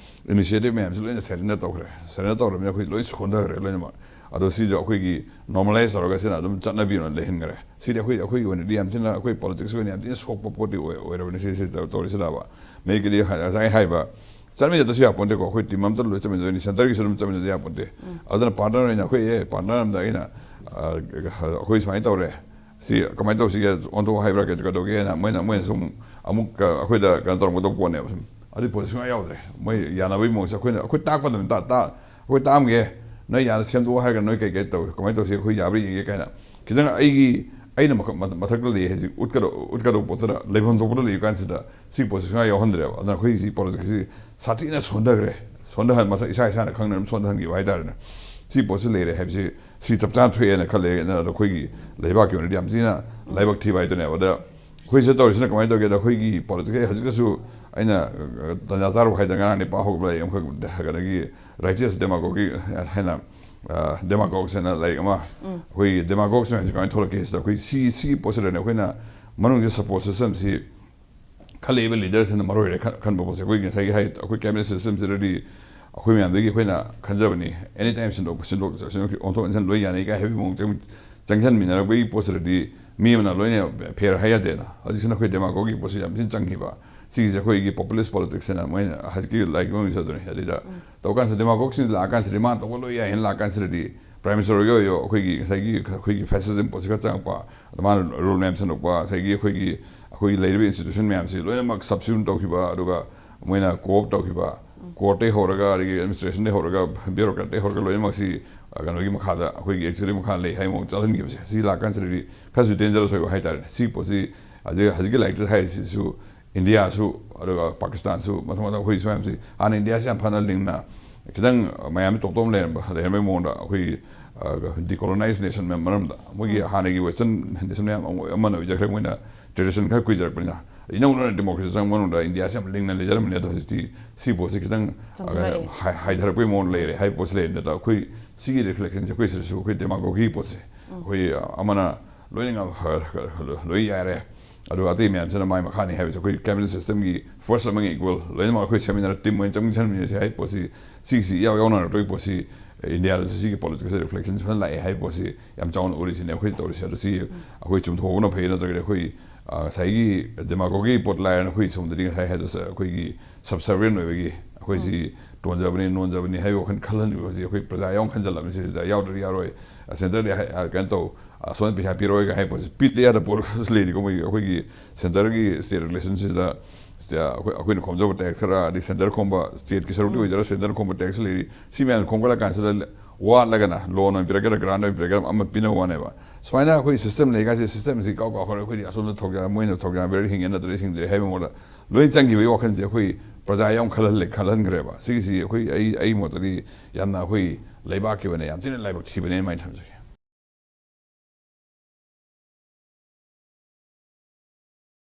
ꯏꯅꯤꯁꯤꯌꯦꯇꯤꯚ ꯃꯌꯥꯝꯁꯤ ꯂꯣꯏꯅ ꯁꯔꯦꯟꯗꯔ ꯇꯧꯈ꯭ꯔꯦ꯫ ꯁꯔꯦꯟꯗꯔ ꯇꯧꯔꯕꯅꯤꯅ ꯑꯩꯈꯣꯏ ꯂꯣꯏ ꯁꯣꯟꯊꯈ꯭ꯔꯦ ꯂꯣꯏꯅꯃꯛ꯫ ꯑꯗꯣ ꯁꯤꯁꯨ ꯑꯩꯈꯣꯏꯒꯤ ꯅꯣꯔꯃꯦꯂꯥꯏꯁ ꯇꯧꯔꯒ ꯁꯤꯅ ꯑꯗꯨꯝ ꯆꯠꯅꯕꯤ ꯑꯣꯏꯅ ꯂꯩꯍꯟꯈ꯭ꯔꯦ꯫ ꯁꯤꯗꯤ ꯑꯩꯈꯣꯏ ꯑꯩꯈꯣꯏꯒꯤ ꯑꯣꯏꯅꯗꯤ ꯌꯥꯝ ꯊꯤꯅ ꯑꯩꯈꯣꯏ ꯄꯣꯂꯤꯇꯤꯛꯁꯀꯤ ꯑꯣꯏꯅ ꯌꯥꯝ ꯊꯤꯅ ꯁꯣꯛꯄ ꯄꯣꯠꯇꯤ ꯑꯣꯏ ꯑꯣꯏꯔꯕꯅꯤ ꯁꯤ ꯁꯤ ꯇꯧ- ꯇꯧꯔꯤꯁꯤꯗꯕ꯫ ꯃꯤꯒꯤꯗꯤ ꯉꯁꯥꯏ ꯍꯥꯏꯕ ꯆꯠꯃꯤꯟꯅꯗꯁꯨ ꯌꯥꯄꯣꯟꯇꯦꯀꯣ꯫ ꯑꯩꯈꯣꯏ ꯇꯤꯝ ꯑꯃꯇ ꯂꯣꯏ ꯆꯠꯃꯤꯟꯅꯗꯣꯏꯅꯤ, ꯁꯦꯟꯇꯔꯒꯤꯁꯨ ꯑꯗꯨꯝ ꯆꯠꯃꯤꯟꯅꯗ ꯌꯥꯄꯣꯟꯇꯦ꯫ ꯑꯗꯨꯅ ꯄꯥꯔꯠꯅꯔ ꯑꯣꯏꯅ ꯑꯩꯈꯣꯏ ꯑꯦ ꯄꯥꯔꯠꯅꯔ ꯑꯝꯗ ꯑꯩꯅ ꯑ, ꯑꯩꯈꯣꯏ ꯁꯨꯃꯥꯏꯅ ꯇꯧꯔꯦ, ꯁꯤ ꯀꯃꯥꯏꯅ ꯇꯧꯁꯤꯒꯦ, ꯑꯣꯟꯊꯣꯛ ꯍꯥꯏꯕ꯭ꯔꯥ ꯀꯩ- ꯀꯩꯗꯧꯒꯦꯅ ꯃꯣꯏꯅ ꯃꯣꯏꯅꯁꯨ ꯑꯃꯨꯛ ꯑꯃꯨꯛ ꯑꯩꯈꯣꯏꯗ ꯀꯩꯅꯣ ꯇꯧꯔꯝꯒꯗꯧꯕ ꯄꯣꯠꯅꯦꯕ꯫ ꯁꯨꯝ ꯑꯗꯨꯒꯤ ꯄꯣꯠꯁꯦ ꯁꯨꯡꯌꯥ ꯌꯥꯎꯗ꯭ꯔꯦ꯫ ꯃꯣꯏ ꯌꯥꯅꯕꯒꯤ ꯃꯑꯣꯡꯁꯦ ꯑꯩꯈꯣꯏꯅ ꯑꯩꯈꯣꯏ ꯇꯥꯛꯄꯗ ꯑꯗꯨꯝ ꯇꯥ- ꯇꯥ- ꯑꯩꯈꯣꯏ ꯇꯥꯛꯑꯝꯒꯦ, ꯅꯣꯏ ꯌꯥꯅ ꯁꯦꯝꯗꯣꯛꯑꯣ ꯍꯥꯏꯔꯒ ꯅꯣꯏ ꯀꯩ ꯀꯩ ꯇꯧꯏ, ꯀꯃꯥꯏꯅ ꯇꯧꯁꯤ, ꯑꯩꯈꯣꯏ ꯌꯥꯕ꯭ꯔꯥ ꯌꯦꯡꯒꯦ ꯀꯥꯏꯅ ꯈꯤꯇꯪ ꯑꯩꯒꯤ ꯑꯩꯅ ꯃꯈ- ꯃꯊ- ꯃꯊꯛꯇ ꯂꯩ ꯍꯥꯏꯁꯤ ꯎꯠꯀꯗꯧ ꯎꯠꯀꯗꯧꯕ ꯄꯣꯠꯇꯨꯗ ꯂꯩꯐꯝ ꯊꯣꯛꯄꯗ ꯂꯩꯕ ꯀꯥꯟꯁꯤꯗ ꯁꯤ ꯄꯣꯠꯁꯦ ꯁꯨꯡꯌꯥ ꯌꯥꯎꯍꯟꯗ꯭ꯔꯦꯕ꯫ ꯑꯗꯨꯅ ꯑꯩꯈꯣꯏ ꯁꯤ ꯄꯣꯂꯤꯇꯤꯛꯁꯁꯤ ꯁꯥꯊꯤꯅ ꯁꯣꯟꯊꯈ꯭ꯔꯦ꯫ ꯁꯣꯟꯊꯍꯟ ꯃꯁꯛ ꯏꯁꯥ ꯏꯁꯥꯅ ꯈꯪꯅ ꯑꯗꯨꯝ ꯁꯣꯟꯊꯍꯟꯈꯤꯕ ꯍꯥꯏꯇꯥꯔꯦꯅꯦ꯫ ꯁꯤ ꯄꯣꯠꯁꯤ ꯂꯩꯔꯦ ꯍꯥꯏꯕꯁꯤ ꯁꯤ ꯆꯞ ꯆꯥꯅ ꯊꯣꯛꯑꯦꯅ ꯈꯜꯂꯦ꯫ ꯑꯗꯣ ꯑꯩꯈꯣꯏꯒꯤ ꯂꯩꯕꯥꯛꯀꯤ ꯑꯣꯏꯅꯗꯤ ꯌꯥꯝ ꯊꯤꯅ ꯂꯥꯏꯕꯛ ꯊꯤꯕ ꯍꯥꯏꯗꯨꯅꯦꯕ꯫ ꯑꯗ ꯑꯩꯈꯣꯏ ꯁꯤꯗ ꯇꯧꯔꯤꯁꯤꯅ ꯀꯃꯥꯏꯅ ꯇꯧꯒꯦꯗ, ꯑꯩꯈꯣꯏꯒꯤ ꯄꯣꯂꯤꯇꯤꯀꯦꯜ ꯍꯧꯖꯤꯛꯇꯁꯨ ꯑꯩꯅ ꯑ, ꯇꯟꯖꯥ ꯆꯥꯔꯨꯕ ꯍꯥꯏꯗꯅ ꯉꯔꯥꯡ ꯅꯤꯄꯥ ꯍꯧꯒꯠꯂꯛꯑꯦ ꯑꯃꯈꯛ ꯀꯩꯅꯣꯒꯤ ꯔꯥꯏꯇꯤꯌꯁ ꯗꯦꯃꯥꯒꯣꯒꯤ ꯍꯥꯏꯅ ꯗꯦꯃꯥꯒꯣꯛꯁ ꯍꯥꯏꯅ ꯂꯥꯏꯔꯤꯛ ꯑꯃ꯫ ꯑꯩꯈꯣꯏꯒꯤ ꯗꯦꯃꯥꯒꯣꯛꯁ ꯃꯌꯥꯝꯁꯦ ꯀꯃꯥꯏꯅ ꯊꯣꯛꯂꯛꯀꯦ ꯁꯤꯗ ꯑꯩꯈꯣꯏ ꯁꯤ ꯁꯤꯒꯤ ꯄꯣꯠꯁꯤꯗꯅꯦ ꯑꯩꯈꯣꯏꯅ ꯃꯅꯨꯡꯒꯤ ꯁꯄꯣꯔꯠ ꯁꯤꯁꯇꯝꯁꯤ ꯈꯜꯂꯛꯏꯕ ꯂꯤꯗꯔꯁꯤꯅ ꯃꯔꯨ ꯑꯣꯏꯔꯦ ꯈꯟ- ꯈꯟꯕ ꯄꯣꯠꯁꯦ꯫ ꯑꯩꯈꯣꯏꯒꯤ ꯉꯁꯥꯏꯒꯤ ꯍꯥꯏ ꯑꯩꯈꯣꯏ ꯀꯦꯕꯤꯅꯦꯠ ꯁꯤꯁꯇꯝꯁꯤꯗꯗꯤ ꯑꯩꯈꯣꯏ ꯃꯌꯥꯝꯗꯒꯤ ꯑꯩꯈꯣꯏꯅ ꯈꯟꯖꯕꯅꯤ, ꯑꯦꯅꯤ ꯇꯥꯏꯝ ꯁꯤꯟꯗꯣꯛꯄ ꯁꯤꯟꯗꯣꯛ ꯁꯤꯟꯗꯣꯛ- ꯑꯣꯟꯊꯣꯛ ꯑꯣꯟꯁꯤꯟ ꯂꯣꯏ ꯌꯥꯅꯩ ꯀꯥꯏ ꯍꯥꯏꯕꯒꯤ ꯃꯑꯣꯡ ꯆꯪ- ꯆꯪꯁꯤꯟꯃꯤꯟꯅꯔꯛꯄꯒꯤ ꯄꯣꯠꯁꯤꯗꯗꯤ ꯃꯤ ꯑꯃꯅ ꯂꯣꯏꯅ ꯐꯦꯔ ꯍꯥꯏ ꯌꯥꯗꯦꯅ꯫ ꯍꯧꯖꯤꯛꯁꯤꯅ ꯑꯩꯈꯣꯏ ꯗꯦꯃꯥꯒꯣꯒꯤ ꯄꯣꯠꯁꯤ ꯌꯥꯝ ꯊꯤꯅ ꯆꯪꯈꯤꯕ꯫ ꯁꯤꯒꯤꯁꯦ ꯑꯩꯈꯣꯏꯒꯤ ꯄꯣꯄꯨꯂꯤꯁ ꯄꯣꯂꯤꯇꯤꯛꯁ ꯍꯥꯏꯅ ꯃꯣꯏꯅ ꯍꯧꯖꯤꯛꯀꯤ ꯂꯥꯏꯔꯤꯛ ꯃꯃꯤꯡꯁꯨ ꯑꯗꯨꯅꯤ꯫ ꯑꯗꯨꯗ ꯇꯧꯀꯥꯟꯁꯤꯗ ꯗꯦꯃꯥꯒꯣꯛꯁꯤꯡꯁꯤ ꯂꯥꯛꯑꯀꯥꯟꯁꯤꯗ ꯃꯥꯅ ꯇꯧꯕ ꯂꯣꯏ ꯌꯥꯏ ꯍꯥꯏꯅ ꯂꯥꯛꯀꯥꯟꯁꯤꯗꯗꯤ ꯄ꯭ꯔꯥꯏꯝ ꯃꯤꯅꯤꯁꯇꯔ ꯑꯣꯏꯒꯦ ꯑꯣꯏꯌꯣ, ꯑꯩꯈꯣꯏꯒꯤ ꯉꯁꯥꯏꯒꯤ ꯑꯩꯈꯣꯏꯒꯤ ꯐꯦꯁꯤꯖꯝ ꯄꯣꯠꯁꯤ ꯈꯔ ꯆꯪꯉꯛꯄ, ꯑꯗ ꯃꯥꯅ ꯔꯨꯜ ꯃꯌꯥꯝ ꯁꯟꯗꯣꯛꯄ, ꯉꯁꯥꯏꯒꯤ ꯑꯩꯈꯣꯏꯒꯤ ꯑꯩꯈꯣꯏꯒꯤ ꯂꯩꯔꯤꯕ ꯏꯟꯁꯇꯤꯇ꯭ꯌꯨꯁꯟ ꯃꯌꯥꯝꯁꯤ ꯂꯣꯏꯅꯃꯛ ꯁꯕꯁ꯭ꯌꯨꯠ ꯇꯧꯈꯤꯕ, ꯑꯗꯨꯒ ꯃꯣꯏꯅ ꯀꯣꯑꯣꯞ ꯇꯧꯈꯤꯕ, ꯀꯣꯔꯠꯇꯩ ꯍꯧꯔꯒ, ꯑꯗꯒꯤ ꯑꯦꯗꯃꯤꯅꯤꯁꯇ꯭ꯔꯦꯁꯟꯗꯩ ꯍꯧꯔꯒ, ꯕ꯭ꯌꯨꯔꯣꯀ꯭ꯔꯥꯠꯇꯩ ꯍꯧꯔꯒ ꯂꯣꯏꯅꯃꯛꯁꯤ ꯑ, ꯀꯩꯅꯣꯒꯤ ꯃꯈꯥꯗ, ꯑꯩꯈꯣꯏꯒꯤ ꯑꯦꯛꯖꯤꯀ꯭ꯌꯨꯇꯤꯚ ꯃꯈꯥꯗ ꯂꯩ ꯍꯥꯏꯕ ꯃꯑꯣꯡ ꯆꯠꯍꯟꯈꯤꯕꯁꯦ, ꯁꯤ ꯂꯥꯛꯀꯥꯟꯁꯤꯗꯗꯤ ꯈꯔꯁꯨ ꯗꯦꯟꯖꯔꯁ ꯑꯣꯏꯕ ꯍꯥꯏꯇꯥꯔꯦꯅꯦ꯫ ꯁꯤ ꯄꯣꯠꯁꯤ ꯍꯧꯖꯤꯛ ꯍꯧꯖꯤꯛꯀꯤ ꯂꯥꯏꯔꯤꯛꯇ ꯍꯥꯏꯔꯤꯁꯤꯁꯨ ꯏꯟꯗꯤꯌꯥꯁꯨ ꯑꯗꯨꯒ ꯄꯥꯀꯤꯁꯇꯥꯟꯁꯨ ꯃꯊꯪ ꯃꯊꯪ ꯑꯩꯈꯣꯏ ꯁꯨꯃꯥꯏꯅꯁꯤ ꯍꯥꯟꯅ ꯏꯟꯗꯤꯌꯥꯁꯤ ꯌꯥꯝ ꯐꯅ ꯂꯤꯡꯅ ꯈꯤꯇꯪ ꯃꯌꯥꯝꯁꯤ ꯇꯣꯞ ꯇꯣꯞꯅ ꯂꯩꯔꯝꯕ ꯂꯩꯔꯝꯕꯒꯤ ꯃꯑꯣꯡꯗ ꯑꯩꯈꯣꯏꯒꯤ ꯗꯤꯀꯣꯂꯣꯅꯥꯏꯖꯦꯁꯟ ꯃꯔꯝꯗ ꯃꯣꯏꯒꯤ ꯍꯥꯟꯅꯒꯤ ꯋꯦꯁꯇꯔꯟ ꯅꯦꯁꯟ ꯃꯌꯥꯝ ꯑꯃ- ꯑꯃꯅ ꯑꯣꯏꯖꯈ꯭ꯔꯦ꯫ ꯃꯣꯏꯅ ꯇ꯭ꯔꯦꯗꯤꯁꯟ ꯈꯔ ꯀꯨꯏꯖꯔꯛꯄꯅꯤꯅ ꯏꯅꯧ ꯅꯧꯅ ꯗꯦꯃꯣꯀ꯭ꯔꯦꯁꯤ ꯆꯪꯕ ꯃꯅꯨꯡꯗ ꯏꯟꯗꯤꯌꯥꯁꯦ ꯌꯥꯝ ꯂꯤꯡꯅ ꯂꯩꯖꯔꯝꯕꯅꯤ꯫ ꯑꯗꯣ ꯍꯧꯖꯤꯛꯇꯤ ꯁꯤ ꯄꯣꯠꯁꯤ ꯈꯤꯇꯪ ꯆꯪꯁꯤꯜꯂꯛꯑꯦ꯫ ꯍꯥꯏ- ꯍꯥꯏꯊꯔꯛꯄꯒꯤ ꯃꯑꯣꯡꯗ ꯂꯩꯔꯦ ꯍꯥꯏꯕ ꯄꯣꯠꯁꯤ ꯂꯩꯔꯦ꯫ ꯑꯗꯣ ꯑꯩꯈꯣꯏ ꯁꯤꯒꯤ ꯔꯤꯐ꯭ꯂꯦꯛꯁꯟꯁꯦ ꯑꯩꯈꯣꯏ ꯁꯤꯗꯁꯨ ꯑꯩꯈꯣꯏ ꯗꯦꯃꯥꯒꯣꯒꯤ ꯄꯣꯠꯁꯦ ꯑꯩꯈꯣꯏ ꯑꯃꯅ ꯂꯣꯏꯅ ꯉꯝ- ꯂꯣꯏ ꯌꯥꯔꯦ, ꯑꯗꯨꯒ ꯑꯇꯩ ꯃꯌꯥꯝꯁꯤꯅ ꯃꯥꯏ ꯃꯈꯥꯅꯤ ꯍꯥꯏꯕꯁꯦ ꯑꯩꯈꯣꯏ ꯀꯦꯕꯤꯅꯦꯠ ꯁꯤꯁꯇꯦꯝꯒꯤ ꯐꯣꯔꯁ ꯑꯃꯒꯤ ꯏꯀ꯭ꯋꯦꯜ ꯂꯣꯏꯅꯃꯛ ꯑꯩꯈꯣꯏ ꯁꯦꯃꯤꯅꯥꯔ ꯇꯤꯝ ꯑꯣꯏꯅ ꯆꯪꯁꯤꯟꯃꯤꯟꯅꯁꯦ ꯍꯥꯏꯕ ꯄꯣꯠꯁꯤ, ꯁꯤꯒꯤꯁꯤ ꯏꯌꯥꯎ ꯌꯥꯎꯅꯔꯛꯇꯣꯏ ꯄꯣꯠꯁꯤ ꯏꯟꯗꯤꯌꯥꯗꯁꯨ ꯁꯤꯒꯤ ꯄꯣꯂꯤꯇꯤꯀꯜ ꯔꯤꯐ꯭ꯂꯦꯛꯁꯟꯁꯤ ꯐꯖꯅ ꯂꯥꯛꯑꯦ ꯍꯥꯏꯕ ꯄꯣꯠꯁꯤ ꯌꯥꯝ ꯆꯥꯎꯅ ꯎꯔꯤꯁꯤꯅꯦ ꯑꯩꯈꯣꯏ ꯇꯧꯔꯤꯁꯦ꯫ ꯑꯗꯣ ꯁꯤ ꯑꯩꯈꯣꯏ ꯆꯨꯝꯊꯣꯛꯄꯅ ꯐꯩ, ꯅꯠꯇ꯭ꯔꯒꯗꯤ ꯑꯩꯈꯣꯏ ꯉꯁꯥꯏꯒꯤ ꯗꯦꯃꯥꯒꯣꯒꯤ ꯄꯣꯠ ꯂꯥꯏꯔꯅ ꯑꯩꯈꯣꯏ ꯁꯣꯝꯗꯗꯤ ꯉꯁꯥꯏ ꯍꯥꯏꯗꯣ ꯑꯩꯈꯣꯏꯒꯤ ꯁꯕꯁꯔꯚꯤꯌꯟ ꯑꯣꯏꯕꯒꯤ ꯑꯩꯈꯣꯏꯁꯤ ꯇꯣꯟꯖꯕꯅꯤ ꯅꯣꯟꯖꯕꯅꯤ ꯍꯥꯏꯕ ꯋꯥꯈꯜ ꯈꯜꯍꯟꯕꯤꯕ ꯍꯧꯖꯤꯛ ꯑꯩꯈꯣꯏ ꯄ꯭ꯔꯖꯥ ꯌꯥꯎꯅ ꯈꯟꯖꯜꯂꯕꯅꯤ꯫ ꯁꯤꯁꯤꯗ ꯌꯥꯎꯗ꯭ꯔꯗꯤ ꯌꯥꯔꯣꯏ, ꯁꯦꯟꯇꯔꯗꯤ ꯀꯩꯅꯣ ꯇꯧ, ꯑꯁꯣꯝꯅ ꯄꯩꯁꯥ ꯄꯤꯔꯛꯑꯣꯏꯒ ꯍꯥꯏꯕ ꯄꯣꯠꯁꯤ ꯄꯤꯗ ꯌꯥꯗꯕ ꯄꯣꯠꯁꯨ ꯂꯩꯔꯤꯀꯣ꯫ ꯃꯣꯏꯒꯤ ꯑꯩꯈꯣꯏꯒꯤ ꯁꯦꯟꯇꯔꯒꯤ ꯁ꯭ꯇꯦꯠ ꯔꯤꯂꯦꯁꯟꯁꯤꯗ ꯑꯩꯈꯣꯏ ꯑꯩꯈꯣꯏꯅ ꯈꯣꯝꯖꯕ ꯇꯦꯛꯁ ꯈꯔ, ꯑꯗꯩ ꯁꯦꯟꯇꯔ ꯈꯣꯝꯕ, ꯁ꯭ꯇꯦꯠꯀꯤ ꯁꯔꯨꯛꯇꯤ ꯑꯣꯏꯖꯔ ꯁꯦꯟꯇꯔ ꯈꯣꯝꯕ ꯇꯦꯛꯁ ꯂꯩꯔꯤ꯫ ꯁꯤ ꯃꯌꯥꯝ ꯈꯣꯝꯒꯠꯂ ꯀꯥꯟꯁꯤꯗ ꯋꯥꯠꯂꯒꯅ ꯂꯣꯟ ꯑꯣꯏꯅ ꯄꯤꯔꯛꯀꯦꯔꯥ ꯒ꯭ꯔꯥꯟ ꯑꯣꯏꯅ ꯄꯤꯔꯛꯀꯦꯔꯥ ꯑꯃ ꯄꯤꯅꯕ ꯋꯥꯅꯦꯕ꯫ ꯁꯨꯃꯥꯏꯅ ꯑꯩꯈꯣꯏ ꯁꯤꯁꯇꯦꯝ ꯂꯩꯀꯥꯟꯁꯦ ꯁꯤꯁꯇꯦꯝꯁꯤ ꯀꯥꯎ ꯀꯥꯎꯈ꯭ꯔꯦ꯫ ꯑꯩꯈꯣꯏꯗꯤ ꯑꯁꯣꯝꯗ ꯊꯧꯖꯥ ꯃꯣꯏꯅ ꯊꯧꯖꯥ ꯄꯤꯔꯒ ꯍꯤꯡꯉꯦ ꯅꯠꯇ꯭ꯔꯒ ꯍꯤꯡꯗ꯭ꯔꯦ ꯍꯥꯏꯕ ꯃꯍꯨꯠꯇ ꯂꯣꯏ ꯆꯪꯈꯤꯕꯒꯤ ꯋꯥꯈꯜꯁꯦ ꯑꯩꯈꯣꯏ ꯄ꯭ꯔꯖꯥ ꯌꯥꯝ ꯈꯜꯍꯜꯂꯦ ꯈꯜꯍꯟꯈ꯭ꯔꯦꯕ꯫ ꯁꯤꯒꯤꯁꯤ ꯑꯩꯈꯣꯏ ꯑꯩ ꯑꯩ ꯃꯣꯠꯇꯗꯤ ꯌꯥꯝꯅ ꯑꯩꯈꯣꯏ ꯂꯩꯕꯥꯛꯀꯤ ꯑꯣꯏꯅ ꯌꯥꯝ ꯊꯤꯅ ꯂꯥꯏꯕꯛ ꯊꯤꯕꯅꯦꯅ ꯑꯗꯨꯃꯥꯏꯅ ꯊꯝꯖꯒꯦ꯫